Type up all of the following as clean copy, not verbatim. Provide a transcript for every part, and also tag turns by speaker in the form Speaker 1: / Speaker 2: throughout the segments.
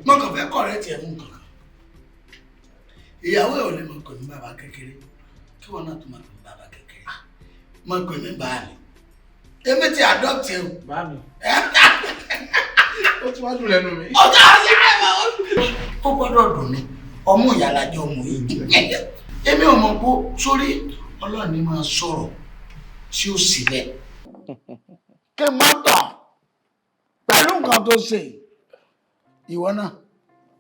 Speaker 1: Mo kàn fẹ́ kọ̀rẹ́ tiẹ̀ mú nǹkan kan. Ìyàwó ẹ̀ ò lè mọ̀ pè mí bàbá kékeré, kí wọn náà tó máa pè mí bàbá kékeré, mọ̀ pè mí bàá mi. Èmi ti adopt ẹ o.
Speaker 2: Bá mi. Ó ti wá dùn lẹ́nu mi.
Speaker 1: Ọjọ́ ọjọ́ ó gbọ́dọ̀ dùn ni, ọmú ìyàlájọ ọmọ yìí. Èmi ò mọ̀ pé sórí Ọlọ́run ni máa sọ̀rọ̀ tí ó sì bẹ́ẹ̀. Kí n má tàn pẹ̀lú nǹkan tó ṣe ìwọ náà,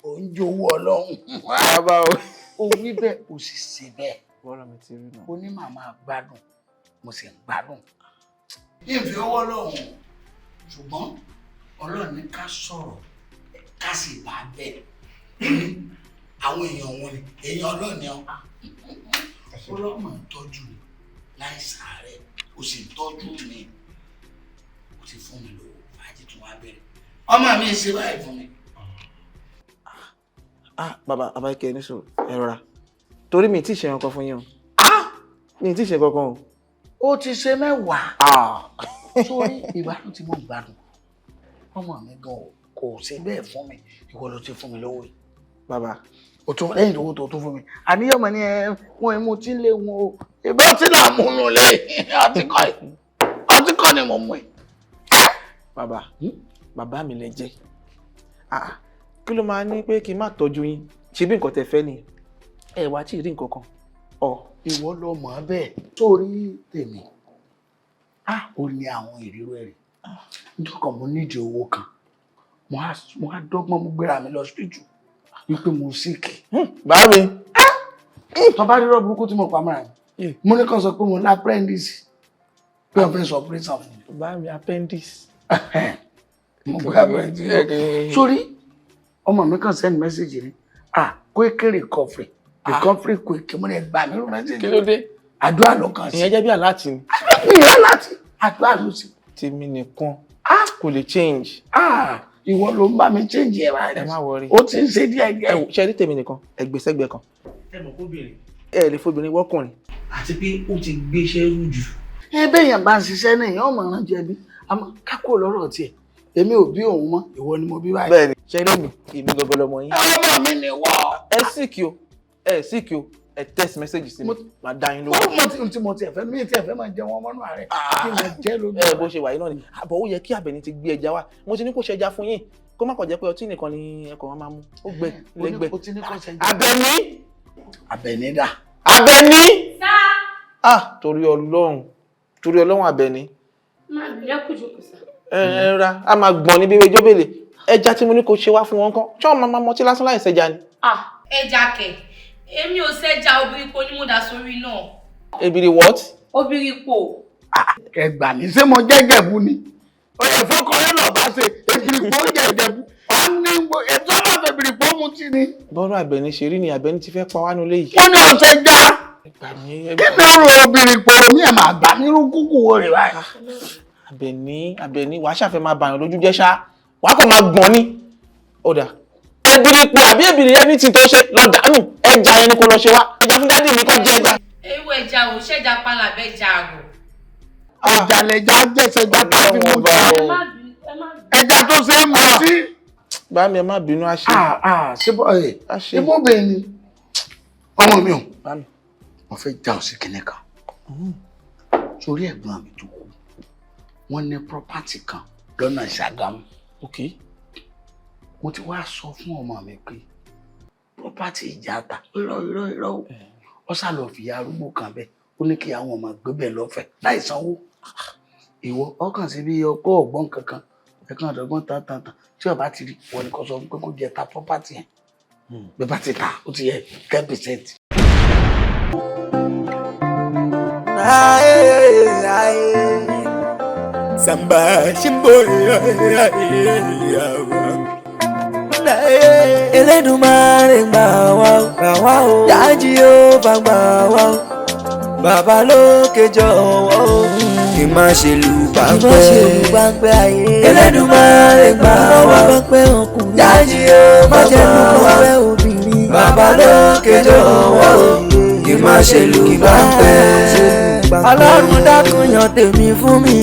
Speaker 1: ò ń jowó Ọlọ́run.
Speaker 2: Bàbá o.
Speaker 1: Ó wí bẹ́ẹ̀, ó sì ṣe bẹ́ẹ̀.
Speaker 2: Bọ́lá mi ti rí náà.
Speaker 1: Ó ní màmá gbádùn, mo sì ń gbádùn. Ìfẹ́ ọwọ́ lọ́hùn, ṣùgbọ́n Ọlọ́run ní ká sọ̀rọ̀ ká sì bá bẹ́ẹ̀. Àwọn èèyàn wọn ni èèyàn Ọlọ́run ni ọ́. Ọlọ́mọ tọ́jú mi láì sàárẹ̀, ó sì tọ́jú mi, ó ti fún mi lówó, fàájì tún wá bẹ̀rẹ̀. Ọmọ mi ṣe báyìí fún mi.
Speaker 2: Ah, bàbá, bàbá ike ní sùúrù, ẹ rọra. Torí mi ì tí ì ṣe nǹkan fún yín o. Mi ì tí ì ṣe kankan o.
Speaker 1: Ó ti ṣe 10. Sórí ìgbádùn tí mo ń gbádùn, ọmọ mi gan kò ṣe bẹ́ẹ̀ fún mi, ìwọ ló ti fún mi lówó yìí.
Speaker 2: Bàbá.
Speaker 1: O tún lẹ́yìn owó tó tún fún mi. Àníyàn mọ̀ ní ẹ wọ́n mú tí ń lé wọn o. Ìbá tí là ń mú un lé. Ọtí kọ́ ẹ̀. Ọtí kọ́ ni mo mú ẹ.
Speaker 2: Bàbá, bàbá mi lẹ jẹ́. Ah, kí ló máa ní pé kí n má tọ́jú yín? Ṣé bí nǹkan tẹ́ fẹ́ ni? Ẹ wá tí ì rí nǹkan kan. Ọ.
Speaker 1: Ìwọ ló mọ̀ bẹ́ẹ̀. Sórí tèmi, ó ní àwọn ìrírí rẹ̀. Nítorí kan mo nídìí owó kan. Mo á dọ́gbọ́n mo gbéra mi lọ hospital wípé mo sick.
Speaker 2: Bá mi.
Speaker 1: Tó bá rírọ́ burúkú tí mo pa mọ́ra mi. Mo ní kàn sọ pé mo ní appendix. Pé wọ́n fẹ́ sọ operation fún mi.
Speaker 2: Bá mi, appendix.
Speaker 1: Mo gbé appendix. Sórí ọmọ mi kàn send message ni. Ah, quick recovery. Recovery quick. Mo ní gbà mí rú message.
Speaker 2: Kí ló dé?
Speaker 1: Àdúrà ló kàn sí.
Speaker 2: Ìyẹn jẹ́ bí àláàtì ni.
Speaker 1: Ìyẹn láti àdúrà ló sì.
Speaker 2: Tèmi nìkan kò lè change.
Speaker 1: Ìwọ ló ń bá mi change ẹ̀ báyìí.
Speaker 2: Ẹ má worry.
Speaker 1: Ó ti ń ṣe díẹ̀ díẹ̀.
Speaker 2: Ẹ wò, ṣe rí tèmi nìkan, ẹ gbé sẹ́gbẹ̀ẹ́ kan.
Speaker 3: Ẹ mọ̀ kóbìnrin.
Speaker 2: Ẹ lè fobìnrin wọ́kùnrin.
Speaker 3: Àti pé ó ti gbéṣẹ́ rú jù.
Speaker 1: Ẹ bẹ́ẹ̀ yẹn bá ń ṣiṣẹ́ náà, èèyàn ọmọ rán jẹbi. Àmọ́ kákó lọ́rọ̀ tiẹ̀. Èmi ò bí òun mọ́, ìwọ ni mo bí báyìí.
Speaker 2: Bẹ́ẹ̀ni, ṣe rí mi, èmi gangan lọmọ yín.
Speaker 1: Ọmọ mi ni wọ́.
Speaker 2: Ẹ síkì o, ẹ síkì o, ẹ text message sí mi, màá dá yín lóhùn.
Speaker 1: Mo ti mo ti ẹ̀fẹ́ mi ti ẹ̀fẹ́ máa jẹ wọn mọ́nú ààrẹ. Kí n máa jẹ́ lójú.
Speaker 2: Ẹ bó ṣe wà yìí náà ni, àbọ̀ ó yẹ kí Àbẹ̀ní ti gbé ẹja wá. Mo ti ní kó ṣe ẹja fún yín. Kó má kàn jẹ́ pé ọtí nìkan ni ẹkọ̀ wọn máa mú. Ó gbẹ lẹ́gbẹ̀ẹ́.
Speaker 1: O ti ní kó ṣe ẹja.
Speaker 2: Àbẹ̀ní!
Speaker 1: Àbẹ̀ní dà.
Speaker 2: Àbẹ̀ní!
Speaker 4: Sá.
Speaker 2: Ah, torí Ọlọ́run, torí Ọlọ́run Àbẹ̀ní.
Speaker 4: Má bìrẹ́ kùjùkù sá.
Speaker 2: Ẹ ra, a máa gbọ̀n níbi ewé jóbélé. Ẹja tí mo ní kó ṣe wá fún wọn kán. Ṣé wọn máa mọtí lásán láì ṣẹja ni?
Speaker 4: Ah, ẹja kẹ̀. Èmi ò ṣẹja, obìnrin kò ní mo dà sórí náà.
Speaker 2: Ebiri what?
Speaker 4: Obìnrin kò.
Speaker 1: Ẹ gbà mí, ṣé mo jẹ́ Ìjẹ̀bú ni? Oyè fọkànlẹ́ lọ bá ṣe ebiri kò jẹ́ Ìjẹ̀bú. Ọ ní ètò ọlọ́fẹ́ ebiri kò mú tí ni.
Speaker 2: Bọ́rọ̀ Àbẹ̀ní ṣe rí ni Àbẹ̀ní ti fẹ́ pa wá nulẹ̀ yìí.
Speaker 1: Wọ́n ní ọ̀sẹ̀ já.
Speaker 2: Gbà mí.
Speaker 1: Kí ni ọ̀rọ̀ obìnrin pò mí ẹ̀ máa gbà mí rú kúkú wo rè báyìí?
Speaker 2: Àbẹ̀ní, Àbẹ̀ní, wàá ṣàfẹ́ máa bàyàn lójú jẹ́ ṣá. Wàá kàn máa gbọ̀n ni. Ó dà. Ebiri pò àbí ebiri ẹni tí tó ṣe lọ dànù. Ẹja yẹn ni kò lọ ṣe wá. Ẹja fún dádì mi kọ́ jẹ ẹja.
Speaker 4: Ewu ẹja ò ṣẹ́ja panla bẹ́ẹ̀ ja àgọ̀.
Speaker 1: Ẹja lẹja jẹ́sẹ̀já tàbí mú tí. Ẹja tó ṣe é mú sí.
Speaker 2: Bá mi, ẹ má bínú, àṣẹ.
Speaker 1: Ṣé bọ́ ẹ̀ ṣé bó bẹ́ẹ̀ ni? Ọmọ mi ò. Mo fẹ́ já ọ sí kinní kan. Sórí ẹ̀gbọ́n mi tó kú, wọ́n ní property kan lọ́nà Ṣàgámù. Mo ti wá sọ fún ọmọ mi pé property ìjàta irọ́ irọ́ irọ́ o. Ó sá lọ fìyà arúgbó kan bẹ́ẹ̀. Ó ní kí àwọn ọmọ gbé bẹ́ẹ̀ lọ́fẹ̀ẹ́ láì sanwó. Ìwọ ọkàn sí bí ọkọ ọ̀gbọ́n kankan. Ẹ̀kan ọ̀dọ́gbọ́n tán tán tán. Tí ọba ti rí, wọ́n ní kó sọ fún pé kó jẹ ta property yẹn. Bí bá ti ta, ó ti yẹ 10%.
Speaker 5: Samba shimbo. Elédùmarè gbà wá o, gbà wá o, Jah Jehovah gbà wá o, Bàbá lókè jọ̀wọ́ o, kí n má ṣe lù páńpẹ́ ayé. Elédùmarè gbà wá o, Jah Jehovah gbà wá o, Bàbá lókè jọ̀wọ́ o, kí n má ṣe lù páńpẹ́. Ọlọ́run dákun yàn tèmi fún mi,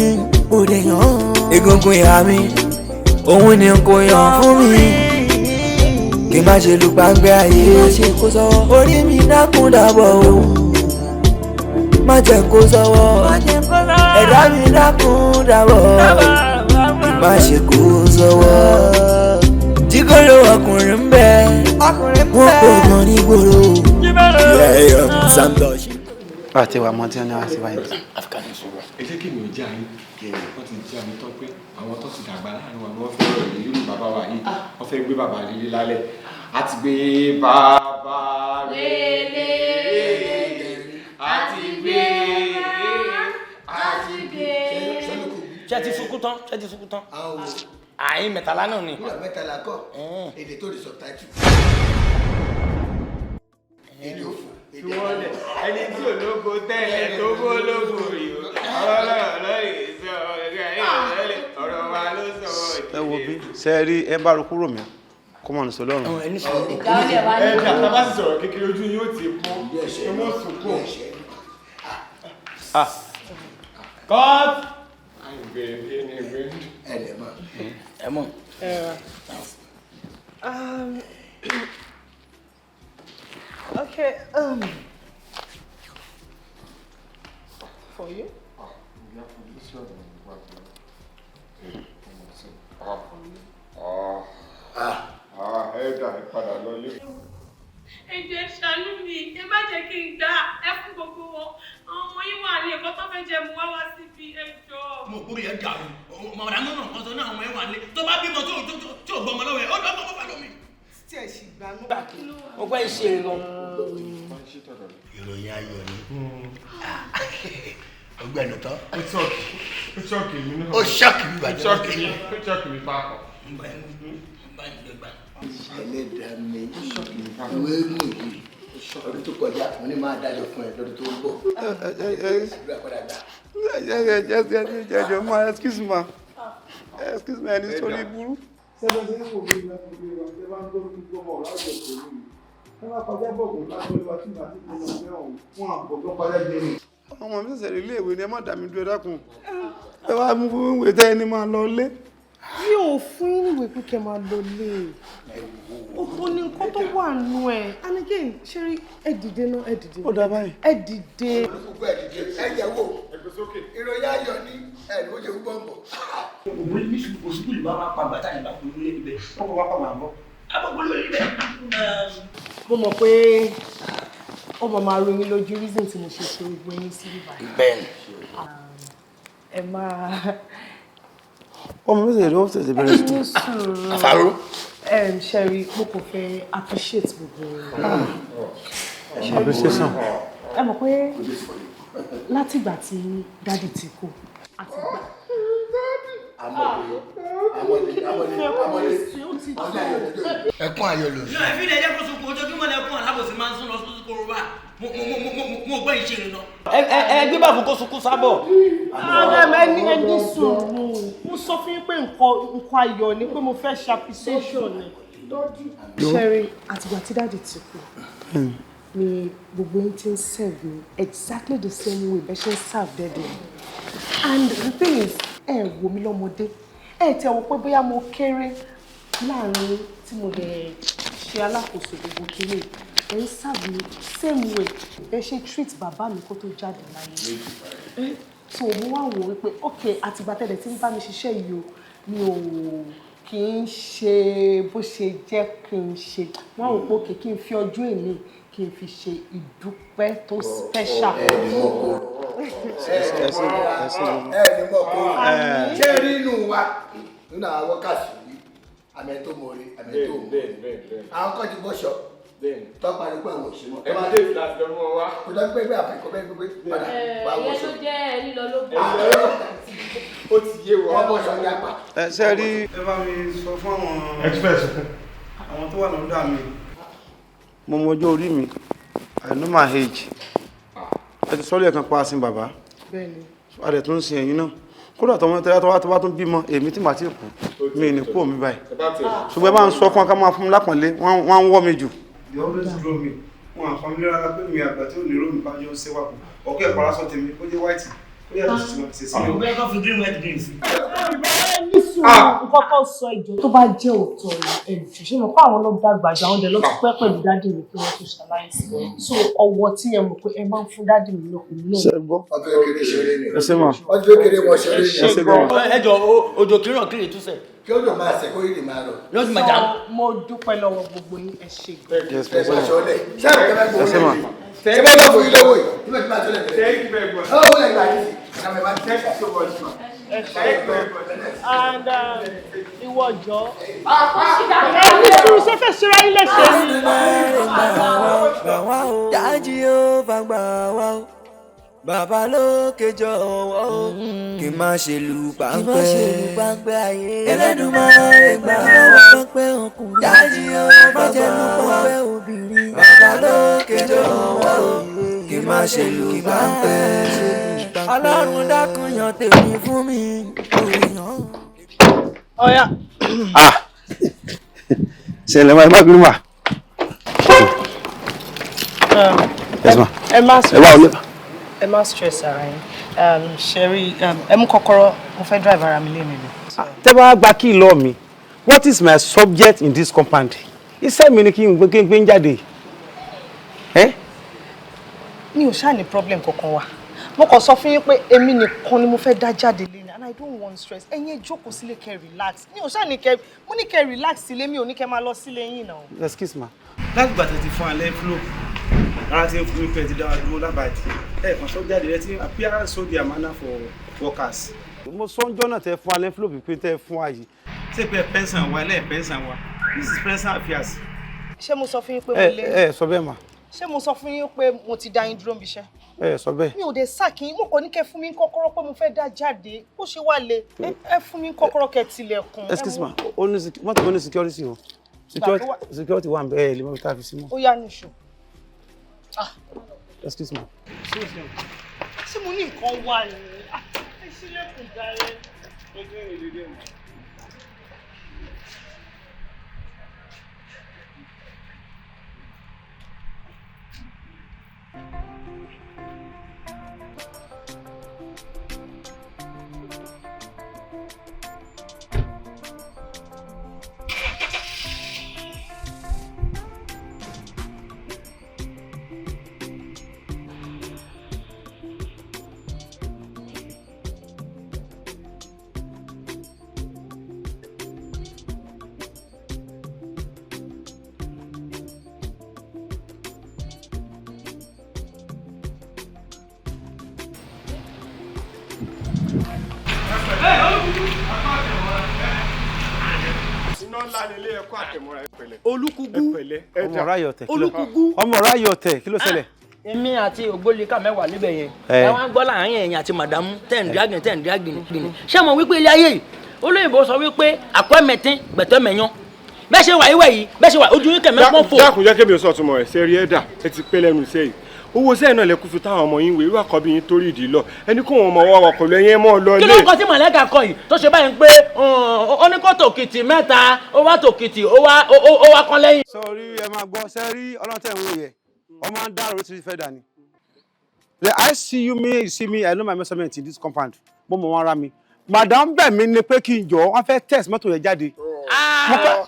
Speaker 5: egungun ìhà mi, òun ni kò yàn fún mi. Kí má ṣe lu gbàngbẹ́ ayé. Kí má ṣe kó sọ́wọ́. Orí mi dákun dábọ̀ o. Má jẹ́ kó sọ́wọ́. Ẹ̀dá mi dákun dábọ̀. Kí má ṣe kó sọ́wọ́. Jígọ́lò ọkùnrin ń bẹ. Wọ́n kò gan ní gbòòrò.
Speaker 6: Àti ìwà mọ́ tí wọ́n ní wá sí báyìí.
Speaker 7: Ẹ jẹ́ kí mi ò já yín. Wọ́n ti já mi tán pé àwọn tó ti dàgbà láàrin wa ni wọ́n fẹ́ rọ̀ yìí bàbá wa yìí. Wọ́n fẹ́ gbé bàbá lílé lálẹ́. A ti gbé bàbá rélé. A ti gbé. A ti gbé.
Speaker 8: Ṣé ti sunkún tán? Ṣé ti sunkún tán? Àyín mẹ́tàlá náà ni.
Speaker 1: Mẹ́tàlá kọ́, èdè tó lè subtitle. Èdè òfò.
Speaker 7: Ẹni tí ológo tẹ́lẹ̀ tó bó lógo rí o. Ọ̀rọ̀ wa ló sọ.
Speaker 6: Ẹ wo bí ṣe rí ẹ bá ro kúrò mí kó mọ̀ ní sọ lọ́rùn.
Speaker 7: Ẹ dà tá bá sì sọ̀rọ̀ kékeré ojú yóò ti pọ́n ẹ mọ̀ sunkún.
Speaker 8: Cut.
Speaker 1: Ẹ mọ̀.
Speaker 2: Okay, for you.
Speaker 4: Ẹ jọ̀ọ́ ẹ ṣàánú mi, ẹ má jẹ́ kí n gbà ẹ fún gbogbo wọn. Àwọn ọmọ yín wà ní ẹ̀kọ́ tó fẹ́ jẹ mú wá wá síbi, ẹ jọ̀ọ́.
Speaker 8: Mo kúrò yẹn dàrú. Mọ̀dà náà nà kan sọ náà àwọn ẹwà lé. Tó bá bímọ tí ò gbọmọ lọ́wọ́ ẹ̀, ó lọ́ fọ́ fẹ́ lómi.
Speaker 2: Tí ẹ sì gbà náà.
Speaker 8: Mo gbọ́ ìṣe lọ.
Speaker 1: Ìròyìn ayọ̀ ni. Ọgbẹ́ni tán.
Speaker 7: Ó ṣọ́ọ̀kì. Ó ṣọ́ọ̀kì mi náà.
Speaker 1: Ó ṣọ́ọ̀kì mi bàjẹ́.
Speaker 7: Ó ṣọ́ọ̀kì mi. Ó ṣọ́ọ̀kì mi papọ̀.
Speaker 1: Ẹlẹ́dàá mi, ìwé mú yìí ọdún tó kọjá mo ní máa dájọ́ fún ẹ lọ́dún tó ń bọ̀. Àdúrà padà gbà.
Speaker 6: Jẹjọ ma excuse ma excuse me ẹni sórí burú.
Speaker 9: Sẹ́fẹ̀ ṣe ń wò mí láti gbé wa ṣe bá ń gbọ́ kí gbọ́mọ ọ̀rọ̀ àjọ pẹ̀lú mi. Ẹ bá kọjá bọ̀gùn láti olúwa tí màá ti gbé lọ sí ọ̀hún wọn àbọ̀gán kọjá jẹ ni.
Speaker 6: Ọmọ mi ṣẹ̀ṣẹ̀ rí ilé ìwé ni ẹ má dà mí dúró dákun. Ẹ wá mú fún ìwé tẹ́ ẹni máa lọ lé.
Speaker 2: Mi ò fún yín níwèé pé kẹ́ máa lọ lé. Òfò ni nǹkan tó wà nù ẹ̀. And again, ṣé rí ẹ dìde náà ẹ dìde.
Speaker 6: Ó dá báyìí.
Speaker 2: Ẹ dìde.
Speaker 1: Gbogbo ẹ dìde, ẹ yẹ̀ wò. Ìròyìn ayọ̀ ni ẹ ló ṣe gbọ́ ń bọ̀.
Speaker 8: Òwe ní sùkúlù bá wà pa bàtà ìgbà kúrú lé ibẹ̀. Wọ́n kò wá pa wà bọ̀. Àbọ̀kú lórí ibẹ̀.
Speaker 2: Mo mọ̀ pé ó mọ̀ máa ro yín lójú reason tí mo ṣe ṣe gbogbo yín sí bíbá.
Speaker 8: Bẹ́ẹ̀ni.
Speaker 2: Ẹ máa.
Speaker 6: Ọmọ mi ṣẹ̀ṣẹ̀ rí ó ṣẹ̀ṣẹ̀ bẹ̀rẹ̀
Speaker 2: Ẹ ní sùúrù.
Speaker 1: Àfàró.
Speaker 2: Ṣẹ́rí, mo kò fẹ́ appreciate gbogbo yín.
Speaker 6: Appreciation.
Speaker 2: Ẹ mọ̀ pé látìgbà tí dádì ti kú.
Speaker 1: Ẹkún ayọ̀ lò.
Speaker 8: Ní ẹ̀fín ilẹ̀ ẹ̀jẹ̀ kó sunkún ojoojúmọ́ lẹ́kún alábòsí máa ń sún lọ sí korobá. Mo gbọ́ ìṣe rẹ̀ lọ. Ẹ gbé bàbá kó sunkún sábọ̀.
Speaker 2: Ẹni ẹni sùúrù. Mo sọ fún yín pé nǹkan ayọ̀ ni pé mo fẹ́ ṣe appreciation ni. Ṣẹ́rí, àtìgbà tí dádì ti kú ni gbogbo yín ti ń serve me exactly the same way bẹ́ẹ̀ ṣe ń serve daddy mi. And the thing is, ẹ wò mí lọ́mọdé, ẹ tẹ̀ wò pé bóyá mo kéré láàrin tí mo lè ṣe alákòóso gbogbo kéré. Ẹ ń serve me same way bẹ́ẹ̀ ṣe treat bàbá mi kó tó jáde láyé. So mo wá wò wípé ok, àtìgbà tẹ̀lé tí ń bá mi ṣiṣẹ́ yìí o, mi ò kì í ṣe bó ṣe jẹ́ kí n ṣe. Wọ́n á wò pé ok, kí n fi ọjọ́ èmi kí n fi ṣe ìdúpẹ́ tó special.
Speaker 1: Ẹ ní mọ̀ kó ṣé rí inú wa nínú àwọn wákàtí yìí àmì tó mọ̀ọ́rẹ́ àmì tó mọ̀ọ́rẹ́ àwọn kan ti bọ́ṣọ tọ́pa ní pé àwọn òṣèlú.
Speaker 7: Ẹ máa dé ìfìlà àti ọmọ wa.
Speaker 1: Kò dá pé bí àfikún bẹ́ẹ̀ gbé padà wá
Speaker 4: Ìyẹn
Speaker 1: wọṣọ.
Speaker 4: ló jẹ́ ẹ lílọ ló bọ̀.
Speaker 7: Ó ti yé wa.
Speaker 1: Wọ́n bọ́ṣọ ní apá.
Speaker 6: Ẹ ṣe rí. Ẹ bá mi sọ fún àwọn.
Speaker 7: Express.
Speaker 6: Àwọn tó wà lọ́dọ̀ mi. Mo mọ ọjọ́ orí mi. I know my age. Ẹ ti sọ́lé ẹ̀kan pa asin bàbá.
Speaker 2: Bẹ́ẹ̀ni.
Speaker 6: A dẹ̀ tún ń sin ẹ̀yin náà. Kódà tọmọ tẹ́lá tó wá tó bá tún bímọ èmi tí màá ti kú mi ní kú òmi báyìí. Ṣùgbọ́n ẹ bá ń sọ fún wa ká máa fún mi lápọ̀nlé wọ́n á ń wọ́ mi jù. They always draw me. Wọn àfamílẹ̀ rárá pé mi àgbà tí ò ní rómi bá yọ ṣe wà kù. Ọ̀kẹ́ ìparasọ tèmi kó jẹ́ white kó Ó yàtọ̀ sí tí wọ́n fi ṣe sí.
Speaker 8: Bóyá kó fi green white green sí.
Speaker 10: Ní sùúrù, nǹkan tó sọ ìjọ tó bá jẹ́ òótọ́ ni ẹ̀jọ̀ ṣé mo kọ́ àwọn ló dàgbà jù, àwọn ọdẹ ló ti pẹ́ pẹ̀lú daddy mi kí wọ́n tó ṣaláìsí. So ọwọ́ tí ẹ mọ̀ pé ẹ máa ń fún daddy mi náà, èmi náà.
Speaker 6: Ṣé ẹ gbọ́?
Speaker 11: Ọdún kékeré ṣeré ni.
Speaker 6: Ẹ ṣé mà.
Speaker 11: Ọdún kékeré wọn ṣeré ni.
Speaker 6: Ẹ ṣé gan.
Speaker 8: Ẹ jọ òjò kíràn kírì túnṣe.
Speaker 11: Kí ó dùn máa ṣe kó yìí máa rọ.
Speaker 8: Yóò ti máa jà.
Speaker 10: So, mo dúpẹ́ lọ́wọ́ gbogbo yín, ẹ ṣé gan.
Speaker 6: Yes,
Speaker 11: Ẹ máa ṣọlẹ̀. Ṣé àwọn kẹfẹ́
Speaker 6: Ẹ ṣé mà.
Speaker 11: gbowó lẹ̀? Ṣé bá bá fún yín lówó yìí? Nígbà tí máa ṣọlẹ̀ tẹ̀lé.
Speaker 7: Thank you very much.
Speaker 11: Ọ̀ wọ́n lè gbà yín sí. Àmì máa
Speaker 7: Thank you so much ma.
Speaker 10: Ẹ ṣé
Speaker 7: Thank you
Speaker 10: gan.
Speaker 7: very much.
Speaker 10: And ìwọ jọ. Ẹ ní sùúrù, ṣé fẹ́ ṣe ra yín léṣe ni?
Speaker 5: Gbà wá o, Dájí ó bá gbà wá o, bàbá lókè jọ̀wọ́ o, kí n má ṣe lù páńpẹ́ ayé. Ẹlẹ́dùmarè gbà wá ọkùnrin, Dájí ó bá gbà wá obìnrin, bàbá lókè jọ̀wọ́ o, kí n má ṣe lù páńpẹ́. Ọlọ́run dákun yàn tèmi fún mi.
Speaker 10: Ọ̀ya.
Speaker 6: Ah! Ṣẹlẹ̀ máa ẹ má bínú mà. Yes ma.
Speaker 10: Ẹ má
Speaker 6: Ẹ wá olè.
Speaker 10: Ẹ má stress ara yín. Ṣẹ́rí, ẹ mú kọ́kọ́rọ́, mo fẹ́ drive ara mi lé mi lọ.
Speaker 6: Tẹ́ bá gba kí lọ mi, what is my subject in this compound? Iṣẹ́ mi ni kí n gbé ń jáde. Ẹ́
Speaker 10: Mi ò ṣáà ní problem kankan wá. Mo kàn sọ fún yín pé èmi nìkan ni mo fẹ́ dá jáde lé ní and I don't want stress. Ẹ̀yin ẹ jókòó sílé kẹ́ relax. Mi ò ṣáà ní kẹ́, mo ní kẹ́ relax sílé, mi ò ní kẹ́ máa lọ sílé yín náà.
Speaker 6: Excuse ma.
Speaker 9: Láti gbà tẹ̀tí fún alẹ́ fúlò ara ti ń fún mi pé ti dá wa dúró lábàdì ẹ kàn sọ jáde rẹ ti appearance so their manner for workers.
Speaker 6: Mo sọ ń jọ́nà tẹ fún alẹ́ fúlò pípé tẹ fún wa yìí.
Speaker 9: Ṣé pé pension wa ẹlẹ́ẹ̀ pension wa, this is pension affairs.
Speaker 10: Ṣé mo sọ fún yín pé mo
Speaker 6: Ẹ
Speaker 10: lé?
Speaker 6: ẹ sọ bẹ́ẹ̀ mà.
Speaker 10: Ṣé mo sọ fún yín pé mo ti dá yín dúró níbi iṣẹ́?
Speaker 6: Ẹ sọ bẹ́ẹ̀.
Speaker 10: Mi ò dé sáàkì yín, mo kàn ní kẹ́ fún mi ní kọ́kọ́rọ́ pé mo fẹ́ dá jáde. Ó ṣe wá le. Ẹ fún mi ní kọ́kọ́rọ́ kẹ́ tilẹ̀kùn. Ẹ
Speaker 6: Excuse
Speaker 10: mú-
Speaker 6: ma, ó ní mọ́tò ó ní security o. Security
Speaker 10: Gbà tó wà-
Speaker 6: security wà ń bẹ́ẹ̀ ẹ lè mọ́ bí tá a fi sí mọ́.
Speaker 10: Ó yá níṣó.
Speaker 6: Excuse me.
Speaker 10: Ṣé mo ní nǹkan wà ní? Ah, ẹ ṣílẹ̀kùn jàre.
Speaker 7: Iná ńlá ni ilé ẹ̀kọ́ àtẹ̀mọ́ra, ẹ pẹ̀lẹ́.
Speaker 8: Olúkúgú.
Speaker 7: Ẹ pẹ̀lẹ́. Ẹ
Speaker 6: Ọmọ
Speaker 7: dà.
Speaker 6: ráyọ̀ tẹ̀ kí ló
Speaker 8: Olúkúgú.
Speaker 6: ọmọ ráyọ̀ tẹ̀ kí ló ṣẹlẹ̀?
Speaker 8: Èmi àti ògbólíkà mẹ́wàá níbẹ̀ yẹn.
Speaker 6: Ẹ.
Speaker 8: Ẹ wá ń gbọ́ láàárín ẹ̀yìn àti màdàmú ten dragon ten dragon gbìnì. Ṣé mo wípé ilé ayé yìí olóyìnbó sọ wípé àkọ́ mẹ́tín gbẹ̀tọ́ mẹ́yán. Bẹ́ẹ̀ ṣe wà yíwẹ̀ yìí, bẹ́ẹ̀ ṣe wà ojú yín kẹ̀mẹ́ pọ́n fò.
Speaker 7: Dákun jẹ́ kébì sọ túmọ̀ ẹ̀ ṣe rí ẹ̀dà ẹ ti pẹ́ lẹ́nu iṣẹ́ yìí. Owó sẹ́yìn náà lẹ́kùn fi táwọn ọmọ yín wé irú àkọ́bí yín torí ìdí lọ. Ẹni kó wọn mọ ọwọ́ ọkọ̀ lọ ẹ̀yìn ẹ̀ mọ́ ọ lọ
Speaker 8: Kí
Speaker 7: ilé.
Speaker 8: ló ń kọ tí mọ̀lẹ́kà kọ yìí tó ṣe báyìí pé ó ní kó tòkìtì mẹ́ta, ó wá tòkìtì, ó wá kán lẹ́yìn.
Speaker 6: Sọrí ẹ máa gbọ́ ṣe rí ọlọ́tẹ̀ ń wò yẹ ọmọ ń dárò ó ti fẹ́ dání. I see you, me, you see me, I know my measurement in this compound. Mo mọ̀ wọ́n ara mi. Madam bẹ̀ mí ni pé kí n jọ, wọ́n fẹ́ test mọ́tò yẹn jáde. Mo fẹ́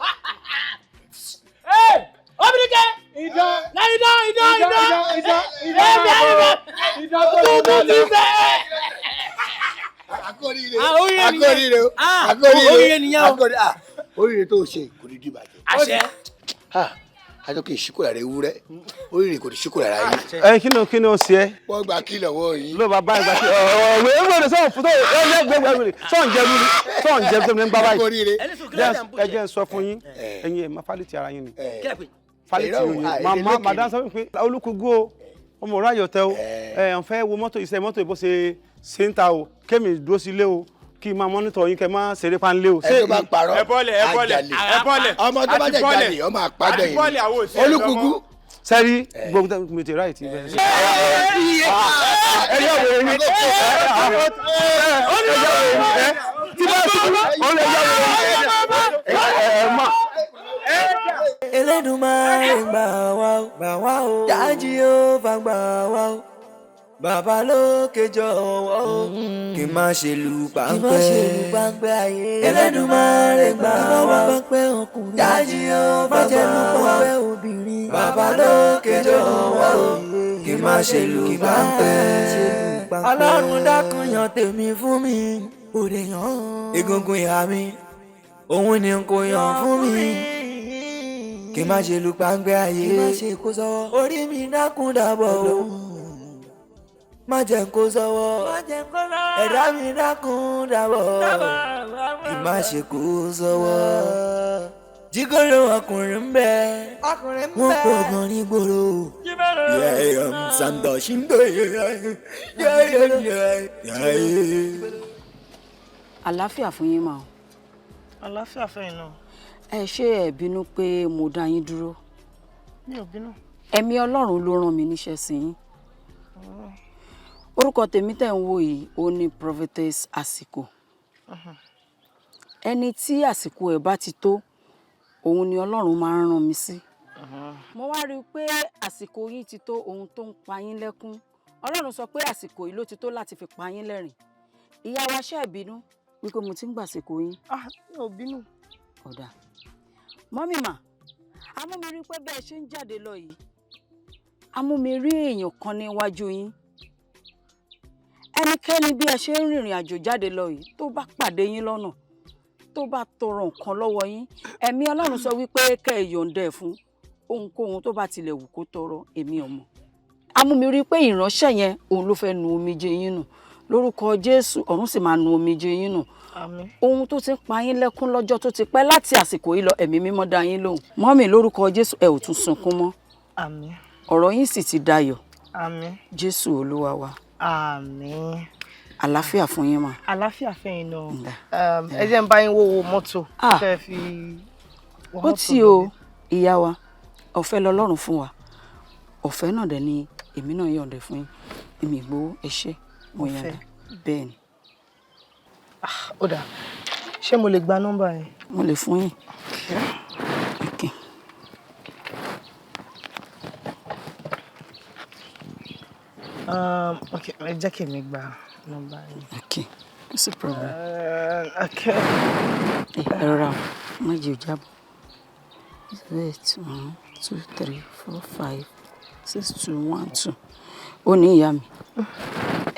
Speaker 8: Obìnrin kẹ́!
Speaker 7: Idán.
Speaker 8: Idán idán idán!
Speaker 7: Idán idán
Speaker 8: Idán
Speaker 7: idán tó lè
Speaker 8: Tuntun ti sẹ́!
Speaker 11: Akóríire.
Speaker 8: Ah, oríire nìyẹn.
Speaker 11: Akóríire o.
Speaker 8: Ah,
Speaker 11: Akóríire.
Speaker 8: oríire nìyẹn o.
Speaker 11: Akóríire. Ah, oríire tó o ṣe kò ní dìbàjẹ́.
Speaker 8: Àṣẹ.
Speaker 11: Ah, àjọ kì í ṣíkò lára ewúrẹ́, oríire kò ní ṣíkò lára yín.
Speaker 6: Ẹ kí ni ó ṣe ẹ́?
Speaker 11: Wọ́n gba kí lọ́wọ́ yín.
Speaker 6: Ló bá bá ìgbà tí ọ̀rọ̀ ewúrẹ́ sọ̀rọ̀ fún tó ẹ gbẹ gbẹ sọ̀n jẹ lórí sọ̀n jẹ tó ní gbá báyìí.
Speaker 11: Akóríire.
Speaker 6: Ẹ jẹ́ n sọ fún yín, ẹ̀yin ẹ̀ máa fálítì ara yín ni. Fálítì
Speaker 11: Irọ́ o,
Speaker 6: yín.
Speaker 11: ah, èdè
Speaker 6: Màmá
Speaker 11: lókè
Speaker 6: madam sọ fún mi pé Olúkúgú o, ọmọ ọ̀rọ̀ ayọ̀tẹ o, ẹ̀ ń fẹ́ wo mọ́tò iṣẹ́ mọ́tò ìbò ṣe ṣe ń ta o, kémi dúró sí ilé o, kí n máa mọ́nítọ̀ yín kẹ́ máa ṣeré panlé o.
Speaker 11: Ẹ tó bá parọ́,
Speaker 7: Ẹ bọ́lẹ̀, ẹ bọ́lẹ̀,
Speaker 11: ajalè.
Speaker 7: ẹ bọ́lẹ̀.
Speaker 11: Ọmọ tó bá
Speaker 7: Àti
Speaker 11: jẹ
Speaker 7: bọ́lẹ̀.
Speaker 11: jalè, ọmọ àpagbẹ̀yìn
Speaker 7: Àti
Speaker 11: ni.
Speaker 7: bọ́lẹ̀ àwọn òṣèré
Speaker 11: Olúkúgú.
Speaker 6: Sẹ́rí gbogbo mi ti ráì tí bẹ́ẹ̀ ṣe. Ẹyọ wèrè ni. Tí bá ti ó lè yọ wèrè ni. Ẹ má.
Speaker 5: Elédùmarè gbà wá o, gbà wá o, Dájí ó bá gbà wá o, Bàbá lókè jọ̀wọ́ o, kí n má ṣe lù páńpẹ́ ayé. Ẹlẹ́dùmarè gbà wá, jájí ó bàbá wá. Bàbá lókè jọ̀wọ́ o, kí n má ṣe lù páńpẹ́. Ọlọ́run dákun yàn tèmi fún mi, egungun ìhà mi, òun ni kò yàn fún mi. Kí n má ṣe lù páńpẹ́ ayé. Orí mi dákun dábọ̀ o, má jẹ́ kó sọ́wọ́. Ẹ̀dá mi dákun dábọ̀, kí má ṣe kó sọ́wọ́. Jígọ́lò ọkùnrin ń bẹ, wọ́n pọ̀ gan ní gbòòrò.
Speaker 12: Àlàáfíà fún yín mà o.
Speaker 10: Àlàáfíà fẹ́yìn náà.
Speaker 12: Ẹ ṣé ẹ bínú pé mo dá yín dúró.
Speaker 10: Mi ò bínú.
Speaker 12: Ẹ̀mí Ọlọ́run ló rán mi níṣẹ́ sí yín. Orúkọ tèmi tẹ̀ ń wò yìí ó ní Prophetess Àsìkò. Ẹni tí àsìkò ẹ̀ bá ti tó, òun ni Ọlọ́run máa ń rán mi sí. Mo wá rí i pé àsìkò yín ti tó ohun tó ń pa yín lẹ́kún. Ọlọ́run sọ pé àsìkò yìí ló ti tó láti fi pa yín lẹ́rìn. Ìyá wa, ṣé ẹ bínú wípé mo ti ń gbàsìkò yín?
Speaker 10: Ah, mi ò bínú.
Speaker 12: Ọ̀dà mọ́mì mà, amúmi rí pé bẹ́ẹ̀ ṣe ń jáde lọ yìí, amúmi rí èèyàn kan níwájú yín. Ẹnikẹ́ni bí ẹ ṣe ń rìnrìn àjò jáde lọ yìí, tó bá pàdé yín lọ́nà, tó bá tọrọ nǹkan lọ́wọ́ yín, ẹ̀mí Ọlọ́run sọ wípé kẹ́ ẹ yọ̀ǹda ẹ̀ fún ohunkóhun tó bá tilẹ̀ wù kó tọrọ. Èmi ọmọ amúmi rí pé ìránṣẹ́ yẹn òun ló fẹ́ nu omijé yín nù lórúkọ Jésù. Ọ̀run sì máa nu omijé yín nù.
Speaker 10: Àmín.
Speaker 12: Ohun tó ti ń pa yín lẹ́kún lọ́jọ́ tó ti pẹ́, láti àsìkò yìí lọ, ẹ̀mí mímọ́ dá yín lóhùn. Mọ́mì, lórúkọ Jésù, ẹ ò tún sunkún mọ́.
Speaker 10: Àmín.
Speaker 12: Ọ̀rọ̀ yín sì ti dayọ̀.
Speaker 10: Àmín.
Speaker 12: Jésù Olúwa wa.
Speaker 10: Àmín.
Speaker 12: Àlàáfíà fún yín mà.
Speaker 10: Àlàáfíà fẹ́yìn náà. Ẹ jẹ́ ń bá yín wówó mọ́tò kẹ́ ẹ fi wọ
Speaker 12: Ó
Speaker 10: mọ́tò
Speaker 12: tí o, ìyá wa, ọ̀fẹ́ lọ́lọ́run fún wa, ọ̀fẹ́ náà dẹ̀ ni èmi náà yọ̀ǹda fún yín. Èmi ìgbowó, ẹ ṣé, mo
Speaker 10: Ọ̀fẹ́.
Speaker 12: yọ̀ǹda bẹ́ẹ̀ ni.
Speaker 10: Ó dà, ṣé mo lè gba nọ́mbà yẹn?
Speaker 12: Mo lè fún yín. Okay.
Speaker 10: Ok, ẹ jẹ́ kí èmi gba nọ́mbà yẹn.
Speaker 12: Ok, kò sí problem.
Speaker 10: Ok.
Speaker 12: Ẹ rọra o, má jẹ́ ó jábọ́. 8 1 2 3 4 5 6 2 1 2. Ó ní ìyá mi,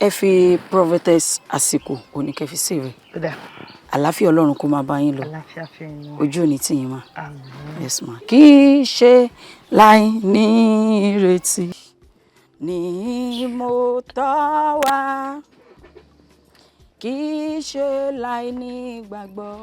Speaker 12: ẹ fi Prophetess Àsìkò òní kẹ́ fi save.
Speaker 10: Ó dà.
Speaker 12: Àlàáfíà Ọlọ́run kó máa bá yín lọ.
Speaker 10: Àlàáfíà fẹ́yìn náà.
Speaker 12: Ojú ò ní tì yín mà.
Speaker 10: Àmín.
Speaker 12: Yes ma. Kì í ṣe láì ní ìrètí ni mo tọ́ wá, kì í ṣe láì ní ìgbàgbọ́.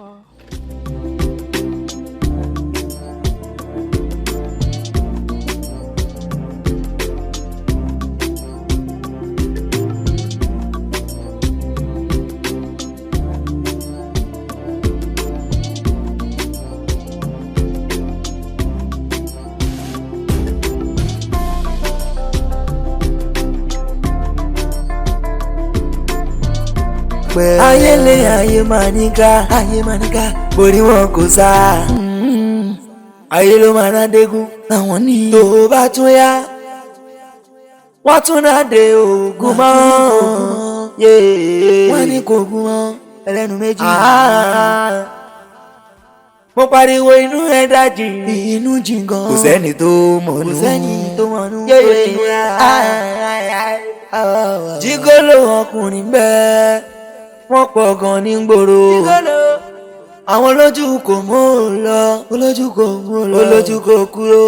Speaker 5: Pẹ́. Ayé lé ayé máa ní ká, ayé máa ní ká, borí wọn kò sá. Ayé ló máa rán dégún àwọn ní. Tó o bá tún yá, wọ́n tún náà dé ògùn mọ́. Wọ́n ní kò gún mọ́ ẹlẹ́nu méjì. Mo pariwo inú ẹ̀ dájì. Inú jìn gan. Kò sẹ́ni tó mọ̀nú. Kò sẹ́ni tó mọ̀nú. Jígọ́lò ọkùnrin bẹ́ẹ̀, wọ́n pọ̀ gan ní gbòòrò. Àwọn olójú kò mú un lọ, olójú kò mú un lọ, olójú kò kúrò.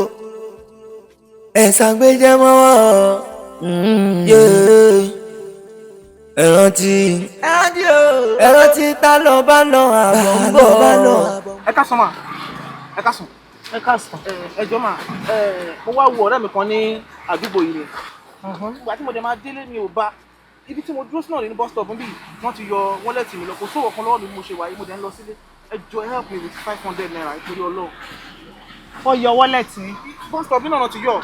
Speaker 5: Ẹ̀sán gbéjẹ́ mọ́wọ́. Ẹ rántí, ẹ rántí, tá lọ bá lọ àbọ̀ ń bọ̀.
Speaker 2: Ẹ káàsán mà, ẹ káàsán.
Speaker 10: Ẹ káàsán.
Speaker 2: Ẹ jọ̀ọ́ mà, mo wá wo ọ̀rẹ́ mi kan ní àdúgbò yìí ni. Ìgbà tí mo dẹ̀ máa délé, mi ò bá. Ibi tí mo dúró sí náà ní bus stop níbí, wọ́n ti yọ wallet mi lọ. Kò sówó kan lọ́wọ́ mi bí mo ṣe wà yìí, mo dẹ̀ ń lọ sílé. Ẹ jọ̀ọ́, help me with ₦500 nítorí Ọlọ́run.
Speaker 10: Wọ́n yọ wallet yín?
Speaker 2: Bus stop náà ti yọ.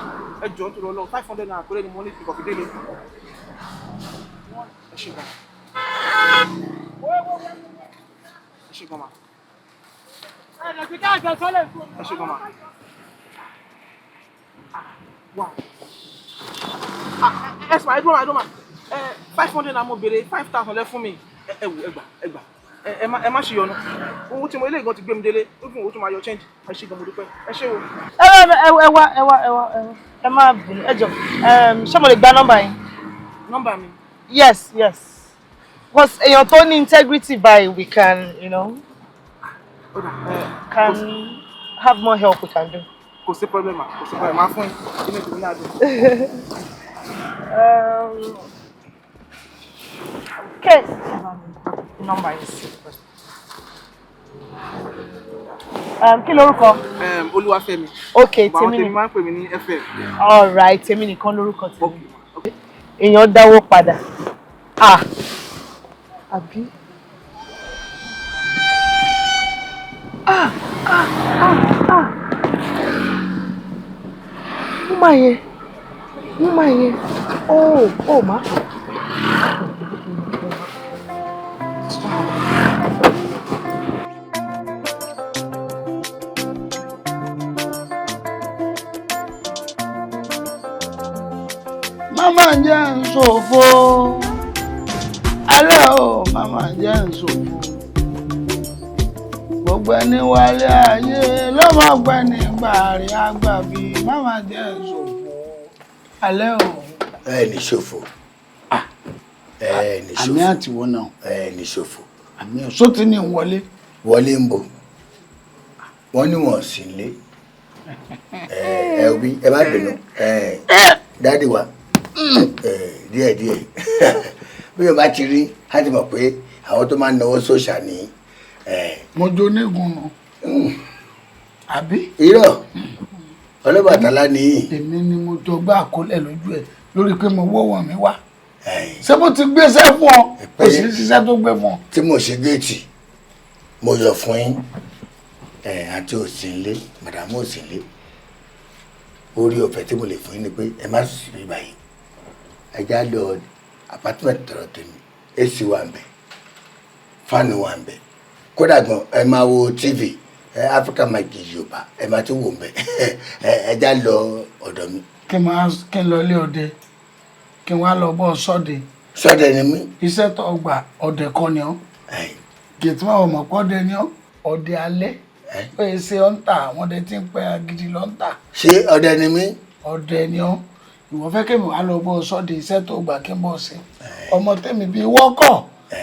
Speaker 2: Ẹ jọ̀ọ́, nítorí Ọlọ́run, ₦500 péré ni mo ní ìkọ̀ fi délé. Ẹ ṣé gan. Ẹ ṣé gan mà. Ẹ ṣé gan mà. Wow. Ah, ẹ sọ, ẹ dúró mà, ẹ dúró mà. 500 naira mo béèrè, 5,000 lẹ fún mi. Ẹ wò, ẹ gbà, ẹ gbà, ẹ má ṣe yọnu. Owó tí mo ilé ìgan ti gbé mi délé, ó fún owó tó máa yọ change. Ẹ ṣé gan, mo dúpẹ́, ẹ ṣé o.
Speaker 10: Ẹ ẹ ẹ wá, ẹ wá, ẹ wá, ẹ wá, ẹ má bínú, ẹ jọ, ṣé mo lè gba nọ́mbà yín?
Speaker 2: Nọ́mbà mi?
Speaker 10: Yes, because èèyàn tó ní integrity báyìí, we can can have more help we can do.
Speaker 2: Kò sí problem ma, kò sí problem, máa fún yín, inú ìdùnnú náà dùn.
Speaker 10: Okay. Nọ́mbà yìí sí. Kí lorúkọ?
Speaker 2: Olúwafẹ́mi.
Speaker 10: Okay,
Speaker 2: Àwọn
Speaker 10: tèmi
Speaker 2: tèmi
Speaker 10: ni.
Speaker 2: máa ń pè mí ní FM.
Speaker 10: All right, tèmi nìkan lorúkọ tèmi. Èèyàn dáwó padà. Ah. Àbí? Ah, ah, ah, ah. Woman yẹn. Woman yẹn. Oh, oh, ma.
Speaker 1: Mama jẹ́ ń ṣòfò alẹ́ o, mama jẹ́ ń ṣòfò. Gbogbo ẹni wálé ayé lọ́mọgbẹ́ nígbà rí àgbàbí. Mama jẹ́ ń ṣòfò alẹ́ o.
Speaker 11: Ẹ ní ṣòfò, ẹ ní ṣòfò.
Speaker 1: Àmì àtiwọ́ náà.
Speaker 11: Ẹ ní ṣòfò.
Speaker 1: Àmì ọ̀sọ́ ti ní wọlé.
Speaker 11: Wọlé ń bò, wọ́n ní wọ́n sì lé. Ẹ wí, ẹ má bínú, ẹ daddy wa, ẹ díẹ̀ díẹ̀ bí o bá ti rí á ti mọ̀ pé àwọn tó máa ń náwó sóṣà ní.
Speaker 1: Mo jó nígun nù àbí.
Speaker 11: Irọ́, Ọlọ́bàtálá ní.
Speaker 1: Èmi ni mo jọ gbá àkọlẹ̀ lójú ẹ̀ lórí pé mo wọ́wọ́ mi wá. Ṣé mo ti gbéṣẹ́ fún ọ? Kò sí ṣiṣẹ́ tó gbé fún ọ.
Speaker 11: Tí mo ṣe géètì, mo yọ fún yín àti òsínlé, màdàmú òsínlé. Orí ọ̀fẹ́ tí mo lè fún yín ni pé ẹ má sùn síbí báyìí, ẹ já lọ apartment tọrọ tèmi. AC wà ń bẹ, fan wà ń bẹ, kódà gan ẹ máa wo TV ẹ Africa Magic Yorùbá, ẹ máa tún wò ń bẹ. Ẹ já lọ ọ̀dọ̀ mi.
Speaker 1: Kí n máa kí n lọ ilé ọdẹ, kí n wá lọ bọ́ sọ́dẹ.
Speaker 11: Sọ́dẹ ni mí.
Speaker 1: Iṣẹ́ tó gbà, ọdẹ kọ́ ni ọ́. Gètè máa wọ̀ mọ̀ pọ́ ọdẹ ni ọ́, ọdẹ alẹ́ ó yẹ ṣe ọ́ ń tà, àwọn ọdẹ tí ń pẹ́ gidi lọ́ ń tà.
Speaker 11: Ṣé ọdẹ ni mí?
Speaker 1: Ọdẹ ni ọ́. Ìwọ fẹ́ kémi wá lọ bọ́ sọ́dẹ, iṣẹ́ tó gbà kí n bọ́ ṣe. Ọmọ tẹ́mi bíi wọ́kọ̀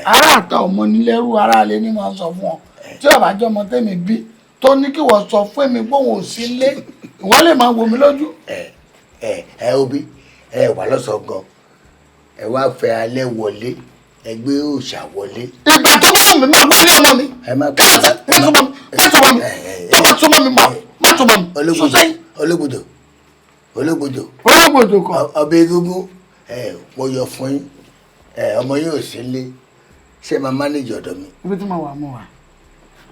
Speaker 1: ará àtà, ọmọ nílẹ́rú ará alẹ́ ní máa sọ fún ọ. Tí ọ̀bá jẹ́ ọmọ tẹ́mi bí tó ní kí wọ́n sọ fún èmi pé òun ò sí lé, ìwọ lè máa wò mí lójú.
Speaker 11: Ẹ ẹ ẹ obi ẹ wà lọ́sàn-án gan, ẹ wá fẹ́ alẹ́ wọlé, ẹ gbé òòṣà wọlé.
Speaker 1: Ìgbà tó bá wù mí máa wọlé ọmọ mi.
Speaker 11: Ẹ má
Speaker 1: Káàtà, má tún mọ́ mi, má tún mọ́ mi, tó bá tún mọ́ mi, má tún mọ́ mi.
Speaker 11: Ológbòdò, ológbòdò, ológbòdò.
Speaker 1: Ológbòdò kọ.
Speaker 11: Ọbẹ̀ egúngún, ẹ mo yọ fún yín. Ẹ ọmọ yóò sí lé, ṣé máa manage ọ̀dọ̀ mi?
Speaker 1: Ibi tí mo wà, mo wà.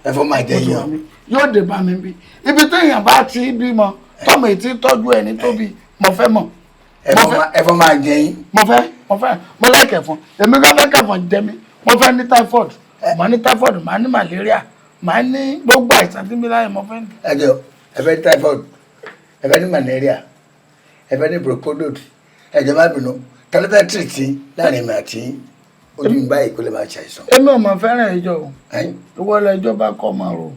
Speaker 11: Ẹ fọ́ máa jẹ yàn.
Speaker 1: Yóò dé bá mi bí ibi téèyàn bá ti bímọ tọmọ ètí tọ́jú ẹni tó bí, mo fẹ́ mọ̀.
Speaker 11: Ẹ fọ́ máa jẹ yín.
Speaker 1: Mo fẹ́, mo fẹ́, mo lẹ́kẹ̀ẹ́ fún èmi ká fẹ́ kẹfọ́n jẹ mí. Mo fẹ́ ní typhoid, màá ní typhoid, màá ní malaria, màá ní gbogbo àìsàn tí mi láyé, mo fẹ́ ní.
Speaker 11: Ẹ jọ, ẹ fẹ́ ní typhoid, ẹ fẹ́ ní malaria, ẹ fẹ́ ní bronchitis. Ẹ jọ, má bínú, ta ló fẹ́ treat láàrin mi àti ojú mi báyìí kó lè máa ṣàìsàn?
Speaker 1: Èmi ò mọ̀ fẹ́ràn ìjọ o. Ìwọ lẹjọ́ bá kọ́ máa rò.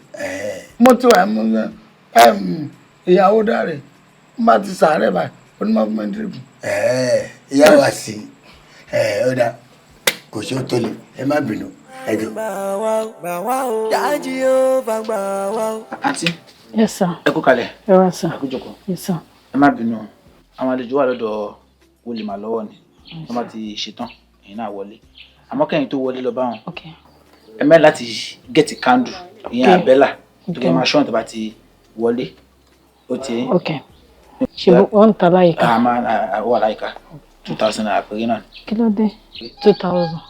Speaker 1: Mo ti wà mú ìyàwó dáre n bá ti sàárẹ̀ báyìí, onímọ̀ fún mi drip.
Speaker 11: Ìyá wa sí ó dá, kò sí ó tó le. Ẹ má bínú, ẹ jọ.
Speaker 5: Dájú yóò bá gbà wá o.
Speaker 3: Àǹtí.
Speaker 13: Yes, sir.
Speaker 3: Ẹ kú kalẹ̀.
Speaker 13: Ẹ wá, sir.
Speaker 3: Ẹ kú jókòó.
Speaker 13: Yes, sir.
Speaker 3: Ẹ má bínú, àwọn àlejò wà lọ́dọ̀ olè lọ́wọ́ ni. Wọ́n bá ti ṣetán, ẹ̀yin náà wọlé, àmọ́ kẹ́yìn tó wọlé lọ bá wọn, ẹ mẹ́rin láti get candle, ìyẹn àbẹ́là tó kẹ́ máa ṣọ́ọ̀n tó bá ti wọlé, ó ti.
Speaker 13: Ok, ṣe wọ́n ń ta láyìíká?
Speaker 3: A máa wà láyìíká, 2,000 naira péré náà.
Speaker 13: Kí ló dé 2,000?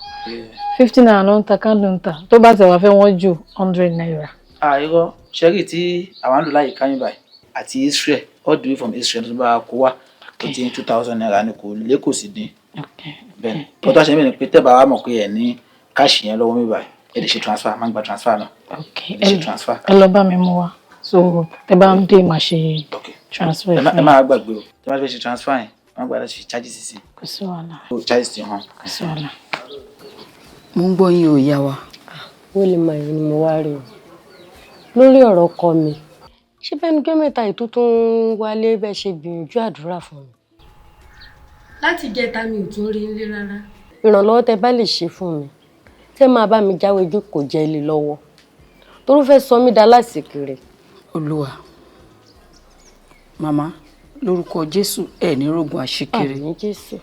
Speaker 13: 50 naira ló ń ta candle ń ta, tó bá tẹ̀ wá fẹ́ wọ́n ju 100 naira.
Speaker 3: Irọ́, ṣẹ́rí tí àwọn ń lò láyìíká yín báyìí àti Israel, all the way from Israel tó bá kó wá, ó ti ní 2,000 naira ni, kò lé kò sì dín. Bẹ́ẹ̀ kó tó ṣe mí ni pé tẹ́ bá wà mọ̀ pé ẹ̀ ní cash yẹn lọ́wọ́ mi báyìí, ẹ lè ṣe transfer, máa ń gba transfer náà, ẹ lè ṣe transfer.
Speaker 13: Ẹ lọ bá mi mú wa, so tẹ́ bá ń dé, máa ṣe transfer.
Speaker 3: Ẹ má gbàgbé o, tẹ́ bá fẹ́ ṣe transfer yẹn, Má gbàgbé láti fi charges sí.
Speaker 13: Kò sí wàhálà.
Speaker 3: Charges ti hàn.
Speaker 13: Kò sí wàhálà.
Speaker 12: Mo ń gbọ́ yín o, ìyá wa.
Speaker 14: Wọ́n lè máa ìrìn ni mo wá rí o lórí ọ̀rọ̀ ọkọ mi. Ṣé bẹ́ẹ̀ ni gẹ́mẹ̀ta ètò tó ń wálé bẹ́ẹ̀ ṣe gbìyànjú àdúrà fún mi. Láti jẹta mi ò tún rí nílé rárá. Ìrànlọ́wọ́ tẹ bá lè ṣe fún mi, tẹ máa bá mi jáwé jókòó jẹ ilé lọ́wọ́, toró fẹ́ sọ mí da láṣìkiri.
Speaker 12: Olúwa, màmá, lórúkọ Jésù, ẹ ní rògùn àṣekiri.
Speaker 14: Àmín Jésù.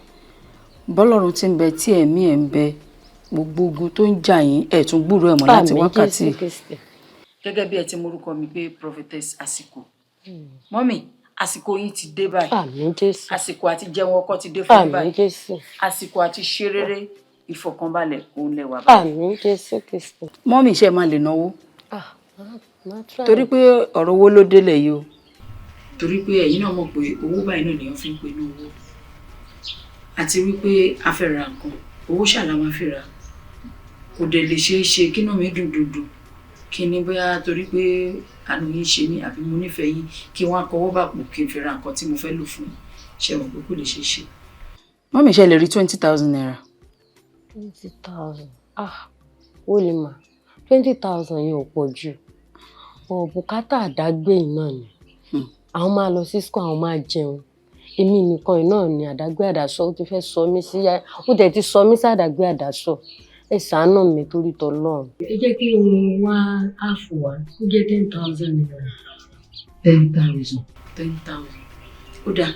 Speaker 12: Bọ́lọ́run ti ń bẹ tí ẹ̀mí ẹ̀ ń bẹ, gbogbo ogun tó ń jà yín, ẹ̀ tún gbúròó ẹ̀ mọ́ láti wákàtí.
Speaker 14: Àmín Jésù Kristi.
Speaker 12: Gẹ́gẹ́ bí ẹ ti morúkọ mi pé Prophetess Àsìkò, mọ́mì, àsìkò yín ti dé báyìí.
Speaker 14: Àmín Jésù.
Speaker 12: Àsìkò àti jẹun ọkọ ti dé fún yín
Speaker 14: Àmín
Speaker 12: báyìí.
Speaker 14: Jésù.
Speaker 12: Àsìkò àti ṣe rere, ìfọ̀kànbalẹ̀ òun lẹ wà báyìí.
Speaker 14: Àmín Jésù Kristi.
Speaker 12: Mọ́mì, ṣe máa lè náwó?
Speaker 14: Ah, máa try.
Speaker 12: Torí pé ọ̀rọ̀ owó ló délẹ̀ yìí o. Torí pé ẹ̀yin náà mọ̀ pé owó báyìí náà lèèyàn fi ń pinnu owó, àti wípé a fẹ́ ra nǹkan, owó ṣàlà máa fi ra. Kò dẹ̀ lè ṣeé ṣe kínú mi dùn dùn dùn kí ni bóyá torí pé àánú yín ṣe mí àbí mo nífẹ̀ẹ́ yín, kí wọ́n á kọwọ́ bàpò kí n fi ra nǹkan tí mo fẹ́ lò fún yín. Ṣe mọ̀ pé kò lè ṣeé ṣe. Mọ́mì, ṣe lè rí ₦20,000?
Speaker 14: 20,000, ah, ó lè mà, 20,000 yẹn ò pọ̀ jù. Ọ̀ bùkátà àdágbé yìí náà ni. Àwọn máa lọ sí school, àwọn máa jẹun, èmi nìkan yìí náà ni àdágbé àdásọ. Ó ti fẹ́ sọ mí sí, ó tẹ̀ ti sọ mí sí àdágbé àdásọ. Ẹ ṣàánú mi torí tọlọ́run. Ẹ jẹ́ kí n wá áàfù wá, ó jẹ́ ₦10,000.
Speaker 12: 10,000? 10,000, ó dáa,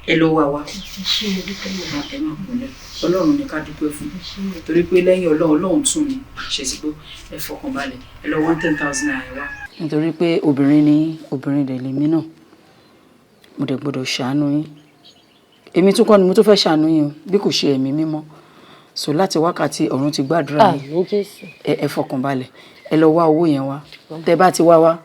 Speaker 12: ẹ lọ wá wá. Ẹ má kúnlẹ̀, Ọlọ́run ní ká dúpẹ́ fún, torí pé lẹ́yìn Ọlọ́run, Ọlọ́run tún ni ṣe ti gbọ́. Ẹ fọkàn balẹ̀, ẹ lọ wá ₦10,000 wá. Nítorí pé obìnrin ni yín, obìnrin dẹ̀ lèmi náà, mo dẹ̀ gbọ́dọ̀ ṣàánú yín. Èmi tún kọ́ ni mo tún fẹ́ ṣàánú yín o, bí kò ṣe Ẹ̀mí Mímọ́. So láti wákàtí, ọ̀run ti gbàdúrà yín.
Speaker 14: Àmín Jésù.
Speaker 12: Ẹ fọkàn balẹ̀, ẹ lọ wá owó yẹn wá. Tẹ bá ti wá wá,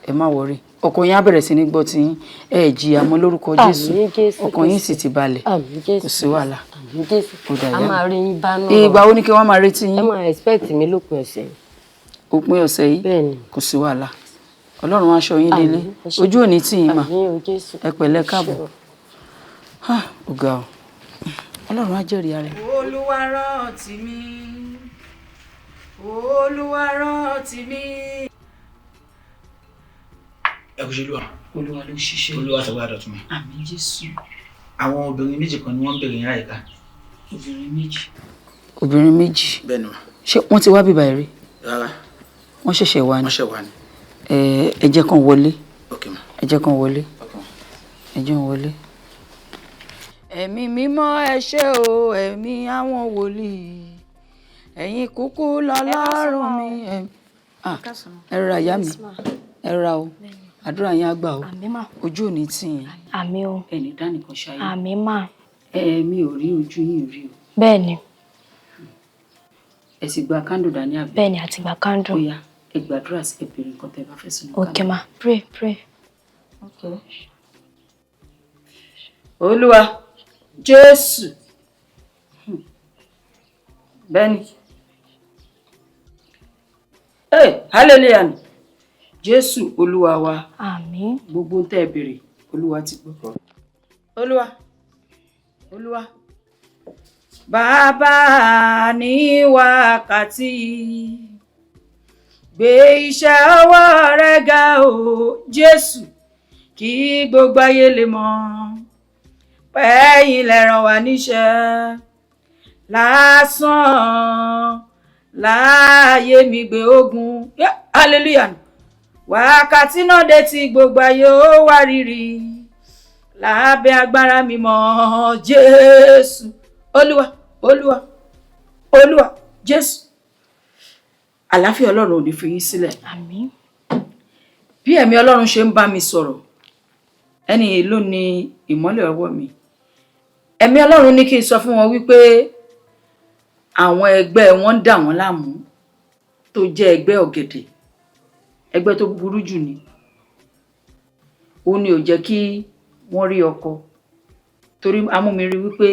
Speaker 12: ẹ má worry, ọkàn yín á bẹ̀rẹ̀ sí ní gbọ́ tí yín. Ẹ jìyà mọ́ lórúkọ Jésù.
Speaker 14: Àmín Jésù.
Speaker 12: Ọkàn yín sì ti balẹ̀.
Speaker 14: Àmín Jésù.
Speaker 12: Kò sí wàhálà.
Speaker 14: Àmín Jésù.
Speaker 12: Ó dà,
Speaker 14: A
Speaker 12: ìyá mi.
Speaker 14: máa rí yín bá náà.
Speaker 12: Ìgbà wo ni kí wọ́n máa retí yín?
Speaker 14: Ẹ máa expect mi lópin ọ̀sẹ̀ yìí.
Speaker 12: Òpin ọ̀sẹ̀ yìí?
Speaker 14: Bẹ́ẹ̀ni.
Speaker 12: Kò sí wàhálà, Ọlọ́run á ṣọ́ yín délé.
Speaker 14: Àmín, ẹ ṣé.
Speaker 12: Ojú ò ní tì yín mà.
Speaker 14: Àmín o Jésù.
Speaker 12: Ẹ pẹ̀lẹ́, káàbọ̀. Ah, ó ga o, Ọlọ́run á jẹ́rìí ara ẹ̀.
Speaker 15: Olúwa rántí mi, Olúwa rántí mi.
Speaker 3: Ẹ kú ṣe Olúwa.
Speaker 12: Olúwa ló ṣiṣẹ́.
Speaker 3: Olúwa sọ wá dọ̀tun.
Speaker 12: Àmín Jésù.
Speaker 3: Àwọn obìnrin méjì kan ni wọ́n ń bèrè ní àyíká.
Speaker 12: Obìnrin méjì? Obìnrin méjì?
Speaker 3: Bẹ́ẹ̀ ni mà.
Speaker 12: Ṣé wọ́n ti wá bíbá ẹ̀ rí?
Speaker 3: Rárá.
Speaker 12: Wọ́n ṣẹ̀ṣẹ̀ wá ni?
Speaker 3: Wọ́n ṣẹ̀ wá ni.
Speaker 12: Ẹ jẹ́ kán wọlé.
Speaker 3: Ok ma.
Speaker 12: Ẹ jẹ́ kán wọlé, ẹ jẹ́ kán wọlé. Ẹ̀mí Mímọ́, ẹ ṣé o. Ẹ̀mí àwọn wòlíì, ẹ̀yin kúkú lọ́lọ́run mi. Ah, ẹ rọra, ìyá mi, ẹ rọra o. Àdúrà yín á gbà o. Ojú ò ní tì yín.
Speaker 4: Àmín o.
Speaker 12: Ẹnì dánìkan ṣayé.
Speaker 4: Àmín mà.
Speaker 12: Ẹ mi ò rí ojú yín rí o.
Speaker 4: Bẹ́ẹ̀ ni.
Speaker 12: Ẹ sì gba kándù dání, àbí?
Speaker 4: Bẹ́ẹ̀ ni, àti gba kándù.
Speaker 12: Ó yá, ẹ gbàdúrà sí, ẹ béèrè nǹkan tẹ́ ẹ bá fẹ́ sínú.
Speaker 4: Ok ma, pray, pray.
Speaker 12: Okay. Olúwa Jésù, bẹ́ẹ̀ni, hey, hallelujah ni Jésù Olúwa wa.
Speaker 4: Àmín.
Speaker 12: Gbogbo ń tẹ́ ẹ béèrè, Olúwa ti gbọ́. Olúwa, Olúwa bàbá, ní wákàtí, gbé iṣẹ́ ọwọ́ rẹ ga o Jésù, kí gbogbo ayé lè mọ̀ pẹ́yìn lẹ rán wa níṣẹ́. Lásán láàyè mi gbé ogun. Yeah, hallelujah. Wákàtí náà dé tí gbogbo ayé ó wá rírì lábẹ́ agbára mímọ́ Jésù. Olúwa, Olúwa, Olúwa Jésù, àlàáfíà Ọlọ́run ò ní fi yín sílẹ̀.
Speaker 4: Àmín.
Speaker 12: Bí ẹ̀mí Ọlọ́run ṣe ń bá mi sọ̀rọ̀, ẹni yìí ló ní ìmọ́lẹ̀ ọwọ́ mi. Ẹ̀mí Ọlọ́run ní kí n sọ fún wọn wípé àwọn ẹgbẹ́ wọn ń dà wọ́n láàmú, tó jẹ́ ẹgbẹ́ ọ̀gẹ̀dẹ̀, ẹgbẹ́ tó burú jù ni. Òun ni ò jẹ́ kí wọ́n rí ọkọ, torí amúmi rí wípé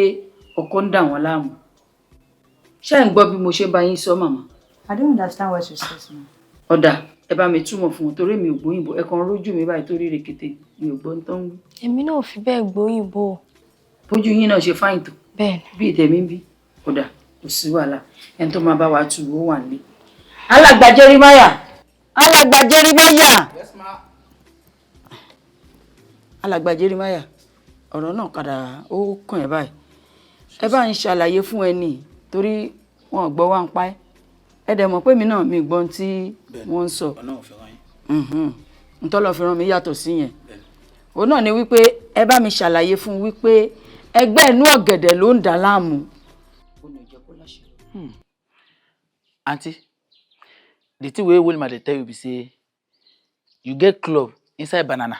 Speaker 12: ọkọ ń dà wọ́n láàmú. Ṣé ẹ̀ ń gbọ́ bí mo ṣe bá yín sọ, màmá?
Speaker 16: I don't understand what you say, ma.
Speaker 12: Ó dáa, ẹ bá mi túmọ̀ fún wọn, torí mi ò gbóyìnbó. Ẹ kàn rójú mi báyìí torí rèkété, mi ò gbọ́ ń tán wí.
Speaker 4: Èmi náà ò fi bẹ́ẹ̀ gbóyìnbó o.
Speaker 12: Bójú yín náà ṣe fáìn tó. Bí ìtẹ̀mí ń bí. Kódà kò sí wàhálà. Ẹni tó máa bá wa tu owó wà nílé. Alàgbà Jeremiah. Alàgbà Jeremiah. Alàgbà Jeremiah, ọ̀rọ̀ náà padà ó kàn ẹ́ báyìí. Ẹ bá ń ṣàlàyé fún ẹni torí wọn ò gbọ́ wá ń pa ẹ́. Ẹ dẹ̀ mọ̀ pé mi náà mi gbọ́n tí wọ́n ń sọ. Ntọ́lọ́ fi rán mi yàtọ̀ sí yẹn. Òun náà ni wípé ẹ bá mi ṣàlàyé fún wípé ẹgbẹ́ inú ọ̀gẹ̀dẹ̀ ló ń dà láàmú.
Speaker 3: Aunty, the thing wey Wilma dey tell you be say you get club inside banana.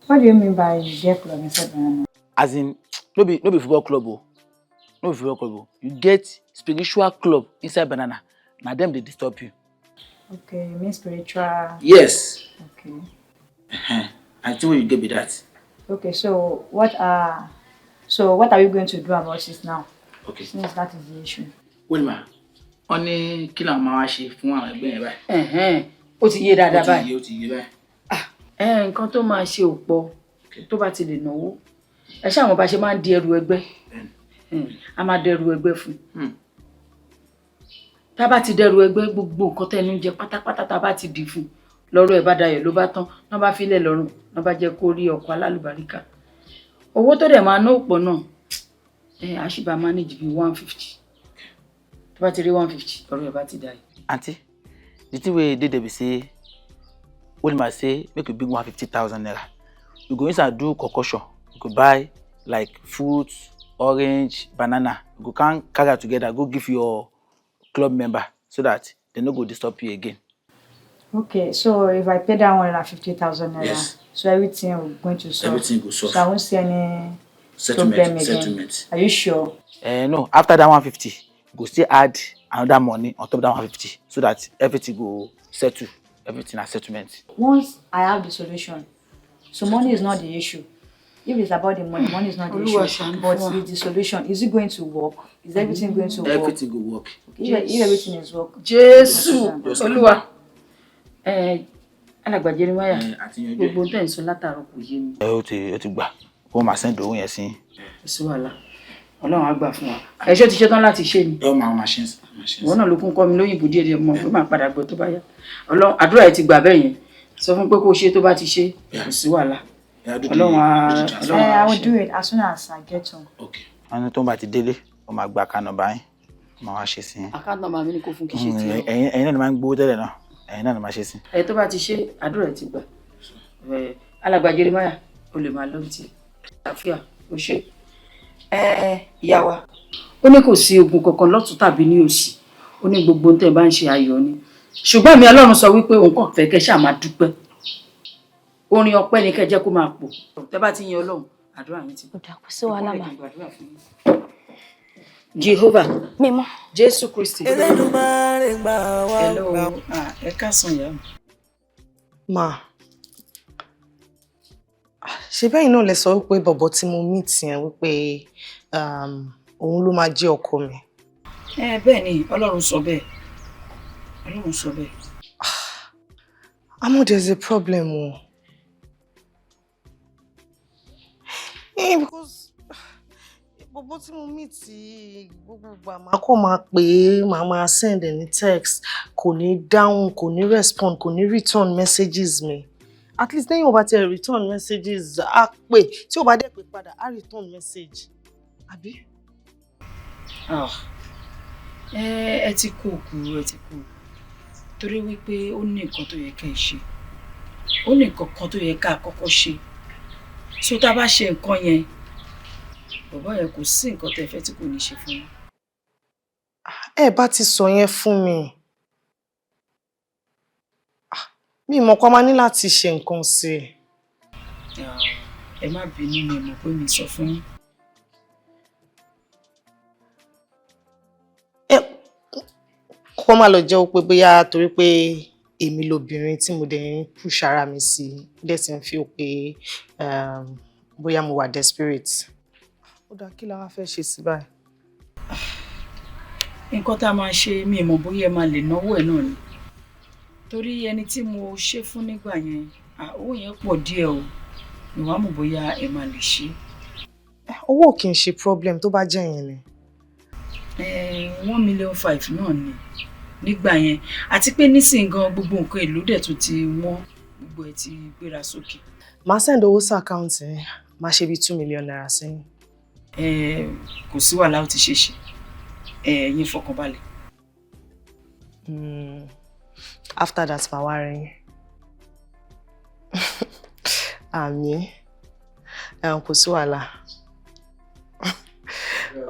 Speaker 16: What do you mean by you get club inside banana?
Speaker 3: As in, no be football club o. No be football club o. You get spiritual club inside banana. Na dem dey disturb you.
Speaker 16: Okay, you mean spiritual?
Speaker 3: Yes.
Speaker 16: Okay.
Speaker 3: I think wey you get be that.
Speaker 16: Okay, so what are you going to do about it now?
Speaker 3: Okay.
Speaker 16: Since that is the issue.
Speaker 3: Wilma, wọ́n ní kí làwọn máa wá ṣe fún àwọn ẹgbẹ́ yẹn báyìí.
Speaker 12: Ó ti yé dáadáa báyìí.
Speaker 3: Ó ti yé báyìí.
Speaker 12: Ẹ nǹkan tó máa ṣe ò pọ̀ tó bá ti lè náwó. Ẹ ṣáà mọ̀ bá ṣe máa ń di ẹrù ẹgbẹ́. A máa dẹrù ẹgbẹ́ fún un. Tá a bá ti dẹrù ẹgbẹ́, gbogbo nǹkan tẹ́nu ń jẹ pátápátá, tá a bá ti dì fún un, lọ́rọ̀ ẹ̀ bá dayọ̀ ló bá tán. Náà bá filẹ̀ lọ́rùn náà bá jẹ́ kó rí ọkọ̀ alálùbáríkà. Owó tó dẹ̀ máa ná òpọ̀ náà, ẹ á sì bá manage bíi 150. Tó bá ti rí 150, ọ̀rọ̀ ẹ̀ bá ti dayọ̀.
Speaker 3: Aunty, the thing wey dey there be say Wilma say make you bring 150,000 naira. You go use am do concoction. You go buy like fruit, orange, banana. You go come carry am together go give your club member so that they no go disturb you again.
Speaker 16: Okay, so if I pay that 150,000 naira,
Speaker 3: Yes.
Speaker 16: so everything will going to solve.
Speaker 3: Everything go solve.
Speaker 16: So I won't see any
Speaker 3: Settlement,
Speaker 16: problem again.
Speaker 3: settlement.
Speaker 16: Are you sure?
Speaker 3: No, after that 150, you go still add another money on top of that 150 so that everything go settle. Everything na settlement.
Speaker 16: Once I have the solution, so money is not the issue. If it's about the money, money is not the
Speaker 12: Olúwa
Speaker 16: issue.
Speaker 12: ṣàánú
Speaker 16: But
Speaker 12: fún wa.
Speaker 16: with the solution, is it going to work? Is everything going to work?
Speaker 3: Everything go work.
Speaker 16: If everything is work.
Speaker 12: Jésù Olúwa. Ẹ alàgbà Jeremiah,
Speaker 3: Àti yanjú ẹ̀.
Speaker 12: gbogbo tẹ̀ ń sọ látàárọ̀ kò yé mi.
Speaker 3: Ẹ ó ti gbà kó máa send owó yẹn sí.
Speaker 12: Kò sí wàhálà, Ọlọ́run á gbà fún wa. Ẹ ṣé o ti ṣetán láti ṣe ni?
Speaker 3: Ẹ ó máa ṣe ń ṣe.
Speaker 12: Ìwọ náà ló kún kọ́ mi lóyìnbó díẹ̀ díẹ̀, mọ̀ pé màá padà gbọ́ tó bá yá. Ọlọ́run, àdúrà ẹ ti gbà bẹ́ẹ̀ yẹn. Sọ fún pé kó o ṣe, tó bá ti ṣe, kò sí wàhálà. Ọlọ́run á Ọlọ́run
Speaker 16: I
Speaker 12: á
Speaker 16: will
Speaker 12: ṣe.
Speaker 16: do it as soon as I get home.
Speaker 3: Wọ́n ní tó ń bá ti délé, ó máa gba account number yín, ó máa wá ṣe sí yín.
Speaker 12: Account number mi ni kò fún, kí ṣe tiẹ̀.
Speaker 3: Ẹ̀yin náà ni máa ń gbowó tẹ́lẹ̀ náà, ẹ̀yin náà ni máa ṣe sí.
Speaker 12: Ẹ tó bá ti ṣe, àdúrà ẹ ti gbà. Ẹ alàgbà Jeremiah, o lè máa lọ ní tiẹ̀. Àlàáfíà o ṣe. Ẹ ìyá wa, ó ní kò sí ogun kankan lọ́tún tàbí ní òsì. Ó ní gbogbo ohun tẹ́ ẹ bá ń ṣe, ayọ̀ ni. Ṣùgbọ́n èmi Ọlọ́run sọ wípé òun kàn fẹ́ kẹ́ ṣáà máa dúpẹ́. Orin ọpẹ́ ni kẹ́ jẹ́ kó máa pọ̀. Tẹ́ bá ti yin Ọlọ́run, àdúrà yín ti gbà.
Speaker 13: Kò sí wàhálà mà.
Speaker 12: Jehovah.
Speaker 13: Mímọ́.
Speaker 12: Jésù Kristi.
Speaker 5: Elédùmarè gbà wá.
Speaker 12: Hello, ah, ẹ káàsán ìyá mi.
Speaker 10: Ma, ṣe bẹ́yìn náà lẹ sọ wípé bọ̀bọ̀ tí mo meet yẹn, wípé òun ló máa jẹ́ ọkọ mi.
Speaker 12: Ẹ bẹ́ẹ̀ ni, Ọlọ́run sọ bẹ́ẹ̀, Ọlọ́run sọ bẹ́ẹ̀.
Speaker 10: Àmọ́ there's a problem o. Because bọ̀bọ̀ tí mo meet yìí, gbogbo ìgbà máa kọ́ máa pè é, màá máa send ẹ̀ ní text, kò ní dáhùn, kò ní respond, kò ní return messages mi. At least lẹ́yìn ó bá tiẹ̀ return messages, á pè, tí ó bá dẹ̀ pè padà, á return message. Àbí?
Speaker 12: Ah, ẹ ti kú òkú, ẹ ti kú òkú, torí wípé ó ní nǹkan tó yẹ ká ẹ ṣe, ó ní nǹkan kan tó yẹ ká kọ́kọ́ ṣe. So tá a bá ṣe nǹkan yẹn, bàbá yẹn, kò sí nǹkan tẹ́ fẹ́ tí kò ní ṣe fún yín.
Speaker 10: Ẹ bá ti sọ yẹn fún mi. Ah, mi mọ̀ pé a máa ní láti ṣe nǹkan sí i.
Speaker 12: Ah, ẹ má bínú, mi mọ̀ pé mi sọ fún yín.
Speaker 10: Ẹ kó má lọ jẹ́ pé bóyá torí pé èmi lobìnrin tí mo dẹ̀ ń push ara mi sí i, dẹ̀ ti ń feel pé bóyá mo wà desperate. Ó dáa, kí la wá fẹ́ ṣe sí báyìí?
Speaker 12: Nǹkan tá a máa ṣe, mi mọ̀ bóyá ẹ máa lè náwó ẹ̀ náà ni, torí ẹni tí mo ṣe fún nígbà yẹn, ah, owó yẹn pọ̀ díẹ̀ o. Mi wàá mọ̀ bóyá ẹ máa lè ṣe.
Speaker 10: Owó kì í ṣe problem tó bá jẹ́ yẹn ni.
Speaker 12: 1.5 million náà ni nígbà yẹn, àti pé nísìnyí gan gbogbo nǹkan èlò dẹ̀ tún ti wọ́n, gbogbo ẹ̀ ti gbéra sókè.
Speaker 10: Màá send owó sí account yẹn, màá ṣe bíi ₦2 million sẹ́yìn.
Speaker 12: Kò sí wàhálà, ó ti ṣe é ṣe, ẹ̀yin fọkànbalẹ̀.
Speaker 10: After that, màá wá rí yín. Àmín, kò sí wàhálà.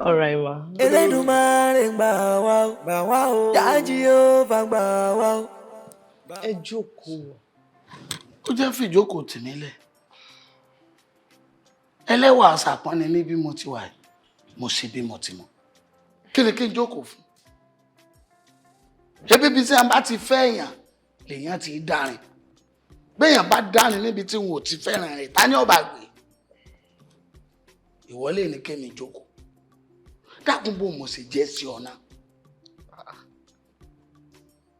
Speaker 10: All right, ma.
Speaker 5: Elédùmarè gbà wá o, gbà wá o, Jah Jehovah gbà wá o.
Speaker 10: Ẹ jókòó.
Speaker 1: Ó jẹ́ fìjókòó tì mí lẹ̀. Ẹlẹ́wà àṣàpọ́n ni mí. Bí mo ti wà yìí, mo ṣe bí mo ti mọ̀. Kí ni kí n jókòó fún? Ebi bí tí a bá ti fẹ́ èèyàn lèèyàn ti dárin. Béèyàn bá dárin níbi tí wọn ò ti fẹ́ràn rẹ̀, ta ni ọba gbé ìwọlé ní kémi jókòó? Dákun, bó mo sì jẹ́ sí ọ náà?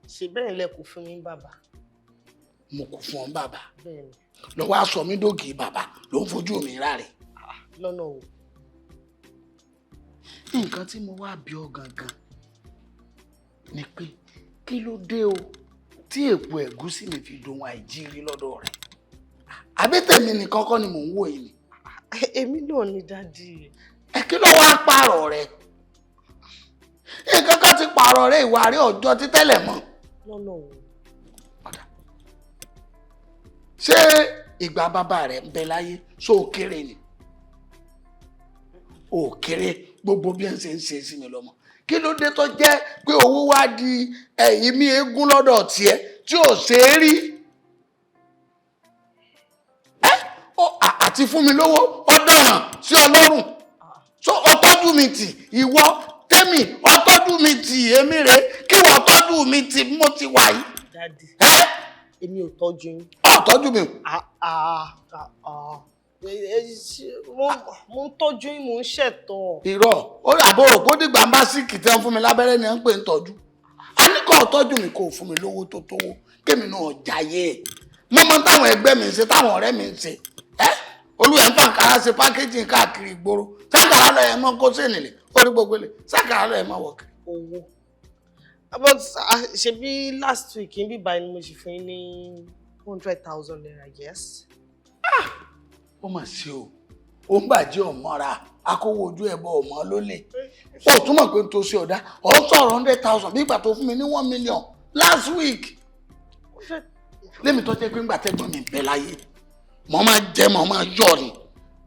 Speaker 10: Ṣe bẹ́ẹ̀ lẹ kò fún mi bàbá.
Speaker 1: Mo kò fún ọ bàbá?
Speaker 10: Bẹ́ẹ̀ ni.
Speaker 1: Lọ́wọ́ aṣọ mi dògì bàbá ló ń fojú mi ráre.
Speaker 10: Lọ́nà o.
Speaker 1: Nǹkan tí mo wá bí ọ gangan ni pé, kí ló dé o tí èpo ẹ̀gúsí mi fi dohun àìjírí lọ́dọ̀ rẹ̀? Àbí tèmi nìkan kọ́ ni mò ń wò yìí ni?
Speaker 10: Èmi náà ni, daddy.
Speaker 1: Ẹ kí ló wá pààrọ̀ rẹ̀? Nǹkan kan ti pààrọ̀ rẹ̀, ìwà rẹ̀ ọjọ́ títẹ́lẹ̀ mọ́.
Speaker 10: Lọ́nà o.
Speaker 1: Ṣé ìgbà bàbá rẹ̀ ń bẹ láyé, ṣó o kéré ni? O kéré. Gbogbo bí ẹ ń ṣe ń ṣe sí mi lọ́mọ, kí ló dé tó jẹ́ pé owó wá di ẹ̀yìn mi eégún lọ́dọ̀ tiẹ̀ tí ò ṣe é rí? Ẹ́ àti fún mi lówó ọ̀dọ̀ràn sí ọlọ́run, so ọtọ́jú mi tì. Ìwọ tẹ́mi ọtọ́jú mi tì, èmi rè kí wọ́n tọ́jú mi tì bí mo ti wà yìí.
Speaker 10: Daddy, èmi ò tọ́jú yín.
Speaker 1: Ọ̀ tọ́jú mi.
Speaker 10: Ah, ah, ah, ah. Mo ń tọ́jú yín, mo ń ṣẹ̀tọ́.
Speaker 1: Irọ́ ó àbúrò kó dìgbà ń bá síìkì tí wọ́n fún mi lábẹ́rẹ́ ni wọ́n ń pè ń tọ́jú. A ní kó tọ́jú mi, kó fún mi lówó tó tówó kémi náà jayé. Mo mọ táwọn ẹgbẹ́ mi ń ṣe, táwọn ọ̀rẹ́ mi ń ṣe. Ẹ́ olúwẹ̀ ń fàǹkárá ṣe packaging káàkiri ìgboro. Sáǹkárá lọ ẹ̀ mọ́ kó sèǹlẹ̀ orí gbogbo ilẹ̀, sáǹkárá lọ ẹ̀ mọ́ wọ̀ kiri.
Speaker 10: Owó, but ṣebí last week ń bí báyìí ni mo ṣe fún yín ní ₦100,000, yes.
Speaker 1: Ó mà ṣe o, ó ń bàjẹ́ ọ̀mọ́ra akówó ojú ẹ̀bọ ọ̀mọ́ ló lè. Ó túmọ̀ pé n tó ṣe ọ̀dá ọ̀ ń sọ̀rọ̀ 100,000 bí ìgbà tó fún mi ní 1 million last week. Lémi tó jẹ́ pé ńgbà tẹ́gbọ́n mi bẹ́ láyé, mo máa jẹ́, mo máa yọ̀ ni.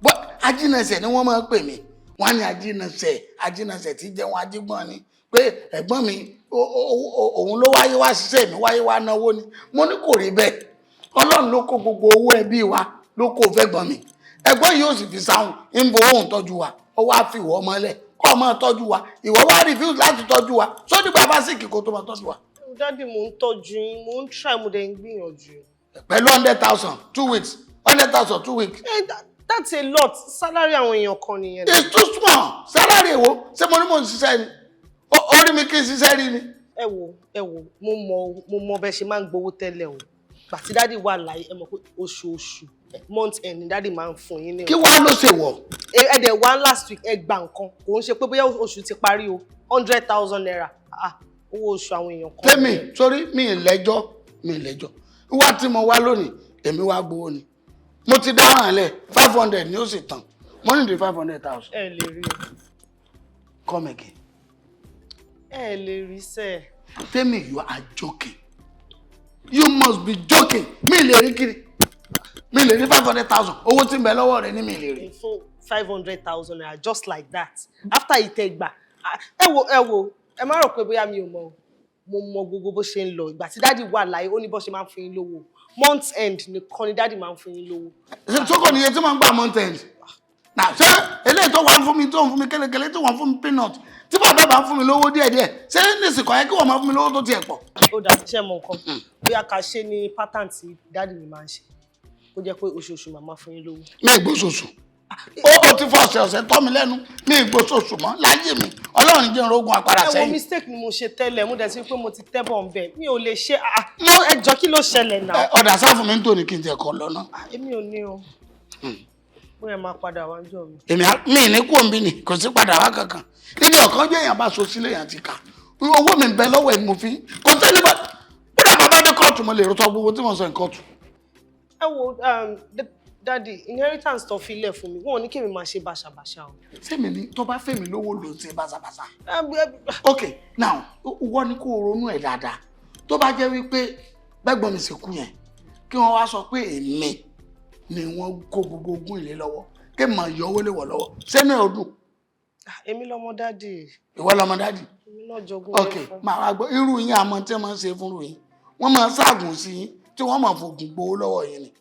Speaker 1: Bọ́ ajínasẹ̀ ni wọ́n máa ń pè mí. Wọ́n á ní ajínasẹ̀, ajínasẹ̀ tí jẹ́ wọn ajígbọ́n ni, pé ẹ̀gbọ́n mi òun ló wáyé wá ṣiṣẹ́, mi wáyé wá náwó ni. Mo ní kò rí bẹ́ẹ̀, Ọlọ́run ló kó gbogbo owó ẹbí wa, ló kó fẹ́gbọ́n mi. Ẹ̀gbọ́n yìí ó sì fi sáhùn ń bo òun tọ́jú wa. Ó wá fi ìwọ ọmọlẹ̀ kọ́ ọ máa tọ́jú wa. Ìwọ wá refuse láti tọ́jú wa sódì bàbá síkì kó tó máa tọ́jú wa.
Speaker 10: Daddy, mo ń tọ́jú yín, mo ń try, mo dẹ̀ ń gbìyànjú.
Speaker 1: Pẹ̀lú 100,000 2 weeks, 100,000 2 weeks.
Speaker 10: That's a lot. Salary àwọn èèyàn kan nìyẹn.
Speaker 1: It's too small. Salary èwo? Ṣé mo ní mò ń ṣiṣẹ́ ni? Orí mi kí n ṣiṣẹ́ rí ni.
Speaker 10: Ẹ wo, ẹ wo, mo mọ bẹ ṣe máa ń gbowó tẹ́lẹ̀ o. Gbà tí daddy wà láyé, ẹ mọ̀ pé oṣooṣù, month end ni daddy máa ń fún yín ní.
Speaker 1: Kí wàá ló ṣe wọ̀?
Speaker 10: Ẹ dẹ̀ wá last week, ẹ gba nǹkan, kò ń ṣe pé bóyá oṣù ti parí o, ₦100,000, ah, owó oṣù àwọn èèyàn kan.
Speaker 1: Tẹ́mi sórí mi ì lẹ́jọ́, mi ì lẹ́jọ́. Wá tí mo wá lónìí, èmi wá gbowó ni. Mo ti dáhùn lẹ̀, 500 ni ó sì tàn. Mo ní di 500,000.
Speaker 10: Ẹ lè rí o.
Speaker 1: Come again.
Speaker 10: Ẹ lè rí sẹ́ẹ̀.
Speaker 1: Tẹ́mi, you are joking. You must be joking. Mi lè rí kiri. Mi lè rí 500,000. Owó tí ń bẹ lọ́wọ́ rẹ ní mi lè rí.
Speaker 10: Fún ₦500,000 just like that, after ìtẹ̀gbà. Ẹ wo, ẹ wo, ẹ má rò pé bóyá mi ò mọ̀ o. Mo mọ gbogbo bó ṣe ń lọ. Ìgbà tí daddy wà láyé, ó ní bó ṣe máa ń fún yín lówó. Month end nìkan ni daddy máa ń fún yín lówó.
Speaker 1: Ṣé sókò níye tí mo ń gbà month end? Nà ṣé eléyìí tó wà ń fún mi, tó ń fún mi kélekèlé, tó wà ń fún mi peanut, tí bàbá bá ń fún mi lówó díẹ̀díẹ̀, ṣé nísìkò yẹ kí wọ́n máa fún mi lówó tó tiẹ̀ pọ̀?
Speaker 10: Ó dà, ṣe mọ nǹkan, bóyá ká ṣe ní pattern tí daddy mi máa ń ṣe, kó jẹ́ pé oṣooṣù màmá fún yín lówó.
Speaker 1: Mi ì gbóṣooṣù. Ó ti fọ ọ̀sẹ̀ ọ̀sẹ̀ tọ́ mi lẹ́nu. Mi ì gbóṣooṣù mọ́ láyé mi. Ọlọ́run jẹ́ orógùn apàdà
Speaker 10: Ẹ wo,
Speaker 1: sẹ́yìn.
Speaker 10: mistake ni mo ṣe tẹ́lẹ̀, mo dẹ̀ sí pé mo ti tẹ́bọ̀ ń bẹ̀, mi ò lè ṣe. Ẹ jọ, kí ló ṣẹlẹ̀ náà?
Speaker 1: Ọ̀dà sáfù mi ń tò ní kí n tiẹ̀ kọ́ lọ́nà.
Speaker 10: Èmi ò ní o. Bóyá máa padà wá jọ mi.
Speaker 1: Èmi mi ní kú òǹbí ni, kò sí padà wá kankan. Níbi ọ̀kan jẹ́ èèyàn bá so sílé èèyàn ti kà. Owó mi ń bẹ lọ́wọ́ ẹ̀, mo fi kò sẹ́ni bá bóyá bàbá dé kóòtù, mo lè rọ́tọ́ gbogbo tí mo sọ ní kóòtù.
Speaker 10: Ẹ wo, daddy, inheritance tó fi lẹ̀ fún mi, wọn ò ní kí èmi máa ṣe bàṣàbàṣà o.
Speaker 1: Sẹ́mi ni tó bá fẹ́mi lówó ló ń ṣe bàṣàbàṣà? Ok, now, wọ́n ní kó o ronú ẹ̀ dáadáa. Tó bá jẹ́ wípé bẹ́gbọ́n mi ṣe kú yẹn, kí wọ́n wá sọ pé èmi ni wọ́n kó gbogbo ogún ilé lọ́wọ́, kí n máa yọ owó lé wọ̀ lọ́wọ́, sẹ́nu ẹ̀ ò dùn?
Speaker 10: Èmi lọmọ daddy.
Speaker 1: Ìwọ lọmọ daddy?
Speaker 10: Èmi náà jogún.
Speaker 1: Ok, màá wá gbọ́. Irú yín, àmọ́ tí wọ́n máa ń ṣe fúnru yín, wọ́n máa ń ṣaàgùn sí yín tí wọ́n máa fògùn gbowó lọ́wọ́ yín ni.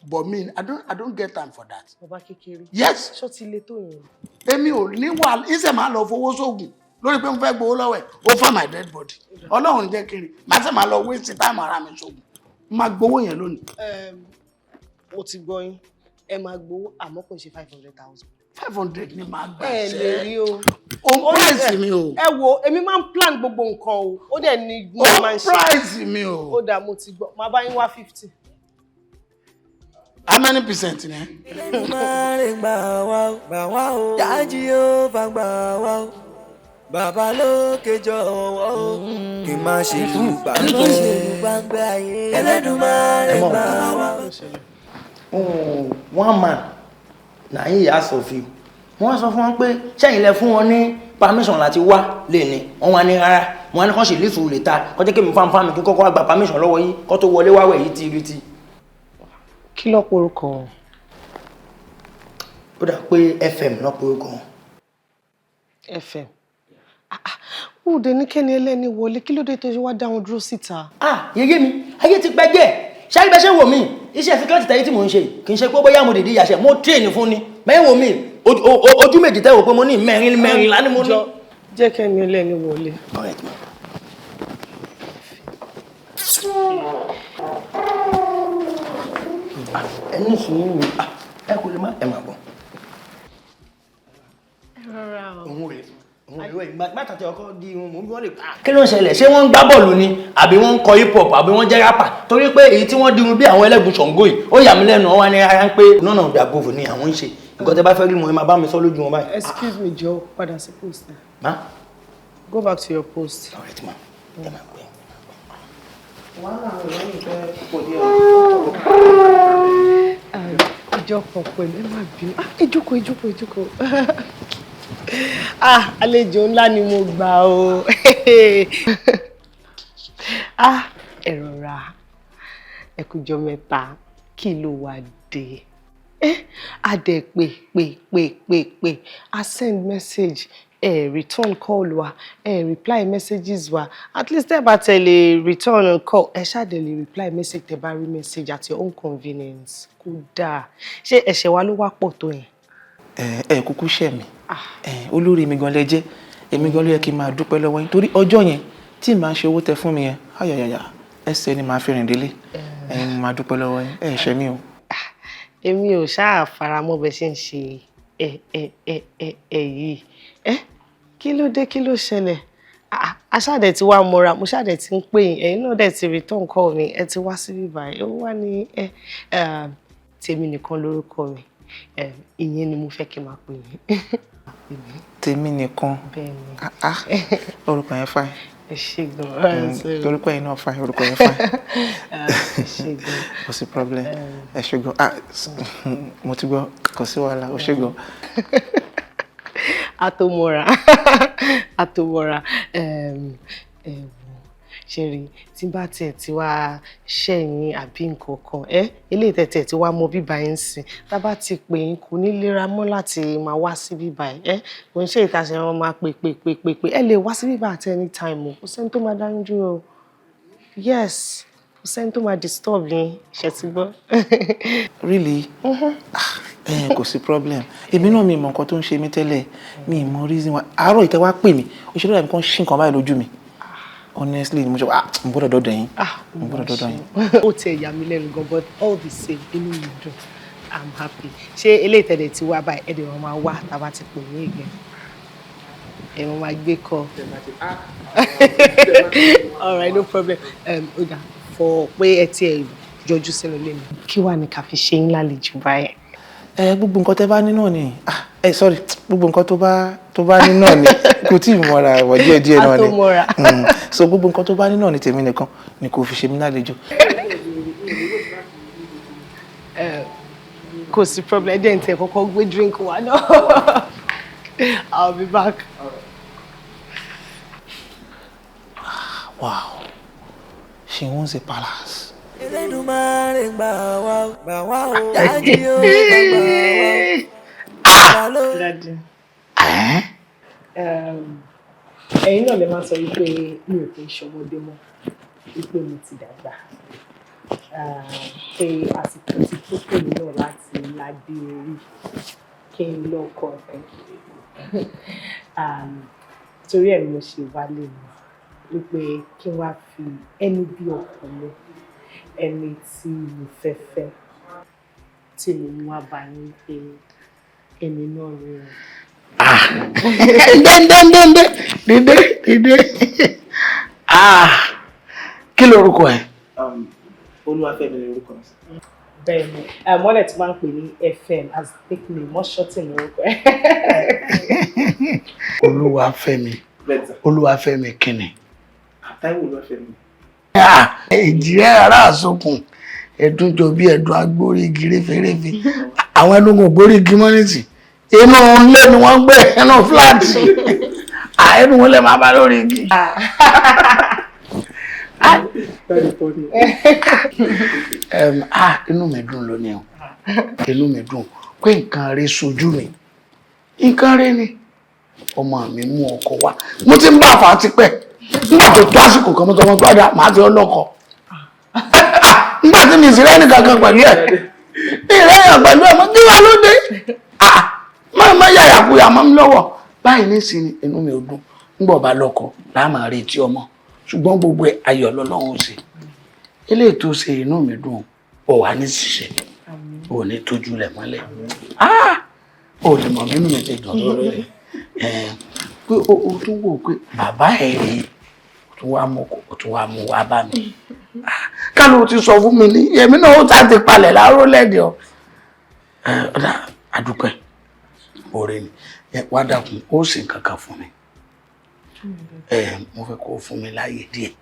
Speaker 1: But me, I don't get time for that.
Speaker 10: Bàbá kékeré.
Speaker 1: Yes.
Speaker 10: Ṣó ti le tó yẹn?
Speaker 1: Èmi ò ní wà ìṣe máa lọ fowó sóògùn lórí pé mo fẹ́ gbowó lọ́wọ́ ẹ̀ over my dead body. Ọlọ́run jẹ́ kiri màá sì máa lọ waste time ara mi sóògùn. Máa gbowó yẹn lónìí.
Speaker 10: Mo ti gbọ́ yín. Ẹ máa gbowó, àmọ́ kò ń ṣe 500,000.
Speaker 1: 500 ni màá gbà.
Speaker 10: Ẹ lè rí o.
Speaker 1: O ń price mi o.
Speaker 10: Ẹ wo, èmi máa ń plan gbogbo nǹkan o, ó dẹ̀ ní mo
Speaker 1: O
Speaker 10: máa ń ṣe.
Speaker 1: price mi o.
Speaker 10: Ó dà, mo ti gbọ́, màá bá yín wá 50.
Speaker 1: How many percent ni?
Speaker 5: Elédùmarè gbà wá o, gbà wá o. Jájí ó bá gbà wá o. Bàbá lókè jọ̀wọ́ o. Kí n má ṣe lù gbàgbẹ́ ayé. Elédùmarè gbà wá o.
Speaker 8: One man na him ask of you. Wọ́n wá sọ fún wọn pé sẹ́yìn lẹ fún wọn ní permission láti wá lè ní. Wọ́n wá ní rárá. Wọ́n á ní kán sì lífù lè ta kọ́ jẹ́ kí mi fáwọn mi kí n kọ́kọ́ wá gba permission lọ́wọ́ yín kó tó wọlé wáwẹ̀ yìí ti rí ti.
Speaker 10: Kí ló porúkọ wọn?
Speaker 8: Ó dà pé FM ló porúkọ wọn.
Speaker 10: FM? Ó dé ní kẹ́ni ẹlẹ́ni wọlé, kí ló dé tó ṣe wá dá wọn dúró síta?
Speaker 8: Ah, yeye mi, ayé ti pẹ́ díẹ̀. Ṣáà bẹ́ẹ̀ ṣe wò mí, iṣẹ́ security tẹ̀yí tí mò ń ṣe kì í ṣe pé bóyá mo dìde yàṣẹ, mo train fún ni. Bẹ́ẹ̀ wò mí, ojú méjì tẹ́ wò pé mo ní mẹ́rin mẹ́rin lá ní mo ní.
Speaker 10: Jẹ́ kẹ́ni ẹlẹ́ni wọlé.
Speaker 8: All right, ma. Ẹ ní sùúrù, ẹ kò lè má ẹ má bọ̀. Òun rè, òun rè wẹ̀ má tàtẹ ọkọ di irun mò ń bí wọ́n lè. Kí ló ń ṣẹlẹ̀? Ṣé wọ́n ń gbá bọ́ọ̀lù ni, àbí wọ́n ń kọ hip hop, àbí wọ́n jẹ́ rapper? Torí pé èyí tí wọ́n dirun bí àwọn ẹlẹ́gùn Ṣàngó yìí, ó yà mí lẹ́nu. Wọ́n wá ní rárá pé none of the above ni àwọn ń ṣe. Nǹkan tẹ́ bá fẹ́ rí wọn, ẹ máa bá mi sọ lójú wọn báyìí.
Speaker 10: Excuse me, Joe, padà sí post.
Speaker 8: Ma?
Speaker 10: Go back to your post.
Speaker 8: All right, ma. Ẹ máa pẹ́.
Speaker 2: Wàhálà àwọn èèyàn yìí fẹ́ pọ̀ díẹ̀.
Speaker 10: Ìjọ kan pẹ̀lú, ẹ má bínú. Ah, ẹ jókòó, ẹ jókòó, ẹ jókòó. Ah, àlejò ńlá ni mo gbà o. Ah, ẹ rọra, ẹ kújọ mẹ́ta. Kí ló wá dé? Ẹ a dẹ̀ pè pè pè pè pè, a send message, ẹ return call wa, ẹ reply messages wa. At least ẹ bá tẹ lè return call, ẹ ṣáà dẹ̀ lè reply message tẹ bá rí message at your own convenience. Kò dáa. Ṣé ẹ̀ṣẹ̀ wa ló wá pọ̀ tó yẹn?
Speaker 2: Ẹ ẹ kúkú ṣẹ̀ mí. Ẹ olórí mi gan lẹ jẹ́. Èmi gan ló yẹ kí n máa dúpẹ́ lọ́wọ́ yín, torí ọjọ́ yẹn tí màá ṣe owó tẹ fún mi yẹn, ayayaya, ẹsẹ̀ ni màá fi rìn délé. Ẹ̀yin mo máa dúpẹ́ lọ́wọ́ yín. Ẹ ṣẹ̀ mí o.
Speaker 10: Èmi ò ṣáà faramọ́ bẹ ṣe ń ṣe ẹ ẹ ẹ ẹ ẹ yìí. Ẹ kí ló dé? Kí ló ṣẹlẹ̀? Aṣáàdẹ̀ ti wá mọ́ra, mo ṣáàdẹ̀ ti ń pè yín, ẹ̀yin náà dẹ̀ ti return call mi, ẹ ti wá síbí báyìí. Ó wá ní ẹ tèmi nìkan lórúkọ mi, ìyẹn ni mo fẹ́ kí n máa pè yín.
Speaker 2: Tèmi nìkan?
Speaker 10: Bẹ́ẹ̀ni.
Speaker 2: Ah, orúkọ yẹn fine.
Speaker 10: Ẹ ṣé gan.
Speaker 2: Orúkọ yẹn náà fine, orúkọ yẹn fine.
Speaker 10: Ẹ ṣé gan.
Speaker 2: Kò sí problem, ẹ ṣé gan. Ah, mo ti gbọ́, kò sí wàhálà, ó ṣé gan.
Speaker 10: Àtòmọ̀ra, àtòmọ̀ra. Ṣe rí tí bá tiẹ̀ ti wá ṣẹ̀yìn àbí nǹkan kan, ẹ́ eléyìí tẹ̀tẹ̀ tí wá mọ bíbá yín sìn, tá bá ti pè yín, kò ní lera mọ́ láti máa wá sí bíbá yín. Ẹ́ kò ń ṣe ìtàṣẹ wọn máa pè pè pè pè pè. Ẹ lè wá sí bíbá at any time o. Kò sẹ́ni tó máa dá yín dúró o. Yes, kò sẹ́ni tó máa disturb yín. Ṣe ti gbọ́?
Speaker 2: Really? Ẹ kò sí problem. Èmi náà mi mọ nǹkan tó ń ṣe mí tẹ́lẹ̀, mi mọ reason why. Àárọ̀ ìtẹ́ wá pè mí, òṣèlú àmì kan ṣí nǹkan báyìí lójú mi. Honestly, mo ṣe, ah, mo gbọ́dọ̀ dọ́dọ̀ yín, mo gbọ́dọ̀ dọ́dọ̀ yín.
Speaker 10: Ó tiẹ̀ yà mí lẹ́nu gan, but all the same, inú mi dùn, I'm happy. Ṣé eléyìí tẹ̀lé ti wá báyìí, ẹ̀dẹ̀ wọn máa wá tá a bá ti pè ní ìgbẹ́, ẹ̀ wọ́n máa gbé kọ́. All right, no problem. Ó dà fọ pé ẹ tiẹ̀ yọjú sínú ilé mi. Kí wàá ní ká fi ṣe yín lálejò báyìí?
Speaker 2: Ẹ gbogbo nǹkan tẹ́ bá ní náà ni, ah, ẹ sorry, gbogbo nǹkan tó bá ní náà ni kò tí ì mọ́ra ẹ̀wọ̀ díẹ̀ díẹ̀ náà ni.
Speaker 10: A tó mọ́ra.
Speaker 2: So gbogbo nǹkan tó bá ní náà ni tèmi nìkan ni kò fi ṣe mí lálejò.
Speaker 10: Kò sí problem, ẹ jẹ́ n tiẹ̀ kọ́kọ́ gbé drink wá náà. I'll be back.
Speaker 2: Wow, she owns a palace.
Speaker 5: Elédùmarè gbà wá o, gbà wá o, dájú ó gbà wá o. Bàbá ló.
Speaker 10: Daddy. Ẹ̀yin náà lè máa sọ wípé mi ò kí ń ṣọmọdé mọ́, wípé mo ti dàgbà, pé àsìkò ti tó pè mí náà láti ládé orí, kí n lọ́kọ. Thank you. Torí ẹ̀ ni mo ṣe wálé mi wípé kí n wá fi ẹni bí ọkàn mi, ẹni tí mo fẹ́ fẹ́, tí mo mú wá bá yín pé ẹni náà rí o.
Speaker 1: Ndéndéndéndé, dídé dídé, ah, kí lorúkọ ẹ?
Speaker 2: Olúwafẹ́mi ni orúkọ mi.
Speaker 10: Bẹ́ẹ̀ ni, wọ́n lè tún máa ń pè ní FM as nickname, wọ́n shorten orúkọ ẹ̀.
Speaker 1: Olúwafẹ́mi, Olúwafẹ́mi kínni?
Speaker 2: Táíwò Olúwafẹ́mi.
Speaker 1: Èjìrẹ́ ara àsokùn ẹ̀dùn jọ bí ẹ̀dùn agbórí igi réferéfe. Àwọn ẹdùn kò gbórí igi mọ́ nísì, inú ilé ni wọ́n ń gbé, inú flat. Ẹnu wọn lè máa bá lórí igi. Ah, inú mi dùn lónìí o, inú mi dùn pé nǹkan rẹ sojú mi, nǹkan rẹ ni ọmọ mi mú ọkọ wá. Mo ti ń bá àfà tipẹ́. Nígbà tó tó àsìkò kan, mo sọ fún gbọ́dọ̀ màá fi ọlọ́kọ. Nígbà tí mi sì rẹ́ni kankan pẹ̀lú ẹ̀, mi rẹ́yàn pẹ̀lú ẹ̀ mọ́, kí wàá ló dé? Má má yàyàkuyà mọ́ mi lọ́wọ́ báyìí nísìnyí. Inú mi ò dùn. Nígbà ọba lọ́kọ láàmà retí ọmọ, ṣùgbọ́n gbogbo ẹ̀ ayọ̀ lọ́lọ́run ṣe. Eléyìí tó ṣe, inú mi dùn. Ò wá ní ṣiṣẹ́, ò ní tójú rẹ̀ mọ́lẹ̀, ò lè mọ̀ nínú mi ti dùn tó lórí ẹ̀ pé o tún wò pé bàbá ẹ̀ rèé, o tún wá mú, o tún wá mú wá bá mi. Kálù ti sọ fún mi ní èmi náà ó ta ti palẹ̀ láàárọ̀ lẹ́dí ọ. Ọ̀dà, àdúpẹ́, oore ni. Wá dákun, ó sì nǹkan kan fún mi. Mo fẹ́ kó fún mi láàyè díẹ̀.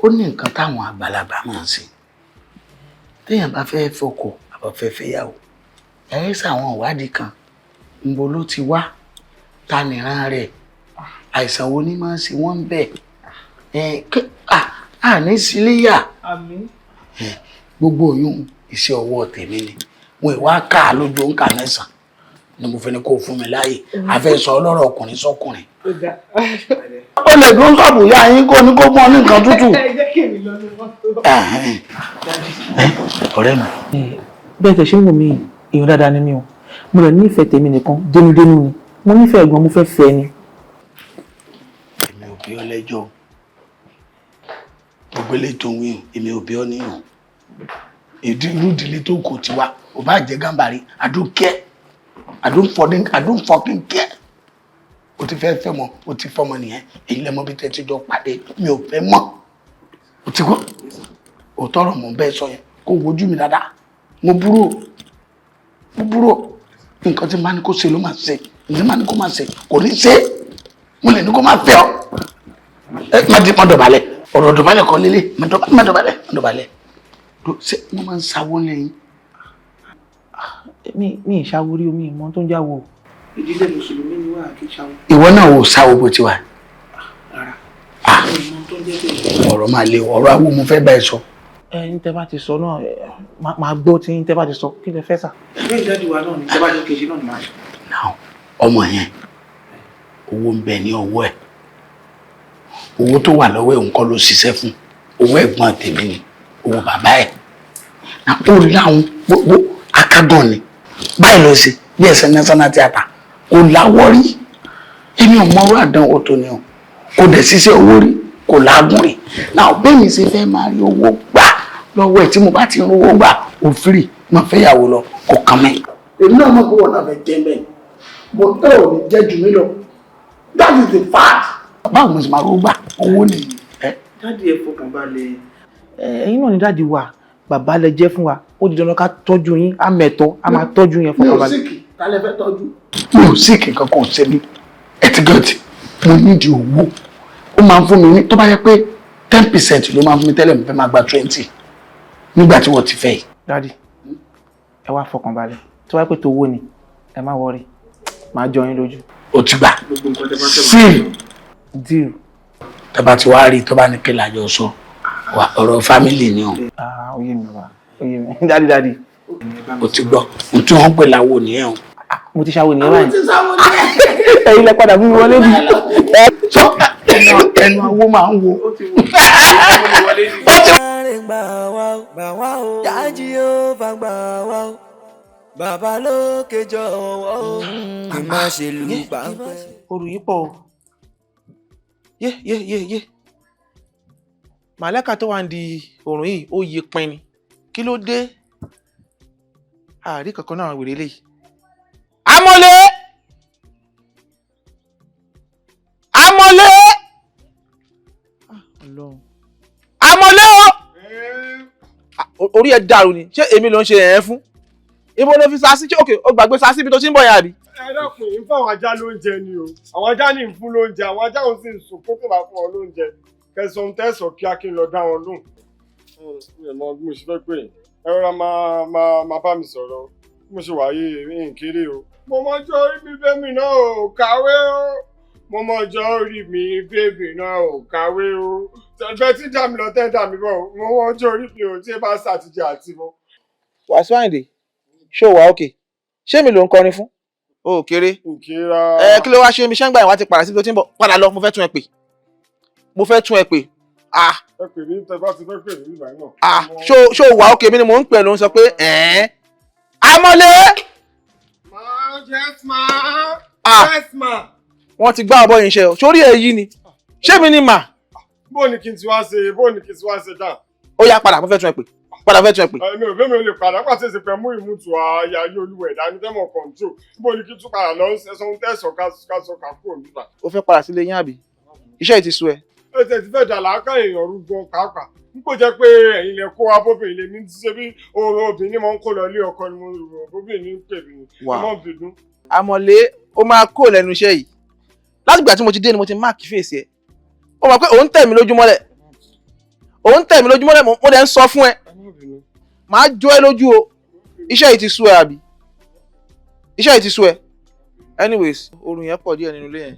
Speaker 1: Ó ní nǹkan táwọn àgbàlagbà máa ń ṣe téèyàn bá fẹ́ fọkọ àbá fẹ́ fẹ́yàwó. Ẹ ṣàwọn ìwádìí kan: ńbo ló ti wá, ta nìran rẹ̀, àìsàn wo ni máa ń ṣe wọ́n bẹ̀ ẹ à ní síléyà.
Speaker 10: Àmín.
Speaker 1: Gbogbo oyún iṣẹ́ ọwọ́ tèmi ni wọn ìwà ká lójú òǹkà mẹ́sàn-án ni mo fi ní kó fún mi láàyè. Àfẹ́ sọ ọlọ́rọ̀ ọkùnrin sọkùnrin. Ó lè dún sọ́ọ̀bù yá yín kó ní kó pọ́n ní nǹkan tútù.
Speaker 10: Ẹ jẹ́ kí èmi lọ ní mọ́tò.
Speaker 1: Ọ̀rẹ́ mi.
Speaker 2: Bẹ́ẹ̀ tẹ̀ ṣe ń wò mí, èèyàn dáadáa ni mí o. Mo rẹ̀ nífẹ̀ẹ́ tèmi nìkan dénúdénú ni mo nífẹ̀ẹ́ gan, mo fẹ́ fẹ́ ni.
Speaker 1: Èmi ò bí ọ lẹ́jọ́. Gbogbo eléyìí tó ń wí, èmi ò bí ọ níyàn. Ìdí irú ìdílé tó kò ti wá, ò bá jẹ́ Gàmbàrí, I don't care, I don't fucking care. O ti fẹ́ fẹ́ mọ, o ti fọmọ nìyẹn. Èyí lẹ́mọ bí tẹ́tí jọ pàdé, mi ò fẹ́ mọ̀. O ti kọ́ òótọ́ ọ̀rọ̀ mò ń bẹ́ẹ̀ sọ yẹn. Kó wojú mi dáadáa. Mo burú o, mo burú o. Nǹkan tí màá ní kó ṣe ló máa ṣe, nǹkan tí màá ní kó máa ṣe kò ní ṣe. Mo lè ní kó máa fẹ́ ọ. Ẹ má di má dọ̀bálẹ̀. Ọ̀rọ̀ dọ̀bálẹ̀ kọ́ lélẹ̀. Má dọ̀bálẹ̀, má dọ̀bálẹ̀, má dọ̀bálẹ̀. Ṣé wọ́n máa ń sáwó lẹ́yìn?
Speaker 2: Mi ì ṣàwórí omi ìmọ̀ tó ń jáwọ́. Ìdílé mùsùlùmí ni wà, kí ṣàwó.
Speaker 1: Ìwọ náà ò sáwó bó ti wà?
Speaker 2: Rárá.
Speaker 1: Ọ̀rọ̀ máa le, ọ̀rọ̀ awo mo fẹ́ bá ẹ sọ.
Speaker 2: Ẹ ní tẹ́ bá ti sọ náà, máa gbọ́ tí ní tẹ́ bá ti sọ. Kí lẹ fẹ́ sà? Bẹ́ẹ̀ jáde wa náà ni tẹ́ bá ti kejì náà ni màá ṣe.
Speaker 1: Now, ọmọ yẹn, owó ń bẹ ní ọwọ́ ẹ̀. Owó tó wà lọ́wọ́ ẹ̀, òun kọ́ ló ṣiṣẹ́ fún. Owó ẹ̀gbọ́n tèmi ni, owó bàbá ẹ̀. Na ó láwọn gbogbo akágàn ni báyìí ló ṣe bí ẹsẹ̀ National Theatre kò láwọ́ rí. Èmi ò mọrú àdánwò tó ní o. Kò dẹ̀ ṣiṣẹ́ owó rí, kò lágùn rí. Náà bẹ́ẹ̀ mi ṣe fẹ́ máa rí owó gbà lọ́wọ́ ẹ̀. Tí mo bá ti ń rówó gbà, òfìrì máa fẹ́ yàwó lọ, kò kàn mí. Èmi náà mọ̀ pé wọn náà fẹ́ jẹ́ bẹ́ẹ̀, mo tẹ́ ò ní jẹ́ jù mí lọ. That is the fact. Báwo mo sì máa rówó gbà, owó nìyí.
Speaker 2: Daddy, ẹ fọkàn balẹ̀. Ẹ̀yin náà ni daddy wa. Bàbá lẹ jẹ́ fún wa, ó di dandan ká tọ́jú yín, á mẹ̀tọ́, á máa tọ́jú yẹn.
Speaker 1: Mi ò
Speaker 2: Fọkànbalẹ̀.
Speaker 1: sick, ta lẹ fẹ́ tọ́jú? Mi ò sick, nǹkan kan ò ṣe mí. Ẹ ti gẹ̀ẹ́tì, mo nídìí owó. Ó máa ń fún mi ní, tó bá yẹ pé 10% ló máa ń fún mi tẹ́lẹ̀, mo fẹ́ máa gba 20 nígbà tí wọ́n ti fẹ́ yìí.
Speaker 2: Daddy, ẹ wá fọkànbalẹ̀. Tó bá pẹ́ tó owó ni, ẹ má worry, máa jọ yín lójú.
Speaker 1: O ti gbà sí.
Speaker 2: Deal.
Speaker 1: Tó bá ti wá rí, tó bá ní kí lájọ sọ wà, ọ̀rọ̀ family ni o.
Speaker 2: Ah, ó yé mi wá, ó yé mi, daddy, daddy.
Speaker 1: O ti gbọ́ ohun tí wọ́n ń pè láwo nìyẹn o.
Speaker 2: Mo ti ṣàwò nìyẹn báyìí.
Speaker 1: Ti sáwó nìyẹn.
Speaker 2: Ẹ̀yin lẹ padà mú mi wọlé bí.
Speaker 1: Sọ ẹnu awo máa ń wo.
Speaker 5: Gbà wá o, gbà wá o, Jájí ó bá gbà wá o, bàbá lókè jọ̀wọ́ o, kí má ṣe lù pàǹpẹ́.
Speaker 2: Oru yìí pọ̀ o. Yé yé yé yé, màlẹ́kà tó wà ń di òrùn yìí, ó yí pin ni. Kí ló dé? Àárí kankan náà wèrè lè. Amọ̀lé, Amọ̀lé! Ọlọ́run, Amọ̀lé o! Ah, orí ẹ dàrú ni. Ṣé èmi ló ń ṣe ẹ̀ fún? Ibo ló fi sasí? Ṣé òkè ó gbàgbé sasí ibi tó ti ń bọ̀ yẹn àbí?
Speaker 7: Ẹ dákun, yìí ń fún àwọn ajá lóúnjẹ ni o. Àwọn ajá ní ń fún lóúnjẹ, àwọn ajá òun sì ń sùn kó tó bá fún ọ lóúnjẹ. Kẹsàn-án tẹsán kíá kí n lọ dá wọn lóhùn. Mi ò mọ bí mo ṣe fẹ́ pè yín. Ẹ rọra máa bá mi sọ̀rọ̀ bí mo ṣe wà yìí, ń kéré o. Mo mọjọ́ orí mi, bẹ́mi náà ò kàwé o. Mo mọjọ́ orí mi, bébì náà ò kàwé o. Tẹ̀gbẹ́ tí dà mí lọ tẹ́ dà mí bọ̀, mo mọjọ́ orí mi ò tí ẹ bá ṣàtijọ́ àti mọ́.
Speaker 2: Wàsíù Àyìndé, ṣé o wà òkè? Ṣé mi ló ń kọrin fún? O ò kéré.
Speaker 7: Nkéré.
Speaker 2: Ẹ kí ló wá ṣe mi ṣẹ́ngbà yẹn? Wá ti padà síbi tó ti ń bọ̀. Padà lọ, mo fẹ́ tún ẹ pè, mo fẹ́ tún ẹ pè. Ah!
Speaker 7: Ẹ pè mí tẹ bá ti fẹ́ pè mí nígbà náà.
Speaker 2: Ah, ṣó o wà òkè? Mi ni mò ń pè, ló ń sọ pé ẹ̀ẹ́n. Amọ̀lé!
Speaker 7: Ma, yes ma.
Speaker 2: Ah.
Speaker 7: Yes ma.
Speaker 2: Wọ́n ti gbá ọ̀bọ yìí ṣe o. Sórí èyí ni ṣé mi ni mà?
Speaker 7: Bó ni kí n ti wá ṣe? Bó ni kí n ti wá ṣe dáa?
Speaker 2: Ó yá, padà, mo fẹ́ tún ẹ pè. Padà, mo fẹ́ tún ẹ pè.
Speaker 7: Èmi ò bẹ́ẹ̀ mi ò lè padà pàṣẹ ṣe pẹ̀ mú ìmútu ayé ayé olúwẹ̀ dání tẹ́mọ̀ control. Bó ni kí n tún padà lọ ṣe ohun tẹ̀sán ká sọ ká kúrò nígbà?
Speaker 2: O fẹ́ padà sílé yín àbí? Iṣẹ́ yìí ti sú ẹ?
Speaker 7: Ẹ tẹ̀ ti fẹ́ dà láàkà èèyàn rú gan pàápàá. N kò jẹ́ pé ẹ̀yin lẹ kó wa bóbìnrin lèmi ti ṣe bí obìnrin máa ń kó lọ ilé ọkọ ni mo rò bóbìnrin ń pè mí.
Speaker 2: Wow.
Speaker 7: Ẹ má bínú.
Speaker 2: Àmọ̀lé, ó máa kó lẹ́nu iṣẹ́ yìí. Látìgbà tí mo ti dé ni mo ti mark face ẹ̀. Ó mọ̀ pé òun tẹ̀ mí lójúmọ́lẹ̀, òun tẹ̀ mí lójúmọ́lẹ̀. Mo dẹ̀ ń sọ fún ẹ, màá jó ẹ lójú o. Iṣẹ́ yìí ti sú ẹ àbí? Iṣẹ́ yìí ti sú ẹ. Anyways, oorun yẹn pọ̀ díẹ̀ nínú ilé yẹn,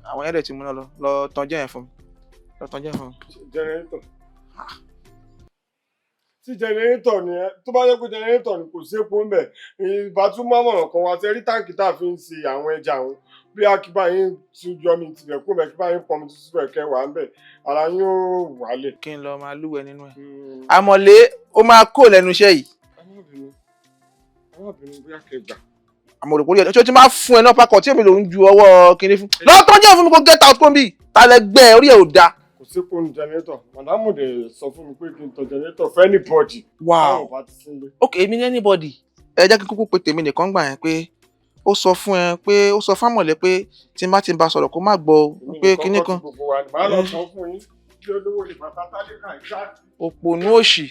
Speaker 2: àwọn yẹn dẹ̀ ti múná lọ. Lọ tan jẹ́ yẹn fún mi, lọ tan jẹ́ yẹn fún mi.
Speaker 7: Generator, tí generator ni ẹ tó bá yẹ kó generator ni kò sépo ńbẹ̀, ìbá tún mú àmọ̀ràn kan wá sí rí. Tank tá a fi ń ṣe àwọn ẹja àwọn bí akíbá yín tún yọ mi tibẹ̀ kó mẹ́ kí bá yín pọnmi tuntun síbẹ̀ kẹwàá ńbẹ̀, ara yín ó wálẹ̀.
Speaker 2: Kí n lọ máa lúwẹ̀ẹ́ nínú ẹ̀. Àmọ̀lé, ó máa kó lẹ́nu iṣẹ́ yìí.
Speaker 7: Ẹ má bínú, ẹ má bínú, bóyá kẹgbà.
Speaker 2: Àmọ́ òròpó rí ẹ ṣé o ti máa fún ẹ náà pákọ̀ tí èmi ló ń ju ọwọ́ kinní fún. Lọ́wọ́ tó ń jẹ́ fún mi, kó get out, kó ń bì ta lẹ gbẹ́ orí ẹ̀ ò da.
Speaker 7: Kò sépo ní generator. Madam dẹ̀ sọ fún mi pé kí n tan generator for anybody.
Speaker 2: Wow.
Speaker 7: Táwọn bá ti sílé.
Speaker 2: Ok, èmi ní anybody. Ẹ jẹ́ kí n kúkú pe tèmi nìkan gbà yẹn pé ó sọ fún ẹ pé ó sọ fámọ̀lẹ́ pé tí n bá ti ń ba sọ̀rọ̀ kó má gbọ́ o, pé kinní kan.
Speaker 7: Gbogbo wa ni màá lọ sọ fún yín kí olówó lè bàtà tálíkà ìgbà.
Speaker 2: Òpònú òṣì,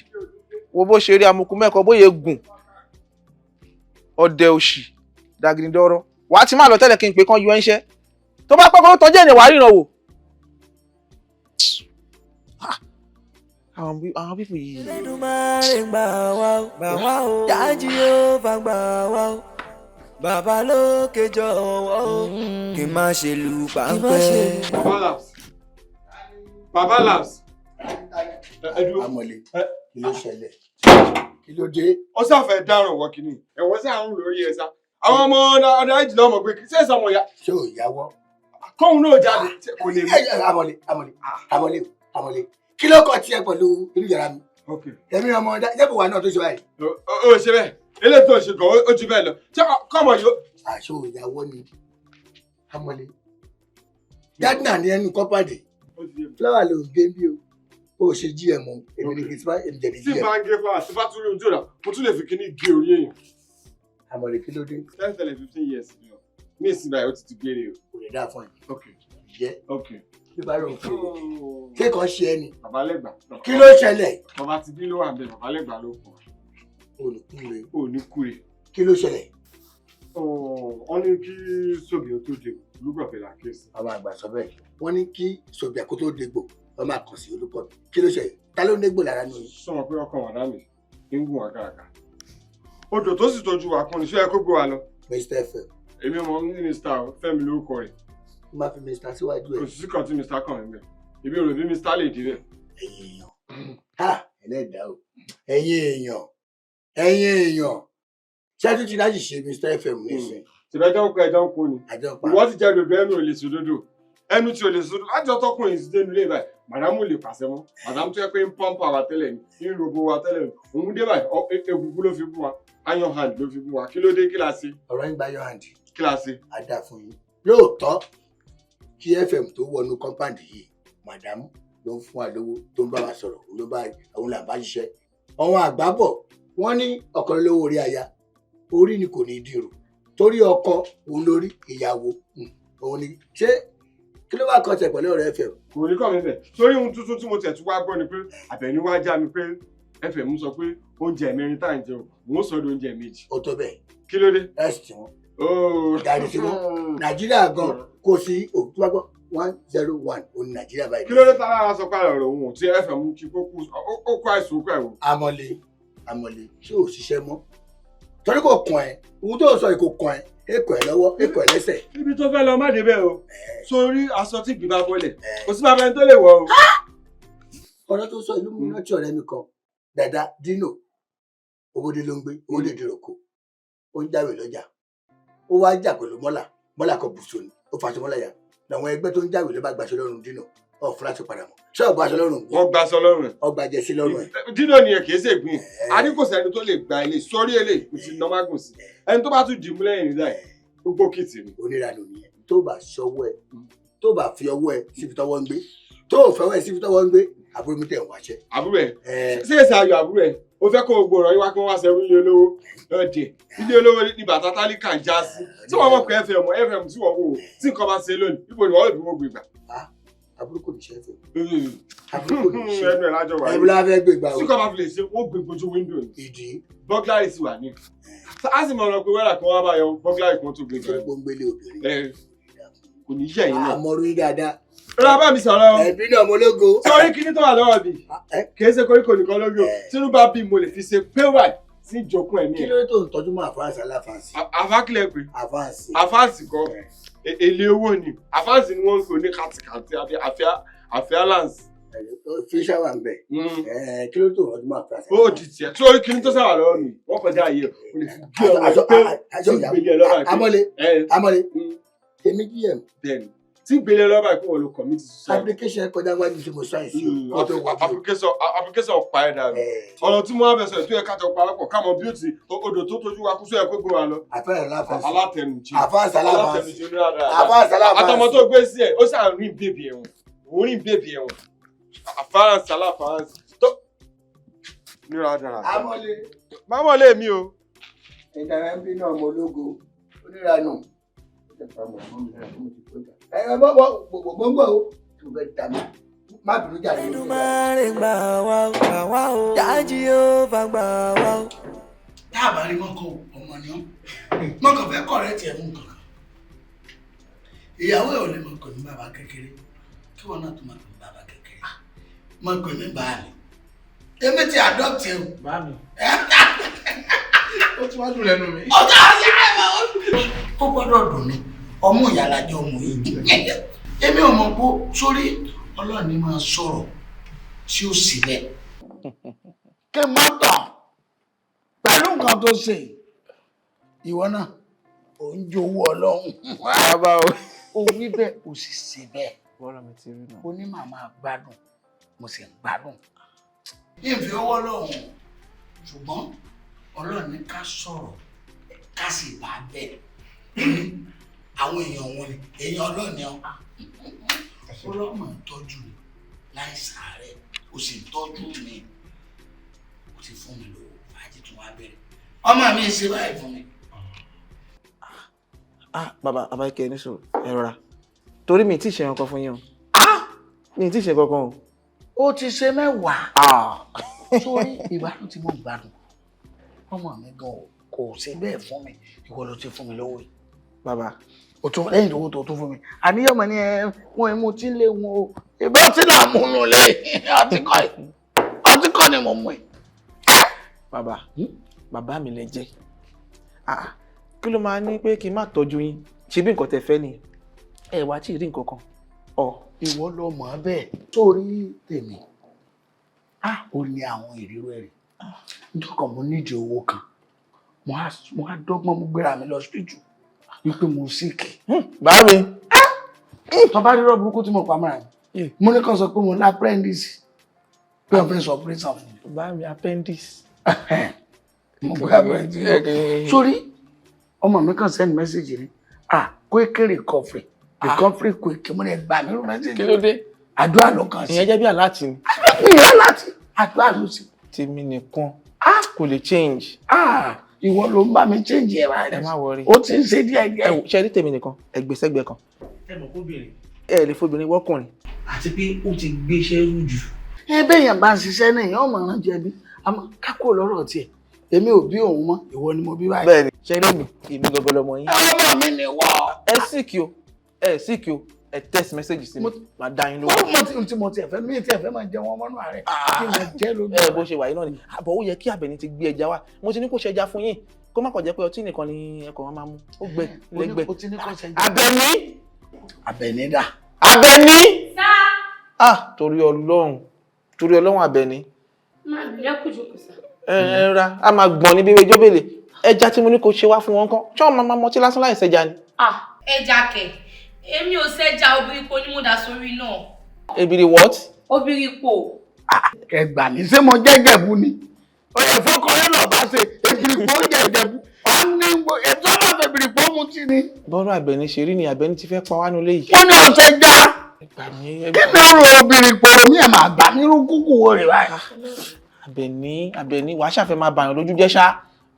Speaker 2: wo bó ṣe rí amukú mẹ́kọ̀ọ́ bóyá gùn ọdẹ òṣì dàgìrìndọ̀rọ̀. Wàá ti máa lọ tẹ́lẹ̀ kí n pè kán yọ ẹ́ ń ṣẹ́. Tó bá pẹ́ kó tọ́jú ẹ̀ ní wàá ríran wò. Àwọn people yìí.
Speaker 5: Elédùmarè gbà wá o, gbà wá o, Jájí ó bá gbà wá o, bàbá lókè jọ̀wọ́ o, kí n má ṣe lù páńpẹ́.
Speaker 7: Baba Labs, Baba Labs.
Speaker 11: Amọ̀lé, kí ló ṣẹlẹ̀? Kí ló dé?
Speaker 7: Ó sáfẹ́ dáràn wọ kínní ẹ̀wọ̀n sí àrùn lórí ẹ̀ sá. Àwọn ọmọ ọ̀dà ìjìnlẹ̀ ọmọ pé ṣé ìsọmọ ya.
Speaker 11: Ṣé ò yáwọ́?
Speaker 7: Kóun náà jáde kò lè mú.
Speaker 11: Amọ̀lé, Amọ̀lé, Amọ̀lé, Amọ̀lé, kí ló kọ tiẹ̀ pẹ̀lú inú yàrá mi? Èmi ọmọ ọ̀dà jẹ́bù wa náà tó ṣe báyìí.
Speaker 7: Ó ṣe bẹ́ẹ̀, eléyìí tó ṣe gan ó ju bẹ́ẹ̀ lọ. Ṣé kọ́mọ yóò.
Speaker 11: Àṣọ ìyàwó ni Amọ̀lé, gardner ni ẹnu kọ́pàdé, flower ló ń gé bí o. Ó ṣe GM o, èmi ni kì í èmi jẹ̀bi
Speaker 7: Tí
Speaker 11: GM.
Speaker 7: bá ń gé flower, tí bá tún rí ojú rà, mo tún lè fi kíní gé orí èèyàn.
Speaker 11: Amọ̀lé, kí ló dé?
Speaker 7: 10 tẹ̀lé 15 years ni o ní ìsìn báyìí, ó ti ti gbére o.
Speaker 11: Kò lè dáa fún ẹ.
Speaker 7: Ok.
Speaker 11: Jẹ́.
Speaker 7: Ok.
Speaker 11: Bí bá lọ fún un. Ṣé kan ṣe ẹ ni?
Speaker 7: Babalẹ́gbà.
Speaker 11: Kí ló ṣẹlẹ̀?
Speaker 7: Bàbá ti bí ló wà bẹ́ẹ̀, Babalẹ́gbà ló pọ̀.
Speaker 11: Olùkúre.
Speaker 7: Oníkúre.
Speaker 11: Kí ló ṣẹlẹ̀?
Speaker 7: Wọ́n ní kí Sòbí ó tó dé Olúgbọ̀fẹ́ là ké sí.
Speaker 11: Àwọn àgbà sọ bẹ́ẹ̀. Wọ́n ní kí Sòbí àkó tó dégbò, wọ́n máa kàn sí Olúkọ̀bí. Kí ló ṣẹlẹ̀? Ta ló ń dégbò lára nù yín?
Speaker 7: Sọ wọn pé ọkàn wà dá mi, ń gùn wá kàkà. Odò tó sì tọ́jú wa kún ni ṣé ẹ kó gbé wa lọ.
Speaker 11: Mr. FM.
Speaker 7: Èmi ọmọ ní Mr. Fẹ́mi lórúkọ rẹ̀.
Speaker 11: Mo máa fi Mr. síwájú ẹ̀.
Speaker 7: Kò sí kan tí Mr. kàn mí bẹ̀. Èmi ò rò bí Mr. lè dé bẹ̀.
Speaker 11: Ẹ̀yin èèyàn. Ha! Ẹlẹ́dàá o. Ẹ̀yin èèyàn. Ẹ̀yin èèyàn. Ṣé tún ti láti ṣe Mr. FM nísìn?
Speaker 7: Tìbẹ́jọ́ ń kọ ẹjọ́ ń kú ni. Ìwọ ti jẹ́ dodo ẹnu ò lè sòdodo. Ẹnu tí ò lè sòdodo. Láti ọtọ́kùnrin ti dénú ilé báyìí. Màdámù lè pàṣẹ mọ́. Màdámù tó yẹ pé ń pọ́ǹpù àwa tẹ́lẹ̀ ni, ń robo wa tẹ́lẹ̀ ni. Òun dé báyìí, egungun ló fi bú wa. Iron hand ló fi bú wa. Kí ló dé? Kí la ṣe?
Speaker 11: Ọ̀rọ̀ yín gba iron hand.
Speaker 7: Kí la ṣe?
Speaker 11: A dà fún yín. Lóòótọ́, kí FM tó wọnú compound yìí, màdámù ló ń fún wa lówó tó ń bá wa sọ̀rọ̀, òun ló bá òun là bá ṣiṣẹ́. Àwọn àgbà bọ̀, wọ́n ní ọ̀kan lówó orí aya, orí ni kò ní dìrò. Torí ọkọ òun lórí ìyàwó òun ni. Ṣé kí ló wá kọ́ tẹ̀ pẹ̀lú ọ̀rọ̀ FM?
Speaker 7: Kò ní kọ́ mi bẹ̀. Torí ohun tuntun tí mo tẹ̀ tún wá gbọ́ ni pé Àbẹ̀ní wá já mi pé FM sọ pé oúnjẹ mẹ́rin tá à ń jẹun, òun sọ di oúnjẹ méjì.
Speaker 11: Ó tó bẹ́ẹ̀.
Speaker 7: Kí ló dé?
Speaker 11: Ẹ̀sì tí wọ́n. Gàrí tí wọ́n. Nàìjíríà gan kò sí òkú wá gbọ́ 101 òun Nàìjíríà báyìí.
Speaker 7: Kí ló dé tára sọ pé ọ̀rọ̀ òun tí FM kí kó kú ó kó àìsàn ó kó àìwò.
Speaker 11: Amọ̀lé Amọ̀lé ṣé ò ṣiṣẹ́ mọ́? Torí kò kàn ẹ́, ohun tó sọ yìí kò kàn ẹ́, èkó ẹ̀ lọ́wọ́, èkó ẹ̀ lẹ́sẹ̀.
Speaker 7: Ibi tó fẹ́ lọ má débẹ̀ o, sórí aṣọ tí ìgbín bá bọ́lẹ̀, kò sí bàbá ẹni tó lè wọ̀ o.
Speaker 11: Ọ̀rọ̀ tó sọ ìlú mi rántí ọ̀rẹ́ mi kan, Dàda Dino, Owódé ló ń gbé, Owódé Dìròkò, ó ń jáwèé lọ́jà, ó wá jà pẹ̀lú Mọ́là, Mọ́là kan bùsùn ni, ó faṣọ Mọ́là ya, làwọn ẹgbẹ́ tó ń jáwèé ló bá gbaṣọ lọ́rùn Dino, ọ̀ fúláṣọ padà mọ́. Ṣé ọ̀gbà aṣọ lọ́rùn?
Speaker 7: Wọ́n gbaṣọ lọ́rùn ẹ̀.
Speaker 11: Ọgbà jẹsí lọ́rùn ẹ̀.
Speaker 7: Dino ni ẹ̀ kìí ṣe ìgbín. A ní kò sẹ́ni tó lè gba ilé sórí èlé kò ti nà mágùn sí. Ẹni tó bá tún dì mú lẹ́yìn nígbà yìí, gbogbo kìtì ni.
Speaker 11: Oníranù nìyẹn. Tó bá ṣọwọ́ ẹ, tó bá fi ọwọ́ ẹ síbi tọ́wọ́ ń gbé, tó ò fọwọ́ ẹ síbi tọ́wọ́ ń gbé, àbúrò mi tẹ̀ ń wáṣẹ́.
Speaker 7: Àbúrò ẹ̀ ṣé èsì ayọ̀ àbúrò ẹ̀ o fẹ́ kó gbogbo ọ̀rọ̀ yín wá kí wọ́n wá ṣerú ilé olówó lọ́dẹ̀ ilé olówó ní bàtà tálíkà ń já sí tí wọ́n mọ̀ pé FM FM tí wọ́n wò ó tí nǹkan bá ṣe lónìí ibo ni wọ́n lè fi wọ́n gbé gbà.
Speaker 11: Àbúrò kò ní ṣe fẹ́. Àbúrò kò ní ṣe.
Speaker 7: Ẹnu ẹ̀ lájọ wà.
Speaker 11: Ẹ̀bùn la fẹ́ gbé gbà o.
Speaker 7: Tí kò bá fi lè ṣe, wọ́n gbé gbojú wíńdò ni.
Speaker 11: Ìdí.
Speaker 7: Bọ́gláì sì wà ní. A sì mọ̀ ọ́nà pé wẹ́rà kan wá bá yọ bọ́gláì kan tó gbé gbà.
Speaker 11: Gbóngbélé obìnrin.
Speaker 7: Kò ní yẹ̀ yín náà.
Speaker 11: Àmọ̀rú yín dáadáa.
Speaker 7: Rárá bá mi sọ̀rọ̀ o.
Speaker 11: Ẹ̀bí náà mo lógo.
Speaker 7: Sọrí kíní tó wà lọ́wọ́ mi. Kì í ṣe koríko nìkan lórí o. Tínú bá bí mo lè fi ṣe péwà sí ìjókòó ẹ̀mí ẹ̀.
Speaker 11: Kí ló tó ń tọ́jú mọ́ àfáàsì aláfáàsì?
Speaker 7: Àfákìlẹ̀ pé.
Speaker 11: Àfáàsì.
Speaker 7: Àfáàsì kọ́. Èlé owó ni. Àfáàsì ni wọ́n ń pè ní kàtìkàtì àbí àfíàlánsì.
Speaker 11: Fíṣà wà ń bẹ̀. Kí ló tó ń tọ́jú mọ́ àfáàsì?
Speaker 7: Ó di tiẹ̀. Sórí kíní tó sáwà lọ́wọ́ mi. Wọ́n kọjá ayé o lè fi gé ọmọ pé tí ń gbélé ẹ lọ́ba.
Speaker 11: Amọ̀lé Amọ̀lé èmi GM.
Speaker 7: Bẹ́ẹ̀ni tí ń gbélé lọ́ba ìpín wọn ló commit suicide.
Speaker 11: Application kọjá wájú tí mo sáyẹn sí o.
Speaker 7: Application ọ̀pá ẹ̀dá rẹ̀. Ọ̀rọ̀ tí mo wá bẹ̀ sọ̀rọ̀ tó yẹ ká jọ parapọ̀ ká mọ bí ó ti odò tó tójú wa kú sóyẹ kó gbé wa lọ.
Speaker 11: Àfẹ́rẹ́ aláfàásì.
Speaker 7: Alátẹnujẹ.
Speaker 11: Àfáàsì aláfàásì.
Speaker 7: Alátẹnujẹ oníràdà.
Speaker 11: Àfáàsì aláfàásì.
Speaker 7: Àtọmọ tó gbé sí ẹ̀ ó sàn rìn bèbè ẹ̀wọ̀n. Òun rìn bèbè ẹ̀wọ̀n. Àfáàsì aláfàásì. Tó níràdà.
Speaker 11: Amọ̀lé.
Speaker 7: Mámọ̀lé mi o.
Speaker 11: Ìdára ń bínú ọmọ ológo oníranù. Ẹ bọ́ bọ́ gbogbo gbọ́ o tó bẹ dà mí má bínú jáde.
Speaker 5: Èdùmàrè gbà wá o, gbà wá o, Jah Jehovah gbà wá o.
Speaker 1: Tá a bá rí mọ́kọ ọmọ ni ọ́ mọ́kọ fẹ́ kọ̀ rẹ́ tiẹ̀ mú nǹkan kan. Ìyàwó ẹ̀ ò lè mọ̀ pè mí bàbá kékeré kí wọn náà tó máa pè mí bàbá kékeré mọ̀ pè mí bàálẹ̀. Èmi ti adopt ẹ o.
Speaker 2: Bá mi. Ó tún wá dùn lẹ́nu mi.
Speaker 1: Ọjọ́ ọ̀sẹ̀ ó gbọ́dọ̀ dùn ni ọmú ìyàlájọ ọmọ yìí. Èmi ò mọ̀ pé sórí Ọlọ́run ní máa sọ̀rọ̀ tí ó sì bẹ́ẹ̀. Kí n má tàn pẹ̀lú nǹkan tó ṣe ìwọ náà ò ń jowó Ọlọ́run.
Speaker 2: Bàbá o.
Speaker 1: O wí bẹ́ẹ̀ o sì ṣe bẹ́ẹ̀.
Speaker 2: Bọ́lá mi ti rí náà.
Speaker 1: O ní màmá gbádùn mo sì ń gbádùn. Ìfi ọwọ́ lọ́hùn ṣùgbọ́n Ọlọ́run ní ká sọ̀rọ̀ ká sì bá bẹ́ẹ̀. Àwọn èèyàn wọn ni èèyàn Ọlọ́run ni ọ́. Ọlọ́mọ tọ́jú mi láì sàárẹ̀ o sì tọ́jú mi o ti fún mi lówó fàájì tún wá bẹ̀rẹ̀ ọmọ mi ṣe báyìí fún mi.
Speaker 2: Ah bàbá Abáyíkẹ́ ní sùúrù ẹ rọra torí mi tí ì ṣe nǹkan fún yín o. Mi ì tí ì ṣe kankan o.
Speaker 1: Ó ti ṣe 10. Sórí ìgbádùn tí mò ń gbádùn, ọmọ mi gan kò ṣe bẹ́ẹ̀ fún mi, ìwọ ló ti fún mi lówó yìí.
Speaker 2: Bàbá.
Speaker 1: O tún lẹ́yìn owó tó tún fún mi, àníyàn mọ̀ ní ẹ wọ́n mú tí ń lé wọn o, ìbá tí là ń mú nù lé ọtí kọ́ ẹ̀, ọtí kọ́ ni mo mú ẹ.
Speaker 2: Bàbá, bàbá mi lẹ jẹ́. Kí ló máa ní pé kí n má tọ́jú yín? Ṣé bí nǹkan tẹ fẹ́ nìyẹn? Ẹ wá tí ì rí nǹkan kan.
Speaker 1: Ìwọ lọ mọ̀ ọ́ bẹ́ẹ̀ sórí tèmi. Ó ní àwọn ìrírí ẹ̀rí. Nítorí kan mo nídìí owó kan. Mo á dọ́gbọ́n mo gbéra mi lọ hospital wípé mo sick.
Speaker 2: Bá mi.
Speaker 1: Tó bá rírọ̀ burúkú tí mo pa mọ́ra mi. Mo ní kàn sọ pé mo ní appendix. Pé wọ́n fẹ́ sọ operation fún mi.
Speaker 2: Bá mi, appendix.
Speaker 1: Mo gbé appendix. Sórí ọmọ mi kàn send message ni. Quick recovery. Recovery quick. Mo ní gbà mí rú message.
Speaker 2: Kí ló dé?
Speaker 1: Àdúrà ló kàn sí.
Speaker 2: Ìyẹn jẹ́ bí aláàtì ni.
Speaker 1: Ìyẹn aláàtì. Àdúrà ló sì.
Speaker 2: Tèmi nìkan kò lè change.
Speaker 1: Ìwọ ló ń bá mi change ẹ̀ báyìí.
Speaker 2: Ẹ má worry.
Speaker 1: Ó ti ń ṣe díẹ̀ díẹ̀.
Speaker 2: Ẹ wò, ṣe rí tèmi nìkan, ẹ gbé sẹ́gbẹ̀ẹ́ kan.
Speaker 8: Ẹ mọ̀ kóbìnrin.
Speaker 2: Ẹ lè fobìnrin wọ́kùnrin.
Speaker 8: Àti pé ó ti gbéṣẹ́ rú jù.
Speaker 1: Ẹ bẹ́yàn bá ń ṣiṣẹ́ náà, èèyàn mọ̀ ọ́n jẹ̀bi. Àmọ́ kákó lọ́rọ̀ tiẹ̀. Èmi ò bí òun mọ́, ìwọ ni mo bí báyìí.
Speaker 2: Bẹ́ẹ̀ni, ṣe rí mi, èmi gangan lọmọ yín.
Speaker 1: Ọmọ mi ni wọ́.
Speaker 2: Ẹ síkì o, ẹ síkì o, ẹ text message sí mi, màá dá yín lóhùn.
Speaker 1: Ó mọ tí mo tiẹ̀ fẹ́, mi tiẹ̀ fẹ́ máa jẹ wọn mọ́nú ààrẹ. Kí n jẹ́ lójú.
Speaker 2: Ẹ bó ṣe wà yìí náà ni, àbọ̀ ó yẹ kí Àbẹ̀ní ti gbé ẹja wá. Mo ti ní kó ṣe ẹja fún yín, kó má kàn jẹ́ pé ọtí nìkan ni ẹkọ̀ wọn máa mú. Ó gbẹ lẹ́gbẹ̀. Àbẹ̀ní.
Speaker 1: Àbẹ̀ní dà.
Speaker 2: Àbẹ̀ní. Torí Ọlọ́run, torí Ọlọ́run Àbẹ̀ní.
Speaker 4: Má bìrẹ́ kùjùkù sá.
Speaker 2: Ẹ ra, a máa gbọ̀n níbi ewé jóbélé. Ẹja tí mo ní kó ṣe wá fún wọn kán. Ṣé wọn máa mọtí lásán láì ṣẹja ni?
Speaker 4: Ẹja kẹ̀. Èmi ò ṣẹja, obìnrin po ni mo dà sórí náà.
Speaker 2: Ebìrì what?
Speaker 4: Obìnrin po.
Speaker 1: Ẹ gbà mí, ṣé mo jẹ́ Ìjẹ̀bú ni? Oyè fọkànlẹ́ náà bá ṣe ebìrì po jẹ́ Ìjẹ̀bú. Ó ní ètò ọ̀nà ebìrì po mu tí ni.
Speaker 2: Bọ́rọ̀ Àbẹ̀ní ṣe rí ni Àbẹ̀ní ti fẹ́ pa wá nulẹ̀ yìí.
Speaker 1: Wọ́n ní ọ̀sẹ̀ já. Kí ni ọ̀rọ̀ obìnrin po mi ẹ̀ máa gbà mí rú kúkú wo rè báyìí?
Speaker 2: Àbẹ̀ní, Àbẹ̀ní, wàá ṣàfẹ́ máa bàyàn lójú jẹ́ ṣá.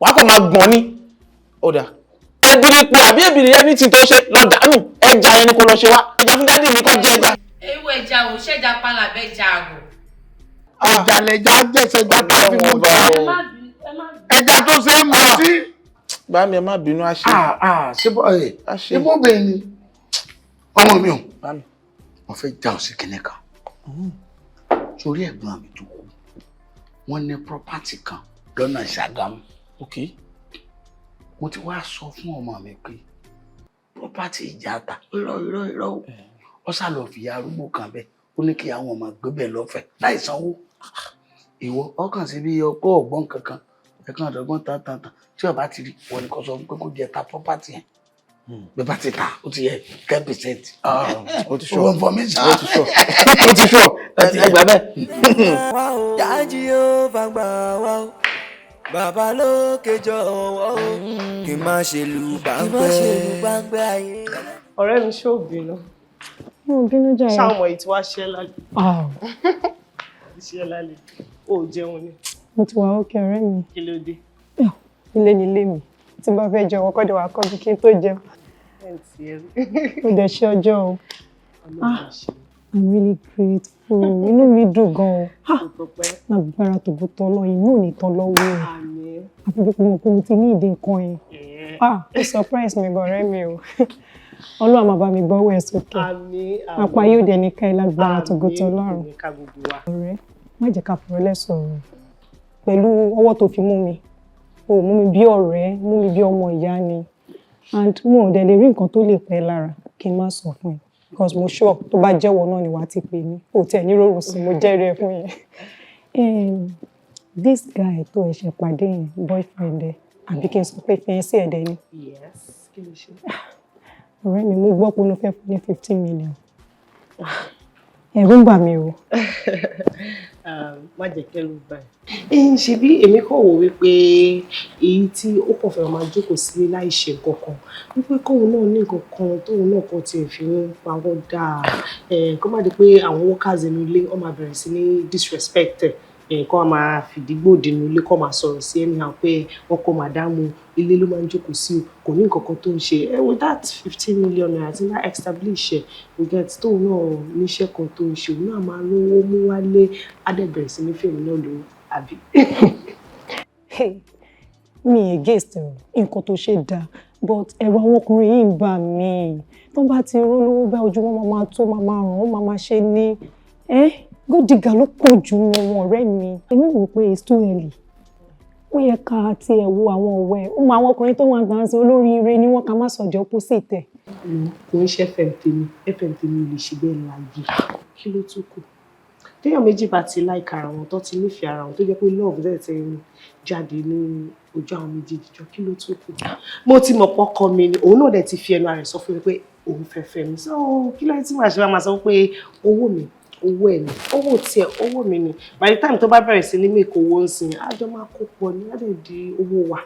Speaker 2: Wàá kàn máa gbọ̀n ni. Ó dà. Ebìrì po àbí ebìrì ẹni tí tó ṣe lọ dànù. Ẹja yẹn ni kò lọ ṣe wá. Ẹja fún dádì mi kò jẹ ẹja.
Speaker 4: Ewu ẹja ò ṣẹja panla bẹ́ẹ̀ ja àgọ̀.
Speaker 1: Ẹja lẹja jẹsẹja tàbí mu jẹ. Ẹja tó ṣe é mú sí.
Speaker 2: Bá mi, ẹ má bínú, á ṣe.
Speaker 1: Ṣé bọ́ ẹ̀ ṣé bó bẹ́ẹ̀ ni? Ọmọ mi ò. Mo fẹ́ já ọ sí kinní kan. Sórí ẹ̀gbọ́n mi tó kú, wọ́n ní property kan lọ́nà Ṣàgámù. Mo ti wá sọ fún ọmọ mi pé property ìjàta irọ́ irọ́ irọ́ o. Ó sá lọ fìyà arúgbó kan bẹ́ẹ̀, ó ní kí àwọn ọmọ gbé bẹ́ẹ̀ lọ́fẹ̀ẹ́ láì sanwó. Ìwọ ọkàn sí bí ọkọ ọgbọ́n kankan, ẹ̀kan àdọ́gbọ́n tán tán tán tí ọba ti rí wọn ni kò sọ pé kó jẹ ta property yẹn. Bí bá ti ta, ó ti yẹ 10%.
Speaker 2: Ó ti sọ.
Speaker 1: Owó information.
Speaker 2: Ó ti sọ. Ó ti sọ. Ẹ gbà bẹ́ẹ̀.
Speaker 5: Dájí ó bá gbà wá o, bàbá lókè jọ̀wọ́ o, kí n má ṣe lù báńpẹ́ ayé.
Speaker 10: Ọ̀rẹ́ mi, ṣé ò bínú?
Speaker 13: Mo ò bínú jàre.
Speaker 10: Ṣáwọn ọmọ yìí ti wá ṣẹ́ lálẹ́? Ṣẹ́ lálẹ́. O ò jẹun ni.
Speaker 13: Mo ti wà ókè, ọ̀rẹ́ mi.
Speaker 10: Kí ló dé?
Speaker 13: Ilé ni ilé mi. Tí bá fẹ́ jẹun, ọkọ̀ dẹ̀ wá kọ́ bí kí n tó jẹun. Mo dẹ̀ ṣe ọjọ́ o. I'm really grateful. Inú mi dùn gan-an. Lágbára tòbótọ́ Ọlọ́run, inú ò ní tán lọ́wọ́ ẹ̀. Àfi bí mo kò ti ní ìdí nǹkan yẹn. Ó surprise mi gan, ọ̀rẹ́ mi o. Ọlọ́run máa bá mi gbọ́wọ́ ẹ̀ sókè. Apá yóò dẹ̀ ní ká ẹ lágbára tògótọ́ Ọlọ́run. Ọ̀rẹ́, má jẹ́ ká fọ̀rọ̀ lẹ̀ sọ̀rọ̀. Pẹ̀lú ọwọ́ tó fi mú mi, o mú mi bí ọ̀rẹ́, mú mi bí ọmọ ìyá ni. And mo ò dẹ̀ lè rí nǹkan tó lè pẹ́ lára kí n má sọ fún ẹ. Because mo sure tó bá jẹ́wọ́ náà ni wàá ti pè mí. O tẹ̀ ní rọrùn sí, mo jẹ́rìí ẹ fún yẹn. This guy tó ẹ̀ṣẹ̀ pàdé yẹn, boyfriend ẹ, àbí kí n sọ pé fiancé ẹ̀ dẹ̀ ni.
Speaker 10: Yes, kí ló ṣe?
Speaker 13: Ọ̀rẹ́ mi, mo gbọ́ pé ó fẹ́ fún ní 15 million. Ẹ̀rù ń bà mí o.
Speaker 10: Má jẹ́ kẹ́rù bà ẹ́. Ẹ ń ṣe bí èmi kàn wò wípé èyí tí ó kàn fẹ́ máa jókòó sílé láì ṣe nǹkan kan, wípé kóun náà ní nǹkan kan tóun náà kan tiẹ̀ fi ń pawọ́ dáa, kó má di pé àwọn workers inú ilé wọ́n máa bẹ̀rẹ̀ sí ní disrespect ẹ̀. Nǹkan a máa fìdígbòdì nínú ilé, kó máa sọ̀rọ̀ sí anyhow pé ọkọ màdámù ilé ló máa ń jókòó sí o, kò ní nǹkan kan tó ń ṣe. Ẹ wo that ₦15 million tí bá establish ẹ, you get, tóun náà níṣẹ́ kan tó ń ṣe, òun náà máa rówó mú wálé, á dẹ̀ bẹ̀rẹ̀ sí ní fèmí náà lówó, àbí?
Speaker 13: Hey, mi against ẹ o, nǹkan tó ṣe dáa, but ẹ̀rù àwọn ọkùnrin yìí ń bà mí. Tó bá ti rólówó bá, ojú wọn máa tó máa máa ràn ó, máa máa ṣe ní ẹ́ gold digger ló pọ̀ jù wọn. Ọ̀rẹ́ mi, èmi wò pé it's too early. Ó yẹ ká tiẹ̀ wo àwọn ọ̀wẹ́ ó mọ àwọn ọkùnrin tó wà gbà ń sin olóríire ni wọ́n, ká má sọ̀jọ́ opposite ẹ̀.
Speaker 10: Kò ń ṣe FM tèmi, FM tèmi ò lè ṣe bẹ́ẹ̀ láyé. Kí ló tún kù? Téèyàn méjì bá ti like ara wọn, tó ti nífẹ̀ẹ́ ara wọn, tó jẹ́ pé love dẹ̀ ti ń jáde ní ojú àwọn méjèèjì jọ, kí ló tún kù? Mo ti mọ̀ pọ́kọ mi ni, òun náà dẹ̀ ti fi ẹnu ara rẹ̀ sọ fún mi pé òun fẹ́ fẹ́ mi. So kí ló dé tí màá ṣe máa sọ pé owó mi, owó ẹ̀ ni, owó tiẹ̀, owó mi ni? By the time tó bá bẹ̀rẹ̀ sí ní make owó ń sìn, á jọ máa kó pọ̀ ní, á dẹ̀ di owó wa.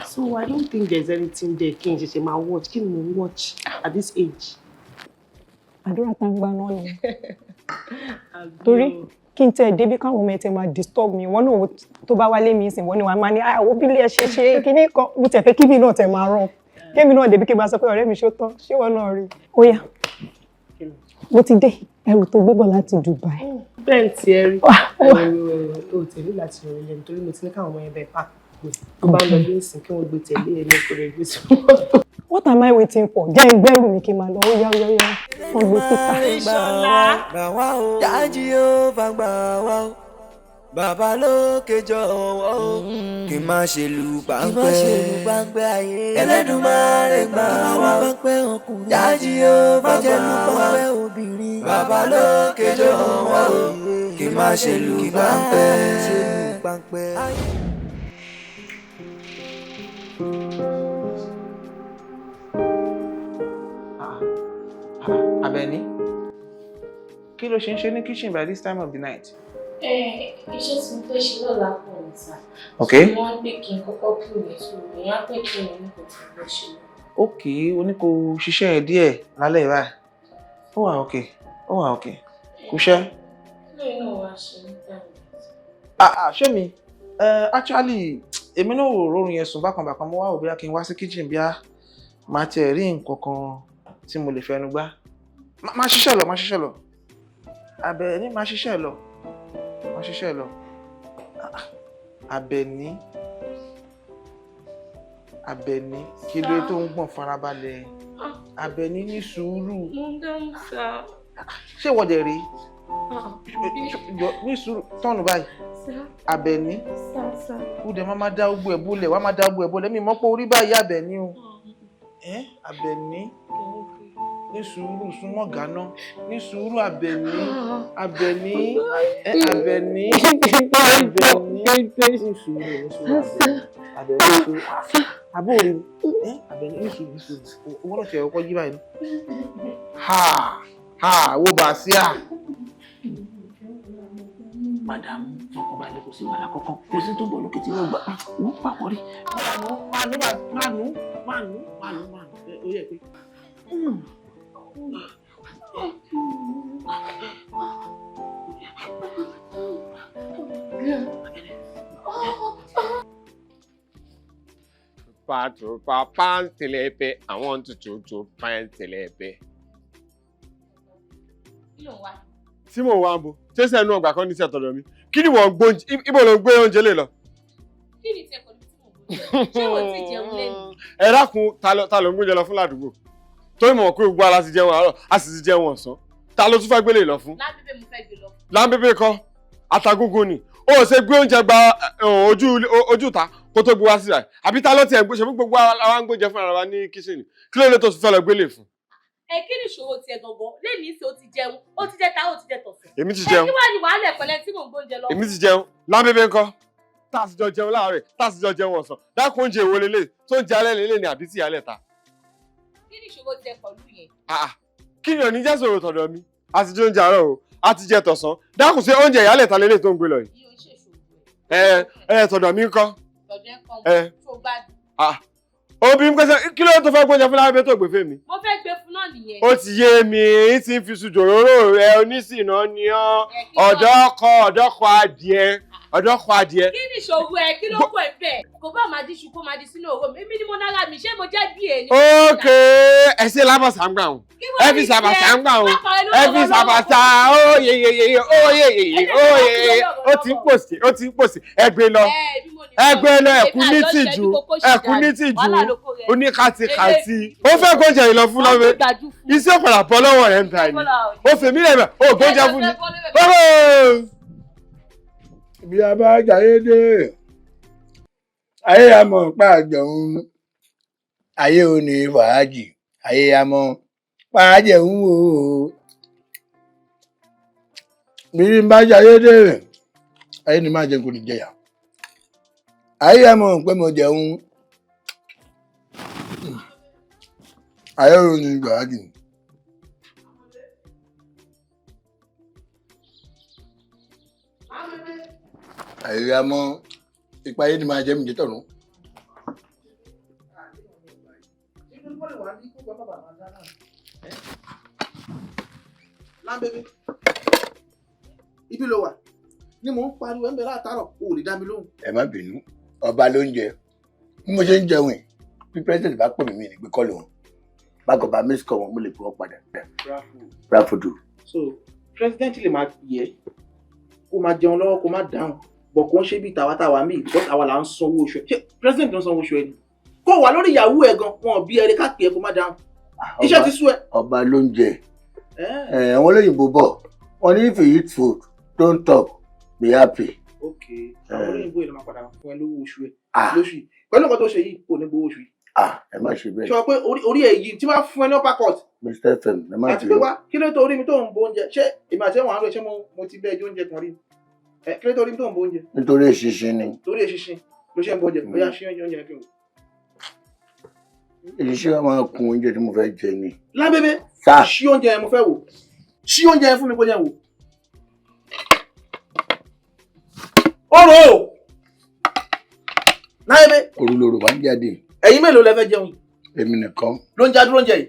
Speaker 10: So I don't think there's anything there kí n ṣẹ̀ṣẹ̀ máa watch. Kí ni mo ń watch at this age?
Speaker 13: Àdúrà tá ń gbà náà ni, torí kí n tẹ débi káwọn ọmọ ẹ tẹ máa disturb mi, wọn náà tó bá wálé mi sìn, wọn ni wàá máa ní àwọn bílẹ̀ ẹ ṣe ṣe kíní kan. Mo tẹ̀ fẹ́ kíbi náà tẹ máa rán kémi náà débi kí n máa sọ pé ọ̀rẹ́ mi, ṣó tán, ṣé wọn náà rí? Ó yá, mo ti dé, ẹrù tó gbé bọ̀ láti Dubai.
Speaker 10: Bẹ́ẹ̀ tí ẹ rí o, tẹ̀lé láti rìn lẹ́nu, torí mo ti ní káwọn ọmọ yẹn bẹ́ẹ̀ pack gbé tó bá ń lọ bí ìsìn, kí wọ́n gbé tẹ̀lé ẹni kò rẹ̀ gbé sí mọ́tò.
Speaker 13: What am I waiting for? Jẹ́ n gbẹ́rù mi kí n máa lọ. Ó yá, ó yá, ó yá, wọ́n gbé síta.
Speaker 5: Gbà wá o, Jájí ó bá gbà wá o, bàbá lókè jọ̀wọ́ o, kí n má ṣe lù páńpẹ́ ayé. Ẹlẹ́dùmarè gbà wá o, Jájí ó bá gbà wá o, bàbá lókè jọ̀wọ́ o, kí n má ṣe lù páńpẹ́.
Speaker 2: Àbẹ̀ní, kí ló ṣe ń ṣe ní kitchen by this time of the night?
Speaker 4: Iṣẹ́ tí mo fẹ́ ṣe lọ́la pọ̀ níta. Wọ́n pè kí n kọ́kọ́ kí mi tó èèyàn pè kí mi ní kò tí mo fẹ́ ṣe.
Speaker 2: Ok, o ní kó ṣiṣẹ́ ẹ díẹ̀ lálẹ́ báyìí. Ó wà okay, ó wà okay. Kò ṣẹ́.
Speaker 4: Kí lóyún náà wá ṣe ní time?
Speaker 2: Ah ah, ṣé mi? Actually, èmi náà ò rọrùn yẹn sùn bákan bákan. Mo wá wò bóyá kí n wá sí kitchen, bíá máa tiẹ̀ rí nǹkan kan tí mo lè fẹnu gbá. Máa ṣiṣẹ́ lọ, máa ṣiṣẹ́ lọ. Àbẹ̀ní, máa ṣiṣẹ́ lọ, máa ṣiṣẹ́ lọ. Àbẹ̀ní, Àbẹ̀ní, kí ló tó ń gbọ̀n? Farabalẹ̀, Àbẹ̀ní, ní sùúrù.
Speaker 4: Mo ń dáhùn sá.
Speaker 2: Ṣé ìwọ dẹ̀ rí ní sùúrù tọ́nù báyìí? Àbẹ̀ní, ó dẹ̀ máa dá ogbó ẹ̀ bólẹ̀, wá máa dá ogbó ẹ̀ bólẹ̀. Mi mọ̀ pé orí báyìí, Àbẹ̀ní o. Àbẹ̀ní, ní sùúrù, súnmọ́ gánà, ní sùúrù. Àbẹ̀ní, Àbẹ̀ní, Àbẹ̀ní, Àbẹ̀ní, ní sùúrù, ní sùúrù, Àbẹ̀ní, Àbẹ̀ní, ní sùúrù, àbórí, Àbẹ̀ní, ní sùúrù, ní sùúrù. Owó náà ti ẹ̀kọ́ yí báyìí. Ha ha, wo bàṣíà.
Speaker 3: Madam, fọkànbalẹ̀, kò sí wàhálà kankan, kò sí tó bọ̀ lókè tí wọ́n gbà wọ́n pàpọ̀ rí.
Speaker 2: Manu, manu, manu, manu, manu, ó yẹ pé.
Speaker 7: Patupa pantelepe, I want to pantelepe.
Speaker 4: Kí ló ń wá?
Speaker 7: Tí mò ń wá ń bo, ṣé sẹ́nu ọgbà kan ní sí àtọ̀dọ̀ mi? Kí ni wọ́n gbóúnjẹ, ibo ló ń gbé oúnjẹ lè lọ?
Speaker 4: Kí ni tiẹ̀ pẹ̀lú tí mò ń gbóúnjẹ? Ṣé wọ́n ti jẹun lẹ́nu?
Speaker 7: Ẹ dákun, ta ló ń gbóúnjẹ lọ fún ládùúgbò? Torí mọ̀ pé gbogbo ara ti jẹun àárọ̀, a sì ti jẹun ọ̀sán. Ta ló tún fẹ́ gbélé lọ fún?
Speaker 4: Lábébé mo fẹ́ gbé lọ.
Speaker 7: Lábébé kọ́, àtàgógó ni. Ó ṣe gbé oúnjẹ gba ojú ta kó tó gbé wá síra. Àbí ta ló tiẹ̀ gbé ṣe fún gbogbo ara ń gbóúnjẹ fún ara wa ní kíṣìnì? Kí ló dé tó tún fẹ́ lọ gbélé fún?
Speaker 4: Ẹ kí ni ìṣòro tiẹ̀ gangan? Lẹ́yìn ìṣe o ti jẹun, o ti jẹ ta, o ti jẹ tọ̀sán.
Speaker 7: Èmi ti jẹun.
Speaker 4: Ẹ kí wàá ní wàhálà ẹ̀pẹ̀lẹ́ tí mò ń gbóúnjẹ lọ.
Speaker 7: Èmi ti jẹun. Lábébé ńkọ́? Tá a sì jọ jẹun láàárọ̀, tá a sì jọ jẹun ọ̀sán. Dákun, oúnjẹ èwo lélẹ̀ tó ń jẹ alẹ́ lélẹ̀ ni àbí tí ìyálẹ̀ ta?
Speaker 4: Kí ni ìṣòro tiẹ̀ pẹ̀lú yẹn?
Speaker 7: Kí ni òní jẹ́ sọ̀rọ̀ tọ̀dọ̀ mi? A ti jẹ oúnjẹ àárọ̀ o, a ti jẹ tọ̀sán. Dákun, ṣé oúnjẹ ìyálẹ̀ ta lélẹ̀ tó ń gbé lọ yìí? Ẹ ẹ, tọ̀dọ̀ mi ńkọ́?
Speaker 4: Tọ̀dọ̀ ẹ̀ kọ́ tó gbádùn.
Speaker 7: Obì ń pèsè, kí ló tó fẹ́ gbóúnjẹ fún lábẹ́ tó gbé fún mi?
Speaker 4: Mo fẹ́ gbé fún náà nìyẹn.
Speaker 7: Ó ti yé mi, èyí tí ń fi sùn jòróró rẹ, oníṣìná ni ọ́, ọ̀dọ́kọ ọ̀dọ́kọ adìẹ. Ọ̀dọ́ kọ adìẹ.
Speaker 4: Kí ni ìṣòro ẹ? Kí ló kọ ẹ bẹ́ẹ̀? Kò bá máa díṣu kó máa di sínú òró mi. Èmi ni mo nára mi, ṣé mo jẹ́ bí èyí?
Speaker 7: Ok, ẹ ṣe lábàṣà ń gbà wọn. Ẹ fi ṣàbàṣà ń gbà wọn. Ẹ fi ṣàbàṣà ó yeyeyeye ó yeyeye ó yeyeye ó ti ń pòsè ó ti ń pòsè ẹ gbé lọ. Ẹ gbé lọ ẹkú ní tìjú ẹkú ní tìjú oníkàtìkàtì. Ó fẹ́ kó jẹ ìlọ fún lọ́wọ́. Iṣẹ́ padà bọ́ lọ́wọ́ rẹ̀ ń ta ni. Ó fèmí rẹ̀ bẹ̀ ó gbóúnjẹ fún mi.
Speaker 11: Bí a bá jayé dé, ayé a mọ̀ pa àjẹun, ayé ò ní fàájì, ayé a mọ̀ pa àjẹun o. Bí n bá jayé dé, ayé ni máa jẹun kò ní jẹyà. Ayé a mọ̀ pé mo jẹun, ayé ò ní fàájì. Ayé a mọ̀ ipa ayé ni máa jẹ́ mi jẹ́ tọ̀run.
Speaker 2: Lámbébé, ibi ló wà ni mò ń pariwo ẹ̀ ń bẹ látàárọ̀, o ò lè dá mi lóhùn.
Speaker 11: Ẹ má bínú, ọba ló ń jẹ. Bí mo ṣe ń jẹun ẹ̀, bí president bá pè mí mi ní gbé kọ́ lòun. Bákan bá miss call wọn, mo lè pè wọ́n padà. Bravo.
Speaker 2: So president lè máa yẹ kó máa jẹun lọ́wọ́ kó máa dáhùn, bọ̀ kó ń ṣe bíi tàwa tàwa míì because àwa là ń sanwó oṣù ẹ̀. Ṣé president ló ń sanwó oṣù ẹ̀ ni? Kó wà lórí ìyàwó ẹ̀ gan, wọn ò bí ẹni ká pè é kó má dáhùn. Iṣẹ́ ti sú ẹ.
Speaker 11: Ọba ló ń jẹ. Àwọn olóyìnbó bọ̀, wọ́n ní if you eat food, don't talk, be happy.
Speaker 2: Ok, àwọn olóyìnbó yìí ló máa padà fún ẹ lówó oṣù ẹ lóṣù yìí. Pẹ̀lú nǹkan tó ṣe yìí, kò ní gbowó oṣù yìí.
Speaker 11: Ẹ má ṣe bẹ́ẹ̀.
Speaker 2: Ṣé o pé orí ẹ̀ yìí tí wọ́n fún ẹ ní upper court?
Speaker 11: Mr. FM, ẹ má
Speaker 2: Àti pé wá, kí ló tó orí mi tó ń bo oúnjẹ? Ṣé èmi àti ẹ̀wọ̀n àárọ̀ ṣé mo ti bẹ́ẹ̀ jẹ oúnjẹ kan rí? Kí ló tó orí mi tó ń bo oúnjẹ?
Speaker 11: Nítorí eṣinṣin ni.
Speaker 2: Torí eṣinṣin ló ṣe ń bo oúnjẹ. Ó yá, ṣí oúnjẹ kí n wò.
Speaker 11: Eṣinṣin wa máa kun oúnjẹ tí mo fẹ́ jẹ ni.
Speaker 2: Lábébé, ṣí oúnjẹ yẹn mo fẹ́ wò. Ṣí oúnjẹ yẹn fún mi kó jẹ́ wò. Orò o! Lábébé.
Speaker 11: Òru lorò máa ń jáde.
Speaker 2: Ẹ̀yin mélòó lẹ fẹ́ jẹun yìí?
Speaker 11: Èmi nìkan.
Speaker 2: Ló ń jẹ adúró oúnjẹ yìí.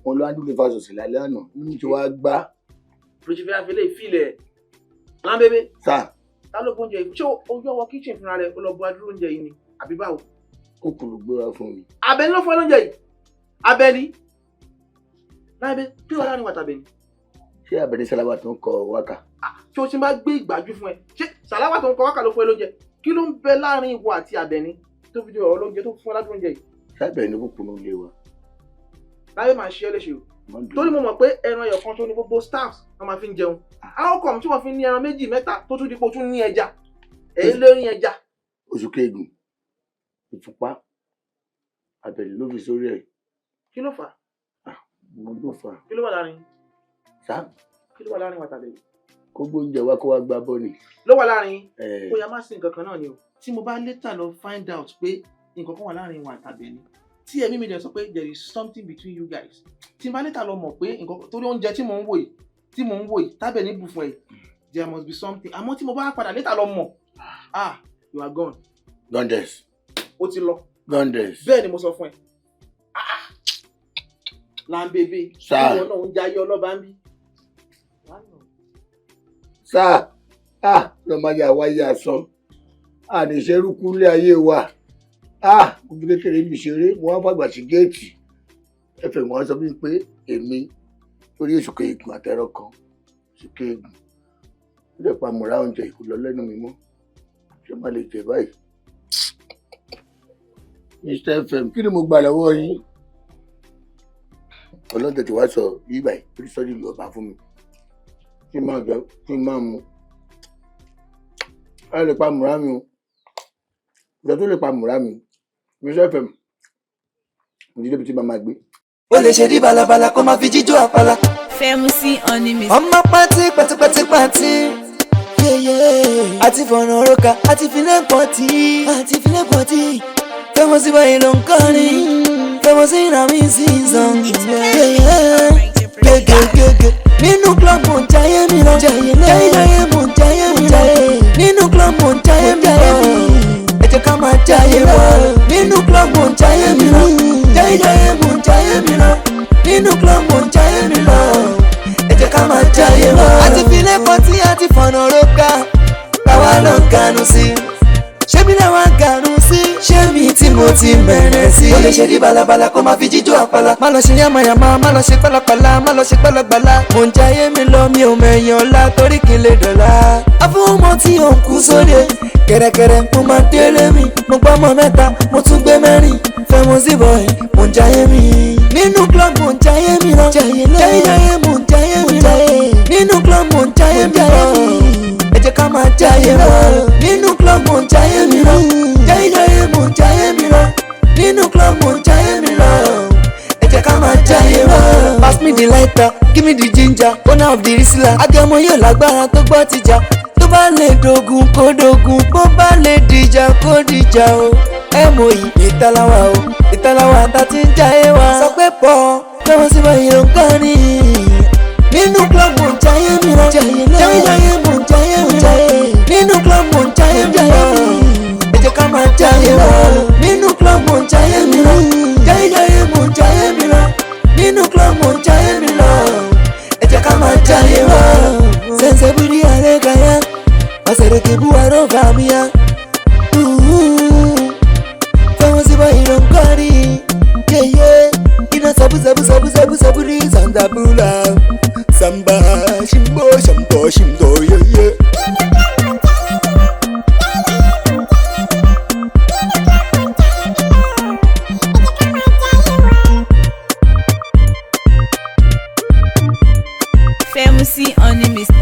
Speaker 11: Wọn lọ adúlé fásọsì lálẹ́ àná, nínú tí wàá gbá.
Speaker 2: Ló ṣe fẹ́ àfẹlẹ́ ìfilẹ̀. Lábébé.
Speaker 11: Sá.
Speaker 2: Ta ló bóúnjẹ yìí? Ṣé ojú ọwọ́ kitchen fúnra rẹ̀ ó lọ bu adúró oúnjẹ yìí ni? Àbí báwo?
Speaker 11: Ó kùlù gbéra fún mi.
Speaker 2: Àbẹ̀ní ló fún ẹ lóúnjẹ yìí. Àbẹ̀ní. Lábébé, kí wàá láàrin wàtà Àbẹ̀ní?
Speaker 11: Ṣé Àbẹ̀ní Sàláwà tó ń kọ wákà?
Speaker 2: Ṣé o ti máa gbé ìgbájú fún ẹ? Ṣé Sàláwà tó ń kọ wákà ló fún ẹ lóúnjẹ? Kí ló ń bẹ láàrin ìwọ àti Àbẹ̀ní tó fi di ọ̀rọ̀ lóúnjẹ tó fún ẹ ládùn oúnjẹ yìí?
Speaker 11: Ṣé ní kúkúrú lé wa?
Speaker 2: Láyé máa ṣe é léṣe o. Torí mo mọ̀ pé ẹran ẹyọ kan tó ní gbogbo staffs wọ́n máa fi ń jẹun. How come tí wọ́n fi ní ẹran méjì mẹ́ta tó tún dípò tún ní ẹja? Èyí lórí ẹja.
Speaker 11: Oṣù keegun, ìfúnpá, Àbẹ̀ní ló fi sórí ẹ̀.
Speaker 2: Kí ló fà á?
Speaker 11: Mo ló fà á.
Speaker 2: Kí ló wà láàrin?
Speaker 11: Sá.
Speaker 2: Kí ló wà láàrin wa tàbí?
Speaker 11: Kó gbóúnjẹ wá kó wá gbá bọ́ ni.
Speaker 2: Ló wà láàrin? Kó yá má sí nǹkan kan náà ni o. Tí mo bá later lọ find out pé nǹkan kan wà láàrin wa tàbí ni, tí ẹ̀mí mi dẹ̀ sọ pé there is something between you guys, tí n bá later lọ mọ̀ pé nǹkan torí oúnjẹ tí mò ń wò yìí tí mò ń wò yìí tábẹ̀ ní bù fún ẹ, there must be something. Àmọ́ tí mo bá padà later lọ mọ̀, ah, you are gone.
Speaker 11: Gondes.
Speaker 2: Ó ti lọ.
Speaker 11: Gondes.
Speaker 2: Bẹ́ẹ̀ ni mo sọ fún ẹ. Lámbébé, ìwọ náà ń jayé ọlọ́ba ń bí.
Speaker 11: Sáà, ah, lọ́mọ yà wáyé asán. Àníṣerúkú lé ayé wa. Ah, mo fi kékeré mi ṣeré, mo wá fàgbà sí géètì. Ẹfẹ̀ wọn sọ fún mi pé èmi torí oṣù keegun àtẹ̀rọ kan, oṣù keegun. Ó lè pa mọ̀rá oúnjẹ ìkú lọ lẹ́nu mi mọ́. Ṣé màá lè jẹ báyìí? Mr. FM, kí ni mo gbà lọ́wọ́ yín? Ọlọ́dẹ tí wàá sọ yí báyìí, torí sọ́ọ́ ìlú ọba fún mi. Kí n máa jẹ, kí n máa mu. Ẹ lè pa mọ̀rá mi o. Ìjọ tó lè pa mọ̀rá mi. Mr. FM, mo ti débi tí màá máa gbé.
Speaker 5: Ó lè ṣe rí balabala kó máa fi jíjó àpàlà.
Speaker 15: Fẹ́mu sí ọ́ní mi.
Speaker 5: Ọmọ pátí pátípátí pátí. Àti fọ̀nà òrùka, àti filẹ̀ pọ̀tì. Àti filẹ̀ pọ̀tì. Fẹ́mu sí báyìí ló ń kọrin. Fẹ́mu sí ìrànmí season. Gégégégé. Nínú club mo ń jayé mi lọ. Jayé mo ń jayé mi lọ. Nínú club mo ń jayé mi lọ. Ẹ jẹ́ ká máa jayé wa. Nínú club mo ń jayé mi lọ. Jayé mo ń jayé mi lọ. Nínú club mo ń jayé mi lọ. Ẹ jẹ́ ká máa jayé wa. Àti filẹ̀ pọtí àti fọ̀nà róka. Báwa ló ń ganu sí? Ṣé mi lẹ wá ń ganu sí? Ṣé mi tí mo ti mẹ̀rẹ̀ sí? Ó lè ṣe ní balabala kó máa fi jíjó àpàlà. Má lọ ṣe yánmayànmá, má lọ ṣe pálapàla, má lọ ṣe pálapàla. Mò ń jayé mi lọ, mi ò mẹ̀yàn ọ̀la torí kí n lè dọ̀la. Afúnmọ́ tí ò ń kú sóde. Kẹ̀rẹ̀kẹ̀rẹ̀ mo máa délé mi. Mo gbọ́ ọmọ mẹ́ta, mo tún gbé mẹ́rin. Fẹ́mu sí bọ̀ẹ̀, mò ń jayé mi. Nínú club mò ń jayé mi lọ. Jayé jayé mò ń jayé mi lọ. Nínú club mò ń jayé mi lọ. Ẹ jẹ́ ká máa jayé lọ. Nínú club mò ń jayé mi lọ. Jayé jayé mò ń jayé mi lọ. Nínú club mò ń jayé mi lọ. Ẹ jẹ́ ká máa jayé lọ. Pass me the lighter, give me the ginger, owner of the Rizla. Agẹmọ yóò lágbára tó gbọ́ tìjà. Tó bá lè dogun kó dogun, bó bá lè dìjà kó dìjà o. Ẹ mọ yìí, ìtaláwa o, ìtaláwa ta ti ń jayé wa. Sọ pé pọ̀, lọ́wọ́ sí báyìí ló ń kọ́ ni. Nínú club mò ń jayé mi lọ. Jayé jayé mò ń jayé mi lọ. Nínú club mò ń jayé mi lọ. Ẹ jẹ́ ká máa jayé lọ. Nínú club mò ń jayé mi lọ. Jayé jayé mò ń jayé mi lọ. Nínú club mò ń jayé mi lọ. Ẹ jẹ́ ká máa jayé lọ. Sẹ́nsẹ́ búrí àrẹ kàyà. Ọ̀sẹ̀rẹ̀ kébù àrọ̀ fàmíyà. Fẹ́wọ́n sí báyìí ló ń kọ́rí. Yéyé iná sabu sabu sabu sabu sabu ní sàǹdàbúlà. Samba shimbo shambo shimbo yeye.
Speaker 15: Femusi Only Mr.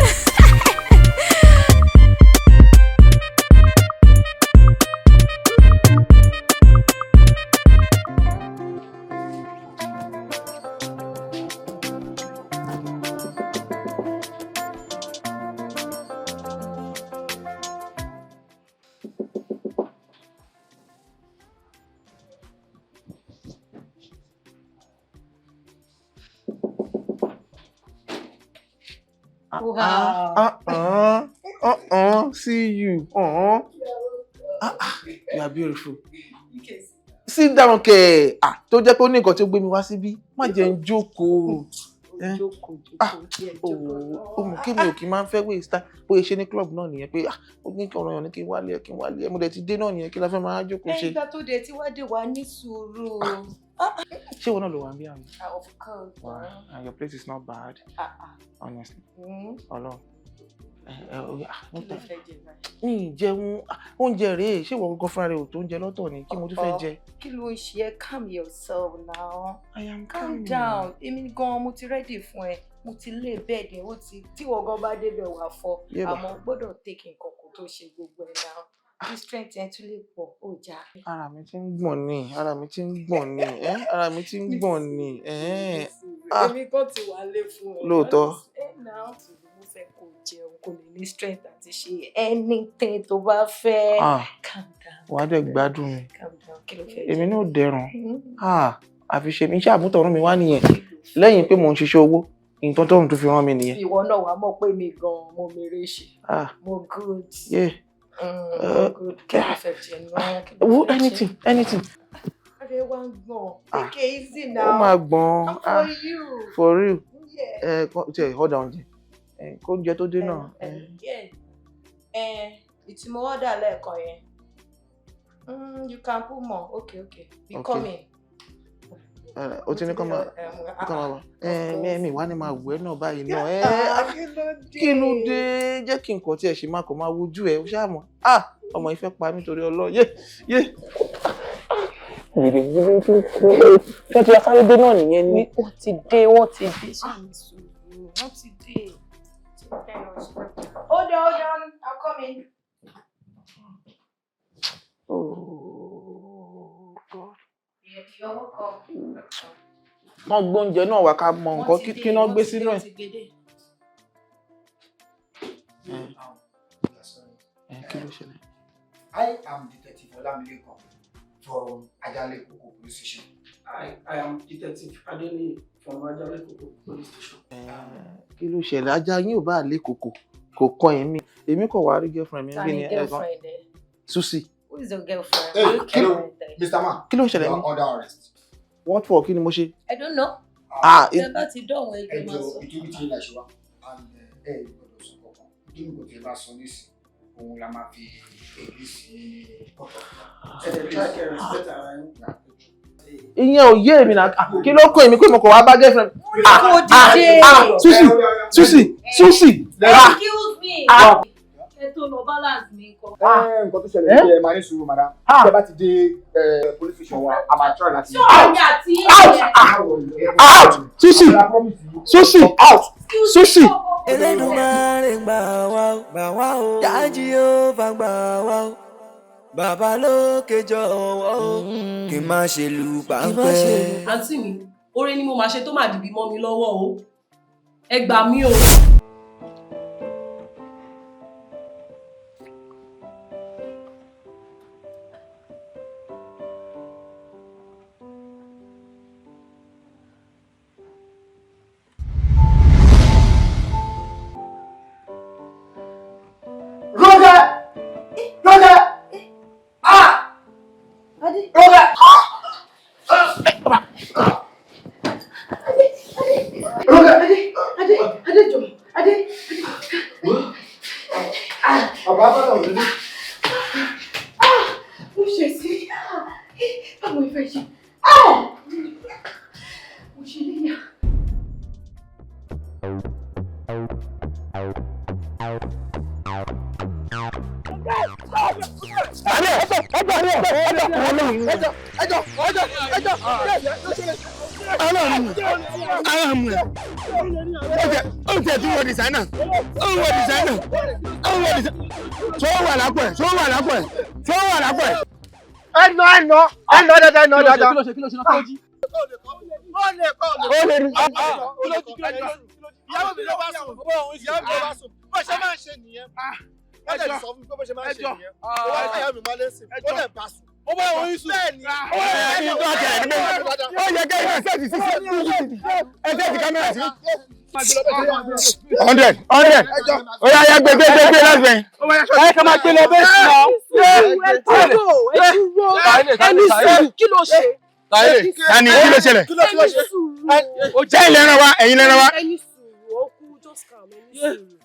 Speaker 10: Wow.
Speaker 2: See you. You are beautiful. Sit down, okay. Ah, tó jẹ́ pé ó ní nǹkan tí ó gbé mi wá síbí. Má jẹ́ ń jókòó. Ó mọ̀ kí mi ò kí máa ń fẹ́ waste time. Bóyá ṣe ní club náà nìyẹn pé ó ní kí ọ̀rọ̀ yàn ní kí n wálé ẹ̀ kí n wálé ẹ̀. Mo dẹ̀ ti dé náà nìyẹn kí la fẹ́ máa jókòó ṣe.
Speaker 10: Ẹgbẹ́ tó dé tí wá dé wá ní sùúrù.
Speaker 2: Ṣé ìwọ náà ló wà ń bí àmì?
Speaker 10: Of course.
Speaker 2: Wow, and your place is not bad. Honestly. Ọlọ́run. Mi ì jẹun oúnjẹ rèé, ṣé ìwọ gangan fúnra rẹ ò tó oúnjẹ lọ́tọ̀ ni kí mo tún fẹ́ jẹ?
Speaker 10: Kí ló ń ṣe ẹ́? Calm yourself now.
Speaker 2: I am
Speaker 10: calm down. Èmi gan mo ti ready fún ẹ. Mo ti lé bẹ́ẹ̀dì ó ti tí ìwọ gan bá débẹ̀ wà fọ́. Àmọ́ gbọ́dọ̀ take nǹkan kó tó ṣe gbogbo ẹ̀ náà. Kí strength ẹ tún lè pọ̀ ó já.
Speaker 2: Ara mi ti ń gbọ̀n ni, ara mi ti ń gbọ̀n ni, ara mi ti ń gbọ̀n ni.
Speaker 10: Èmi kan ti wà lé fún ẹ.
Speaker 2: Lóòótọ́.
Speaker 10: Ẹ náà mo fẹ́ kó jẹun kó lè ní strength àti ṣe anything tó bá fẹ́. Calm down.
Speaker 2: Wàá dẹ̀ gbádùn mi.
Speaker 10: Calm down. Kí ló fẹ́ jẹ?
Speaker 2: Èmi náà dẹrùn. Àfi ṣe mi iṣẹ́ àmútọ̀run mi wá nìyẹn. Lẹ́yìn pé mò ń ṣiṣẹ́ owó, nǹkan tóun tún fi rán mi nìyẹn.
Speaker 10: Ìwọ náà wàá mọ̀ pé mi gan-an mo mèrè ṣe. Mo good.
Speaker 2: Yeah.
Speaker 10: Good. Kí ló fẹ́ jẹ náà?
Speaker 2: Wo anything, anything.
Speaker 10: Ọ̀rẹ́ wa ń gbọ̀n. Take it easy now.
Speaker 2: Ó máa gbọ̀n.
Speaker 10: I'm for you.
Speaker 2: For real. Ẹ hold on jẹ. Kó oúnjẹ tó dé náà.
Speaker 10: Ìtumọ̀ ọ̀dà lẹ́ẹ̀kan yẹn. You can put more. Okay, okay. Be coming.
Speaker 2: O ti ní kọ́ máa bọ̀. Mi wá ní máa wù ẹ́ náà báyìí náà. Kí ló dé? Jẹ́ kí nǹkan tí ẹ ṣe máa kàn máa wojú ẹ, ó ṣáà mọ̀. Ọmọ yìí fẹ́ pa mí torí Ọlọ́run. Yé yé. Ṣé ti asáré dé náà nìyẹn ni?
Speaker 10: Wọ́n ti dé, wọ́n ti dé. Wọ́n ti dé. Hold on, hold on. I'm coming.
Speaker 2: Oh God.
Speaker 10: You're welcome.
Speaker 2: Wọ́n gbóúnjẹ náà wá ká mọ nǹkan kí náà gbé sínú ẹ̀. Kí ló ṣẹlẹ̀?
Speaker 9: I am Detective Olamilekan from Ajale Koko Police Station.
Speaker 17: I am Detective Adeniyi from Ajale Koko Police Station.
Speaker 2: Kí ló ṣẹlẹ̀? Ajá yín ò bá lé kòkò kò kàn èmi. Èmi kàn wá rí girlfriend mi bí ni ẹ̀kan. Susi.
Speaker 10: Who is your girlfriend?
Speaker 9: Hey, hello, Mr. Man.
Speaker 2: Kí ló ṣẹlẹ̀
Speaker 9: You
Speaker 2: mi?
Speaker 9: are under arrest.
Speaker 2: What for? Kí ni mo ṣe?
Speaker 10: I don't know.
Speaker 2: Tẹ́
Speaker 10: bá ti dọ̀wọ́ ẹgbẹ́ máa
Speaker 9: Ẹjọ́
Speaker 10: sọ.
Speaker 9: ìtorí tí ilà ṣe wá and ẹ gbọ́dọ̀ sọ kankan. Nítorí nǹkan tí ẹ bá sọ nísìn, ó
Speaker 7: Òun la máa fi èyí sí pọ̀tọ̀.
Speaker 17: Ẹ dẹ̀ try kẹ́ respect ara yín.
Speaker 2: Ìyẹn ò yé èmi náà. Kí ló kó èmi pé mo kàn wá bá girlfriend?
Speaker 16: Kò dìde.
Speaker 2: Susi, Susi, Susi.
Speaker 16: Excuse me. Ẹ tó lọ balance mi kọ.
Speaker 7: Nǹkan tó ṣẹlẹ̀ ní pé ẹ máa ní sùúrù, madam. Tí ẹ bá ti dé police station wa, a máa try láti.
Speaker 4: Ṣé òun ni àti
Speaker 2: Out! Out! Susi! Susi! Out! Susi!
Speaker 5: Elédùmarè gbà wá o, gbà wá o, Jah Jehovah gbà wá o, bàbá lókè jọ̀wọ́ o, kí n má ṣe lù páńpẹ́.
Speaker 4: Àǹtí mi, oore ni mo máa ṣe tó máa dìbì mọ́ mi lọ́wọ́ o. Ẹ gbà mí o.
Speaker 17: Rónkẹ́! Rónkẹ́! Ah! Rónkẹ́!
Speaker 10: Rónkẹ́! Adé, Adé jọ̀ọ́, Adé.
Speaker 17: Bàbá bá lọ rí.
Speaker 10: Ah! Mo ṣe sí. Báwo ni fẹ́ ṣe? Ah! Mo ṣe léyà.
Speaker 11: Ó tẹ̀ tí wọ́n dìsáínà, ó wọ dìsáínà, ó wọ dìsáínà, tó wà lápò ẹ̀, tó wà lápò ẹ̀, tó wà lápò ẹ̀.
Speaker 17: Ẹ nà, ẹ nà, ẹ nà dáadáa, ẹ nà dáadáa.
Speaker 9: Kí ló ṣe, kí ló ṣe, kí ló jí?
Speaker 17: Ó lè kọ́,
Speaker 11: ó lè rí.
Speaker 9: Ìyàwó mi ló bá sùn, ìyàwó mi ló bá sùn. Bó ṣe máa ń ṣe nìyẹn. Wọ́n lè sọ fún mi pé bó ṣe máa ń ṣe nìyẹn. Ó wá ìyàwó mi mọ́lé sí, ó lè bá sùn. Ó bá òun sùn. Bẹ́ẹ̀ ni.
Speaker 11: Ó yẹ kí n tó àtẹ̀ ẹ̀ níbẹ̀. Ó yẹ kí ẹ ṣẹ́ẹ̀tì sí ẹ ṣẹ́ẹ̀tì kámẹ́rà sí. 100, 100. Ó yá yá gbé gbé gbé gbé láti bẹ̀yìn.
Speaker 2: Ẹ kàn máa gbé lọ bẹ́ẹ̀ sí náà.
Speaker 10: Ẹ dúró, ẹ dúró. Ẹni sùúrù, kí ló ṣe?
Speaker 11: Tani kí ló ṣẹlẹ̀?
Speaker 10: Ẹni sùúrù.
Speaker 11: Ṣé ẹ̀yin lẹ́ran wa? Ẹ̀yin lẹ́ran wa?
Speaker 10: Ẹni sùúrù, ó kú, just calm, ẹni sùúrù.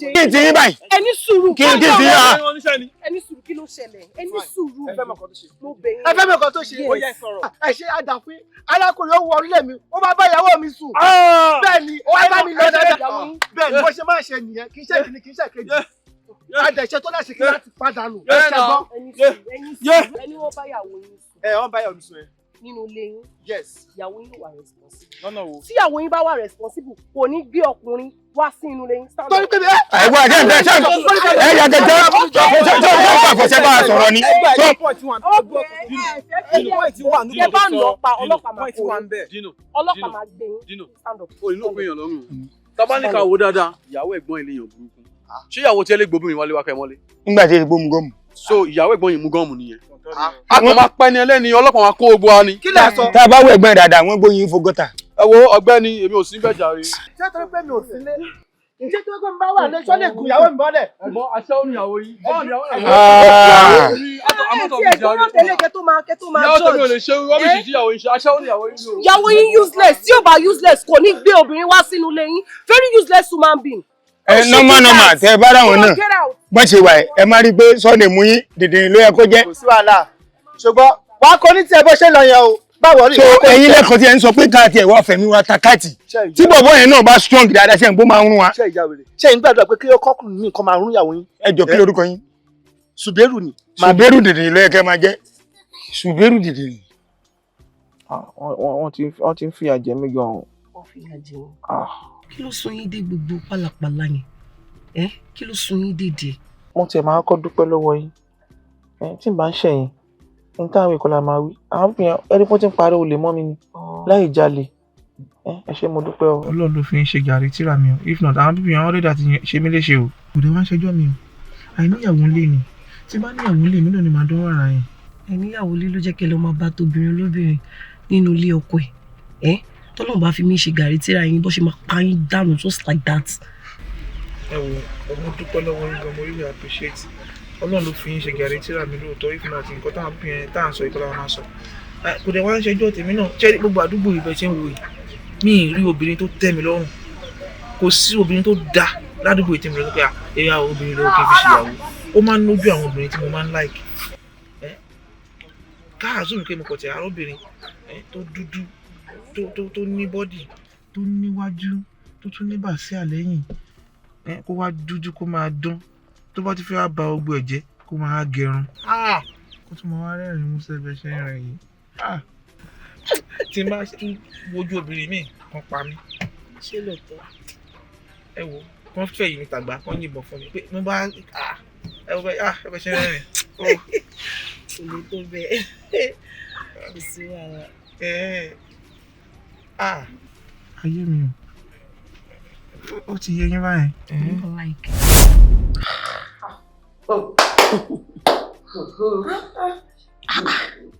Speaker 11: Kí n ti yín báyìí?
Speaker 10: Ẹni sùúrù.
Speaker 11: Kí n ti yín ah?
Speaker 10: Ẹni sùúrù, kí ló ṣẹlẹ̀? Ẹni sùúrù. Mo bẹ̀ yín.
Speaker 17: Ẹ fẹ́ mọ̀ nǹkan tó ṣe.
Speaker 10: Yes.
Speaker 17: Ó yẹ sọ̀rọ̀. Ẹ ṣe àdàfín. Arákùnrin ó wọ orílẹ̀ mi, ó bá bá ìyàwó mi sùn. Bẹ́ẹ̀ ni, ó bá mi lọ dáadáa. Bẹ́ẹ̀ ni, bó ṣe máa ń ṣe nìyẹn, kì í ṣe ìkíní, kì í ṣe ìkejì. Adẹ̀ṣe tó láṣẹ kí láti padà nù. Ẹ ṣe gbọ́.
Speaker 10: Ẹni sùúrù, ẹni sùúrù, ẹni wọ́n bá ìyàwó yín sùn.
Speaker 9: Ẹ wọ́n bá ìyàwó mi sùn ẹ.
Speaker 10: Nínú ilé yín.
Speaker 9: Yes.
Speaker 10: Ìyàwó yín wà responsible.
Speaker 9: Lọ́nà wo?
Speaker 10: Tí ìyàwó yín bá wà responsible, kò ní gbé ọkùnrin wá sí inú ilé yín. Stand
Speaker 17: Torí
Speaker 10: up.
Speaker 17: pé mi
Speaker 11: Ẹ wá ṣe ṣe ṣe ẹ yà kẹjọ ṣe ṣe ṣe fàfọ̀ṣẹ́ bá a sọ̀rọ̀ ni.
Speaker 10: Ẹ bá nà pa ọlọ́pàá máa kó yín. Ọlọ́pàá máa gbé yín. Stand up.
Speaker 18: O inú òpin èèyàn lọ́rùn. Tá bá ní ká wo dáadáa, ìyàwó ẹ̀gbọ́n ilé èèyàn burúkú. Ṣé ìyàwó tí ẹ lè gbóbìnrin wálé wá kẹ́ mọ́lé?
Speaker 11: Nígbà tí èyí gbóhùn gọ́ọ̀mù.
Speaker 18: So ìyàwó ẹ̀gbọ́n yìí mú gọ́ọ̀mù nìyẹn. A kàn máa pẹ́ ni ẹlẹ́ni, ọlọ́pàá máa kó ogbó wa ni.
Speaker 17: Kí lẹ sọ?
Speaker 11: Tá a bá wọ ẹ̀gbọ́n dáadáa, wọ́n gbóyin fo gọ́tà.
Speaker 18: Ẹ wo ọ̀gbẹ́ni, èmi ò sí bẹ́ẹ̀ jàre.
Speaker 17: Ṣé torí pé mi ò sílé? Ṣé torí pé mi bá wà lé, ṣọ́ lè gùn ìyàwó mi mọ́lẹ̀?
Speaker 18: Ẹ̀gbọ́n aṣẹ́wó ni ìyàwó yìí. Báwo ni ìyàwó rẹ̀?
Speaker 10: Ẹ ti ẹ̀ dúró tẹ́lẹ̀ kẹ́ tó máa
Speaker 18: Ìyàwó tèmi ò
Speaker 10: judge.
Speaker 18: lè ṣe rọ́bìṣì tí ìyàwó yìí ṣe, aṣẹ́wó ni ìyàwó yìí o.
Speaker 10: Ìyàwó yín useless, tí ò bá useless kò ní gbé obìnrin wá sínú ilé yín. Very useless human being.
Speaker 11: Ẹ nọ́mà nọ́mà tẹ ẹ bá ráwọn náà.
Speaker 10: Get out.
Speaker 11: Bọ́n ṣe wà ẹ̀, ẹ má rí i pé sọ́ọ̀nì mú yín dìndín ló yẹ kó jẹ́.
Speaker 17: Kò sí wàhálà. Ṣùgbọ́n wàá kọ ní tiẹ̀ bó ṣe lọ yẹn o. Báwo rí?
Speaker 11: So ẹ̀yin lẹ́kọ̀ọ́ tí ẹ ń sọ pé káàtì ẹ̀ wá fẹ̀mí wa ta káàtì. Tí bọ̀bọ̀ yẹn náà bá strong dáadáa ṣe ń bó máa ń rún wa.
Speaker 17: Ṣé ìyá wèrè? Ṣé ìyín gbàdúrà pé kí ọkọkùnrin mi nǹkan máa rún ìyàwó yín?
Speaker 11: Ẹ jọ kí lorúkọ yín?
Speaker 17: Ṣùbẹ́rù ni.
Speaker 11: Ṣùbẹ́rù dìndín ló yẹ kẹ́ máa jẹ́. Ṣùbẹ́rù dìndín.
Speaker 2: Wọ́n ti ń fìyà jẹ mí gan-an.
Speaker 10: Wọ́n fìyà jẹ yín. Kí ló sún yín dé gbogbo pálapàla yẹn? Ẹ kí ló sún yín dèdè?
Speaker 2: Mo tiẹ̀ máa kọ́ dúpẹ́ lọ́wọ́ yín. Ẹ tí n bá ń ṣẹ̀yìn, n táwọn ìkọlà máa wí. Àwọn fìyàn ẹni pọ́n ti ń pariwo lè mọ́ mi ni láì jalè. Ẹ ṣé, mo dúpẹ́ o.
Speaker 19: Ọlọ́run ló fi ń ṣe gàrí tíra mi o, if not àwọn bíbí àwọn rẹ́dà ti ṣe mí léṣe o. Kò dé wá ń ṣẹjọ́ mi o, àìníyàwó ńlé ni, tí bá níyàwó ńlé mi náà ni màá dánwò ara yẹn.
Speaker 10: Ẹníyàwó ilé ló jẹ́ kí ẹ lọ máa bá tóbìnrin olóbìnrin nínú ilé ọkọ ẹ̀. Ẹ́ tọ́lọ́run bá fi mí ṣe gàrí tíra yín bó ṣe máa pa yín dànù just like that.
Speaker 19: Ẹ wo, mo dúpẹ́ lọ́wọ́ yín gan, mo really appreciate. Ọlọ́run ló fi ń ṣe gàrí tíra mi lóòótọ́, if not nǹkan táwọn bí yẹn tá à ń sọ ìkọlá máa sọ. Kò dẹ̀ wá ń ṣẹjọ́ tèmi náà, ṣé gbogbo àdúgbò ibẹ̀ ṣe ń wò yìí, mi ì rí obìnrin tó tẹ́ mi lọ́rùn, kò sí obìnrin tó dáa Ládùúgbò tí mo lọ sọ pé ẹ̀yà obìnrin lọ́wọ́ kí n fi ṣèyàwó. Ó máa ń lójú àwọn obìnrin tí mo máa ń like. Káàzó mi pé mo kọ̀ tẹ̀ arábìnrin tó dúdú, tó ní body, tó níwájú, tó tún ní bàsíà lẹ́yìn, kó wá dúdú, kó máa dán, tó bá ti fẹ́ wá ba gbogbo ẹ̀ jẹ́, kó máa gẹrun, kó tún máa wá rẹ́rìn-ín músẹ́ bẹ́ẹ̀ ṣe ń rìn yìí. Tí n bá tún wojú obìnrin míì kan, pa mí.
Speaker 10: Ṣé lóòótọ́?
Speaker 19: Ẹ wo, kàn fẹ́ yìí mi tàgbà, kàn yìnbọn fún mi pé mo bá, ẹ wo bẹ́ẹ̀, ẹ bẹ́ẹ̀ ṣe ń rẹ́rìn.
Speaker 10: Kò lè tó bẹ́ẹ̀, kò sí wàhálà.
Speaker 19: Ayé mi o, ó ti yé yín báyìí.
Speaker 10: Like.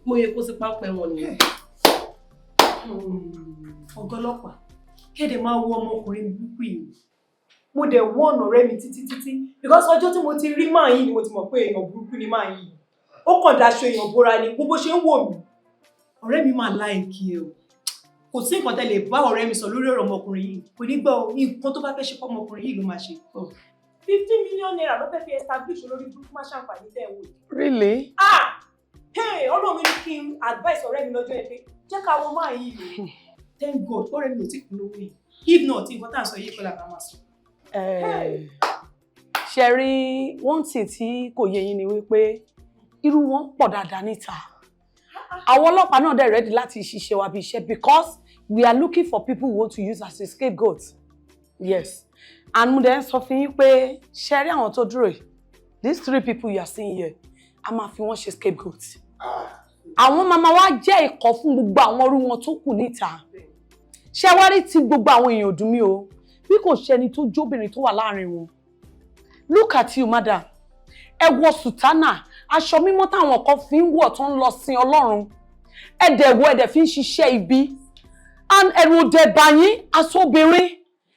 Speaker 10: Mo yẹ kó sí pápẹ́ wọn nìyẹn. Ọ̀gá ọlọ́pàá, kéde máa wo ọmọkùnrin burúkú yìí. Mo dẹ̀ wọ́n ọ̀rẹ́ mi títí títí because ọjọ́ tí mo ti rí máa yìí ni mo ti mọ̀ pé èèyàn burúkú ni máa yìí. Ó kàn daṣọ èèyàn bóra ni gbogbo ṣe ń wò mí. Ọ̀rẹ́ mi máa like ẹ o. Kò sí nǹkan tẹ́ lè bá ọ̀rẹ́ mi sọ lórí ọ̀rọ̀ ọmọkùnrin yìí. Kò ní gbọ́, nǹkan tó bá fẹ́ ṣe fọ́mọkùnrin yìí ló máa ṣe. ₦15 million ló fẹ́ fi establish olórí burúkú má ṣàǹfààní tẹ̀ wò yìí.
Speaker 20: Really?
Speaker 10: Ah! Hey, Ọlọ́run ní kí n advice ọ̀rẹ́ mi lọ́jọ́ yẹn pé jẹ́ ká wo máa yìí o. Thank God, ọ̀rẹ́ mi ò tí kún lówó yìí. If not, nǹkan tá à ń sọ yìí kọ́ la bá máa sọ.
Speaker 20: Ṣe rí, one thing tí kò yé yín ni wípé irú wọn pọ̀ dáadáa níta. Àwọn ọlọ́pàá náà dẹ̀ ready láti ṣiṣẹ́ wa bí iṣẹ́ because we are looking for people who want to use as a scapegoat. Yes, and mo dẹ̀ ń sọ fún yín pé ṣe rí àwọn tó dúró yìí, these three people you are seeing here, a máa fi wọ́n ṣe scapegoat. Àwọn màmá wa jẹ́ ìkọ́ fún gbogbo àwọn irú wọn tó kù níta. Ṣé wá rí tí gbogbo àwọn èèyàn dùn mí o, bí kò ṣe ẹni tó jóbìnrin tó wà láàrin wọn. Look at you, madam. Ẹ wọ sùtánà, aṣọ mímọ́ táwọn kan fi ń wọ̀ tó ń lọ sin Ọlọ́run. Ẹ dẹ̀ wọ, ẹ dẹ̀ fi ń ṣiṣẹ́ ibi, and ẹ̀rù òdẹ̀ bá yín aṣọ obìnrin.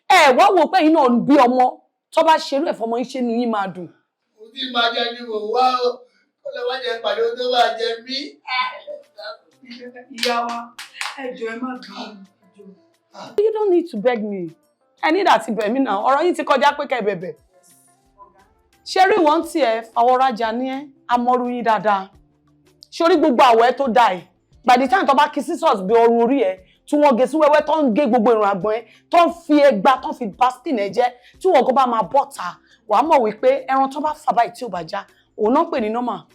Speaker 20: Ẹ wá wò pé yín náà ń bí ọmọ, tó bá ṣerú ẹ̀fọ́ ọmọ yín, ṣe ni yín máa dùn?
Speaker 11: Mo ti máa jẹ ní mò ń wá o, kó lè wá jẹ pàdé tó máa jẹ mí.
Speaker 10: Ìyá wa, ẹ jọ̀ọ́, ẹ má bínú.
Speaker 20: You don't need to beg me. Ẹ ní ìdàtí bẹ̀ mí náà, ọ̀rọ̀ yín ti kọjá pé kẹ́ ẹ bẹ̀bẹ̀. Ṣé rí wọ́n tiẹ̀ fàwọ́rajà ní ẹ́, amọ́rú yín dáadáa. Ṣorí gbogbo àwọ̀ ẹ tó dáa ẹ̀, by the time tó bá kí scissors bí ọrùn orí ẹ, tí wọ́n gé sí wẹ́wẹ́, tó ń gé gbogbo ìrùn àgbọ̀n ẹ, tó ń fi ẹgba, tó ń fi bastin ẹ jẹ́, tí wọ́n kó bá máa bọ́ ta, wàá mọ̀ wípé ẹran tó bá fà báyìí tí ò bá já, òun náà pè ní normal.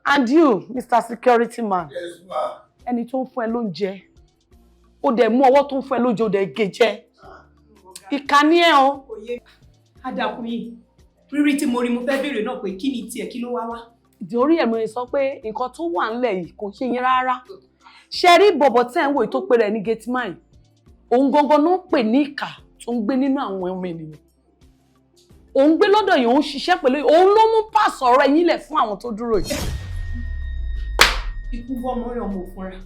Speaker 20: And you, Mr. Security Man.
Speaker 11: Yes, ma.
Speaker 20: Ẹni tó ń fún ẹ lóúnjẹ, ó dẹ̀ mú ọwọ́ tó ń fún ẹ lóúnjẹ, ó dẹ̀ gé jẹ. Ìkà ni ẹ o.
Speaker 10: Adàkùn yìí, rírí tí mo rí, mo fẹ́ béèrè náà pé kí ni tiẹ̀, kí ló wá wá?
Speaker 20: Ìdórí ẹ̀ mo lè sọ pé nǹkan tó wà ńlẹ̀ yìí kò ṣe yín rárá. Ṣe rí bọ̀bọ̀ tẹ́ ń wò tó pe rẹ̀ ní gate man, òun gangan ló ń pè ní ìkà tó ń gbé nínú àwọn ọmọ ènìyàn. Òun gbé lọ́dọ̀ yìí, òun ṣiṣẹ́ pẹ̀lú, òun ló mú pàṣọ ọ̀rọ̀ ẹ̀yìn lẹ̀ fún àwọn tó dúró yìí.
Speaker 10: Ikú bọ́ ọmọ rẹ̀, ọmọ òfunra.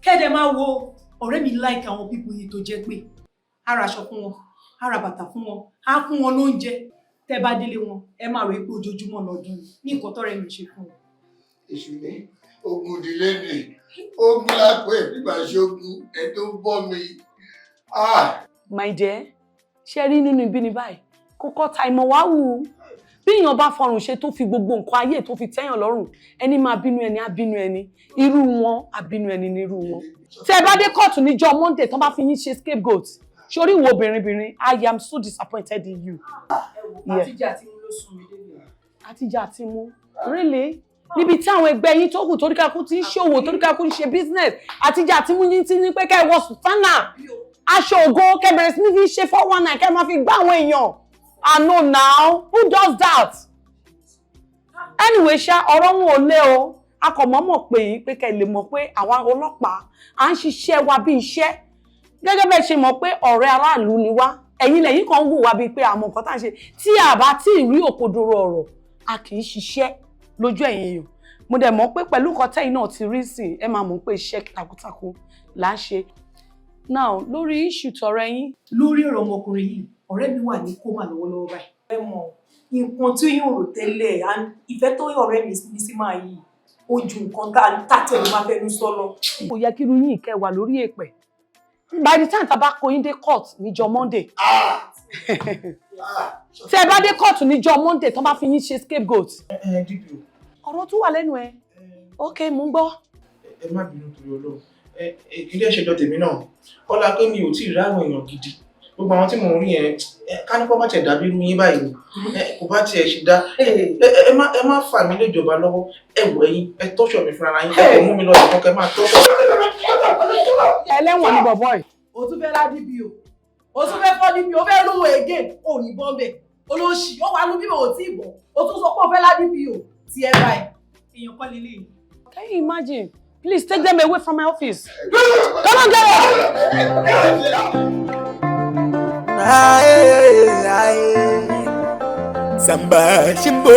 Speaker 10: Kẹ́dẹ̀ máa wo ọ̀rẹ́ mi, like àwọn people yìí tó jẹ́ pé á ra aṣọ fún wọn, á ra bàtà fún wọn, á fún wọn lóúnjẹ. Tẹ́ bá délé wọn, ẹ máa rò pé ojoojúmọ́ lọ́dún ní nǹkan tọ́rẹ́ mi ṣe fún wọn.
Speaker 11: Èṣù ní ogun ìdílé ni, ogun lápò ẹ̀ nígbà ṣogun ẹ tó ń bọ́ mi.
Speaker 20: My dear, ṣe rí nínú ibi ní báyìí, kò kọ́ ta ìmọ̀ wá wù ú. Bí èèyàn bá fọrùn ṣe, tó fi gbogbo nǹkan ayé tó fi tẹ́yàn lọ́rùn, ẹni máa bínú ẹni á bínú ẹni. Irú wọn á bínú ẹni ní irú wọn. Tẹ́ ẹ bá dé kóòtù níjọ́ Monday, tó bá fi yín ṣe scapegoat, sórí ìwọ obìnrin, I am so disappointed in you.
Speaker 10: Àtijọ́ àti mú ló sún mi débi.
Speaker 20: Àtijọ́ àti mú, really? Níbi tí àwọn ẹgbẹ́ yín tó kù toríkakú ti ń ṣòwò, toríkakú ń ṣe business, àtijọ́ àti mú yín ti ní pé kẹ́ ẹ wọ sùtánà, aṣọ ògo, kẹ́ bẹ̀rẹ̀ sí ní fi ṣe 419, kẹ́ máa fi gbá àwọn èèyàn. I know now who does that. Anyway ṣá, ọ̀rọ̀ wọn ò lé o. A kò mọ̀ọ́mọ̀ pé yín pé kẹ́ lè mọ̀ pé àwa ọlọ́pàá à ń ṣiṣẹ́ wa bí iṣẹ́, gẹ́gẹ́ bẹ́ẹ̀ ṣe mọ̀ pé ọ̀rẹ́ aráàlú ni wá. Ẹ̀yin lẹ́yìn kan wò wá bíi pé àmọ́ nǹkan tá à ń ṣe. Tí a bá tí ì rí òkodoro ọ̀rọ̀, a kì í ṣiṣẹ́ lójú ẹ̀yin èèyàn. Mo dẹ̀ mọ̀ pé pẹ̀lú nǹkan tẹ́yìn náà ti rí sí, ẹ máa mọ̀ pé iṣẹ́ takuntakun là ń ṣe. Now, lórí issue tọrẹ yín.
Speaker 10: Lórí ọ̀rọ̀ ọmọkùnrin yìí, ọ̀rẹ́ mi wà ní coma lọ́wọ́lọ́wọ́ báyìí. Ẹ mọ̀ nǹkan tí yóò rò tẹ́lẹ̀, and ìfẹ́ tó ọ̀rẹ́ mi ní sí máa yìí, ó ju nǹkan tá tẹ̀lé máa fẹ́nu sọ lọ.
Speaker 20: Kò yẹ kí irú yín kẹ́ wà lórí èpẹ̀ by the time tá a bá kó yín dé court níjọ́ Monday. Tẹ́ ẹ bá dé kóòtù níjọ́ Monday, tán bá fi yín ṣe scapegoat.
Speaker 19: Ẹ DPO.
Speaker 20: Ọ̀rọ̀ tún wà lẹ́nu ẹ. Ok, mò ń gbọ́.
Speaker 19: Ẹ má bínú torí Ọlọ́run, ẹ ilé ìṣẹjọ tèmi náà, ọlá pé mi ò tí ì ráwọn èèyàn gidi. Gbogbo àwọn tí mò ń rí yẹn, ká ní kó má tiẹ̀ dàbí irú yín báyìí ni, kò bá tiẹ̀ ṣe dá. Ẹ má fà mí léjọba lọ́wọ́. Ẹ wò, ẹ̀yin ẹ tọ́ṣọ̀ mi fúnra yín, ẹ kò mú mi lọ ìkan kẹ máa tọ́ṣọ̀.
Speaker 20: Ẹlẹ́wọ̀n ni bọ̀bọ̀ yìí.
Speaker 21: O tún fẹ́ lá DPO, o tún fẹ́ fọ́ DPO, o fẹ́ lówó again, o ò ní bọ́m̀bẹ̀, olóṣì, ó wà lú bímọ ò tí ì bọ̀, o tún sọ pé o fẹ́ lá DPO ti ẹ báyìí.
Speaker 4: Èèyàn kọ́ lélẹ́yìí.
Speaker 20: Can you imagine? Please take them away from my office. Come on, get up!
Speaker 5: Samba shimbo.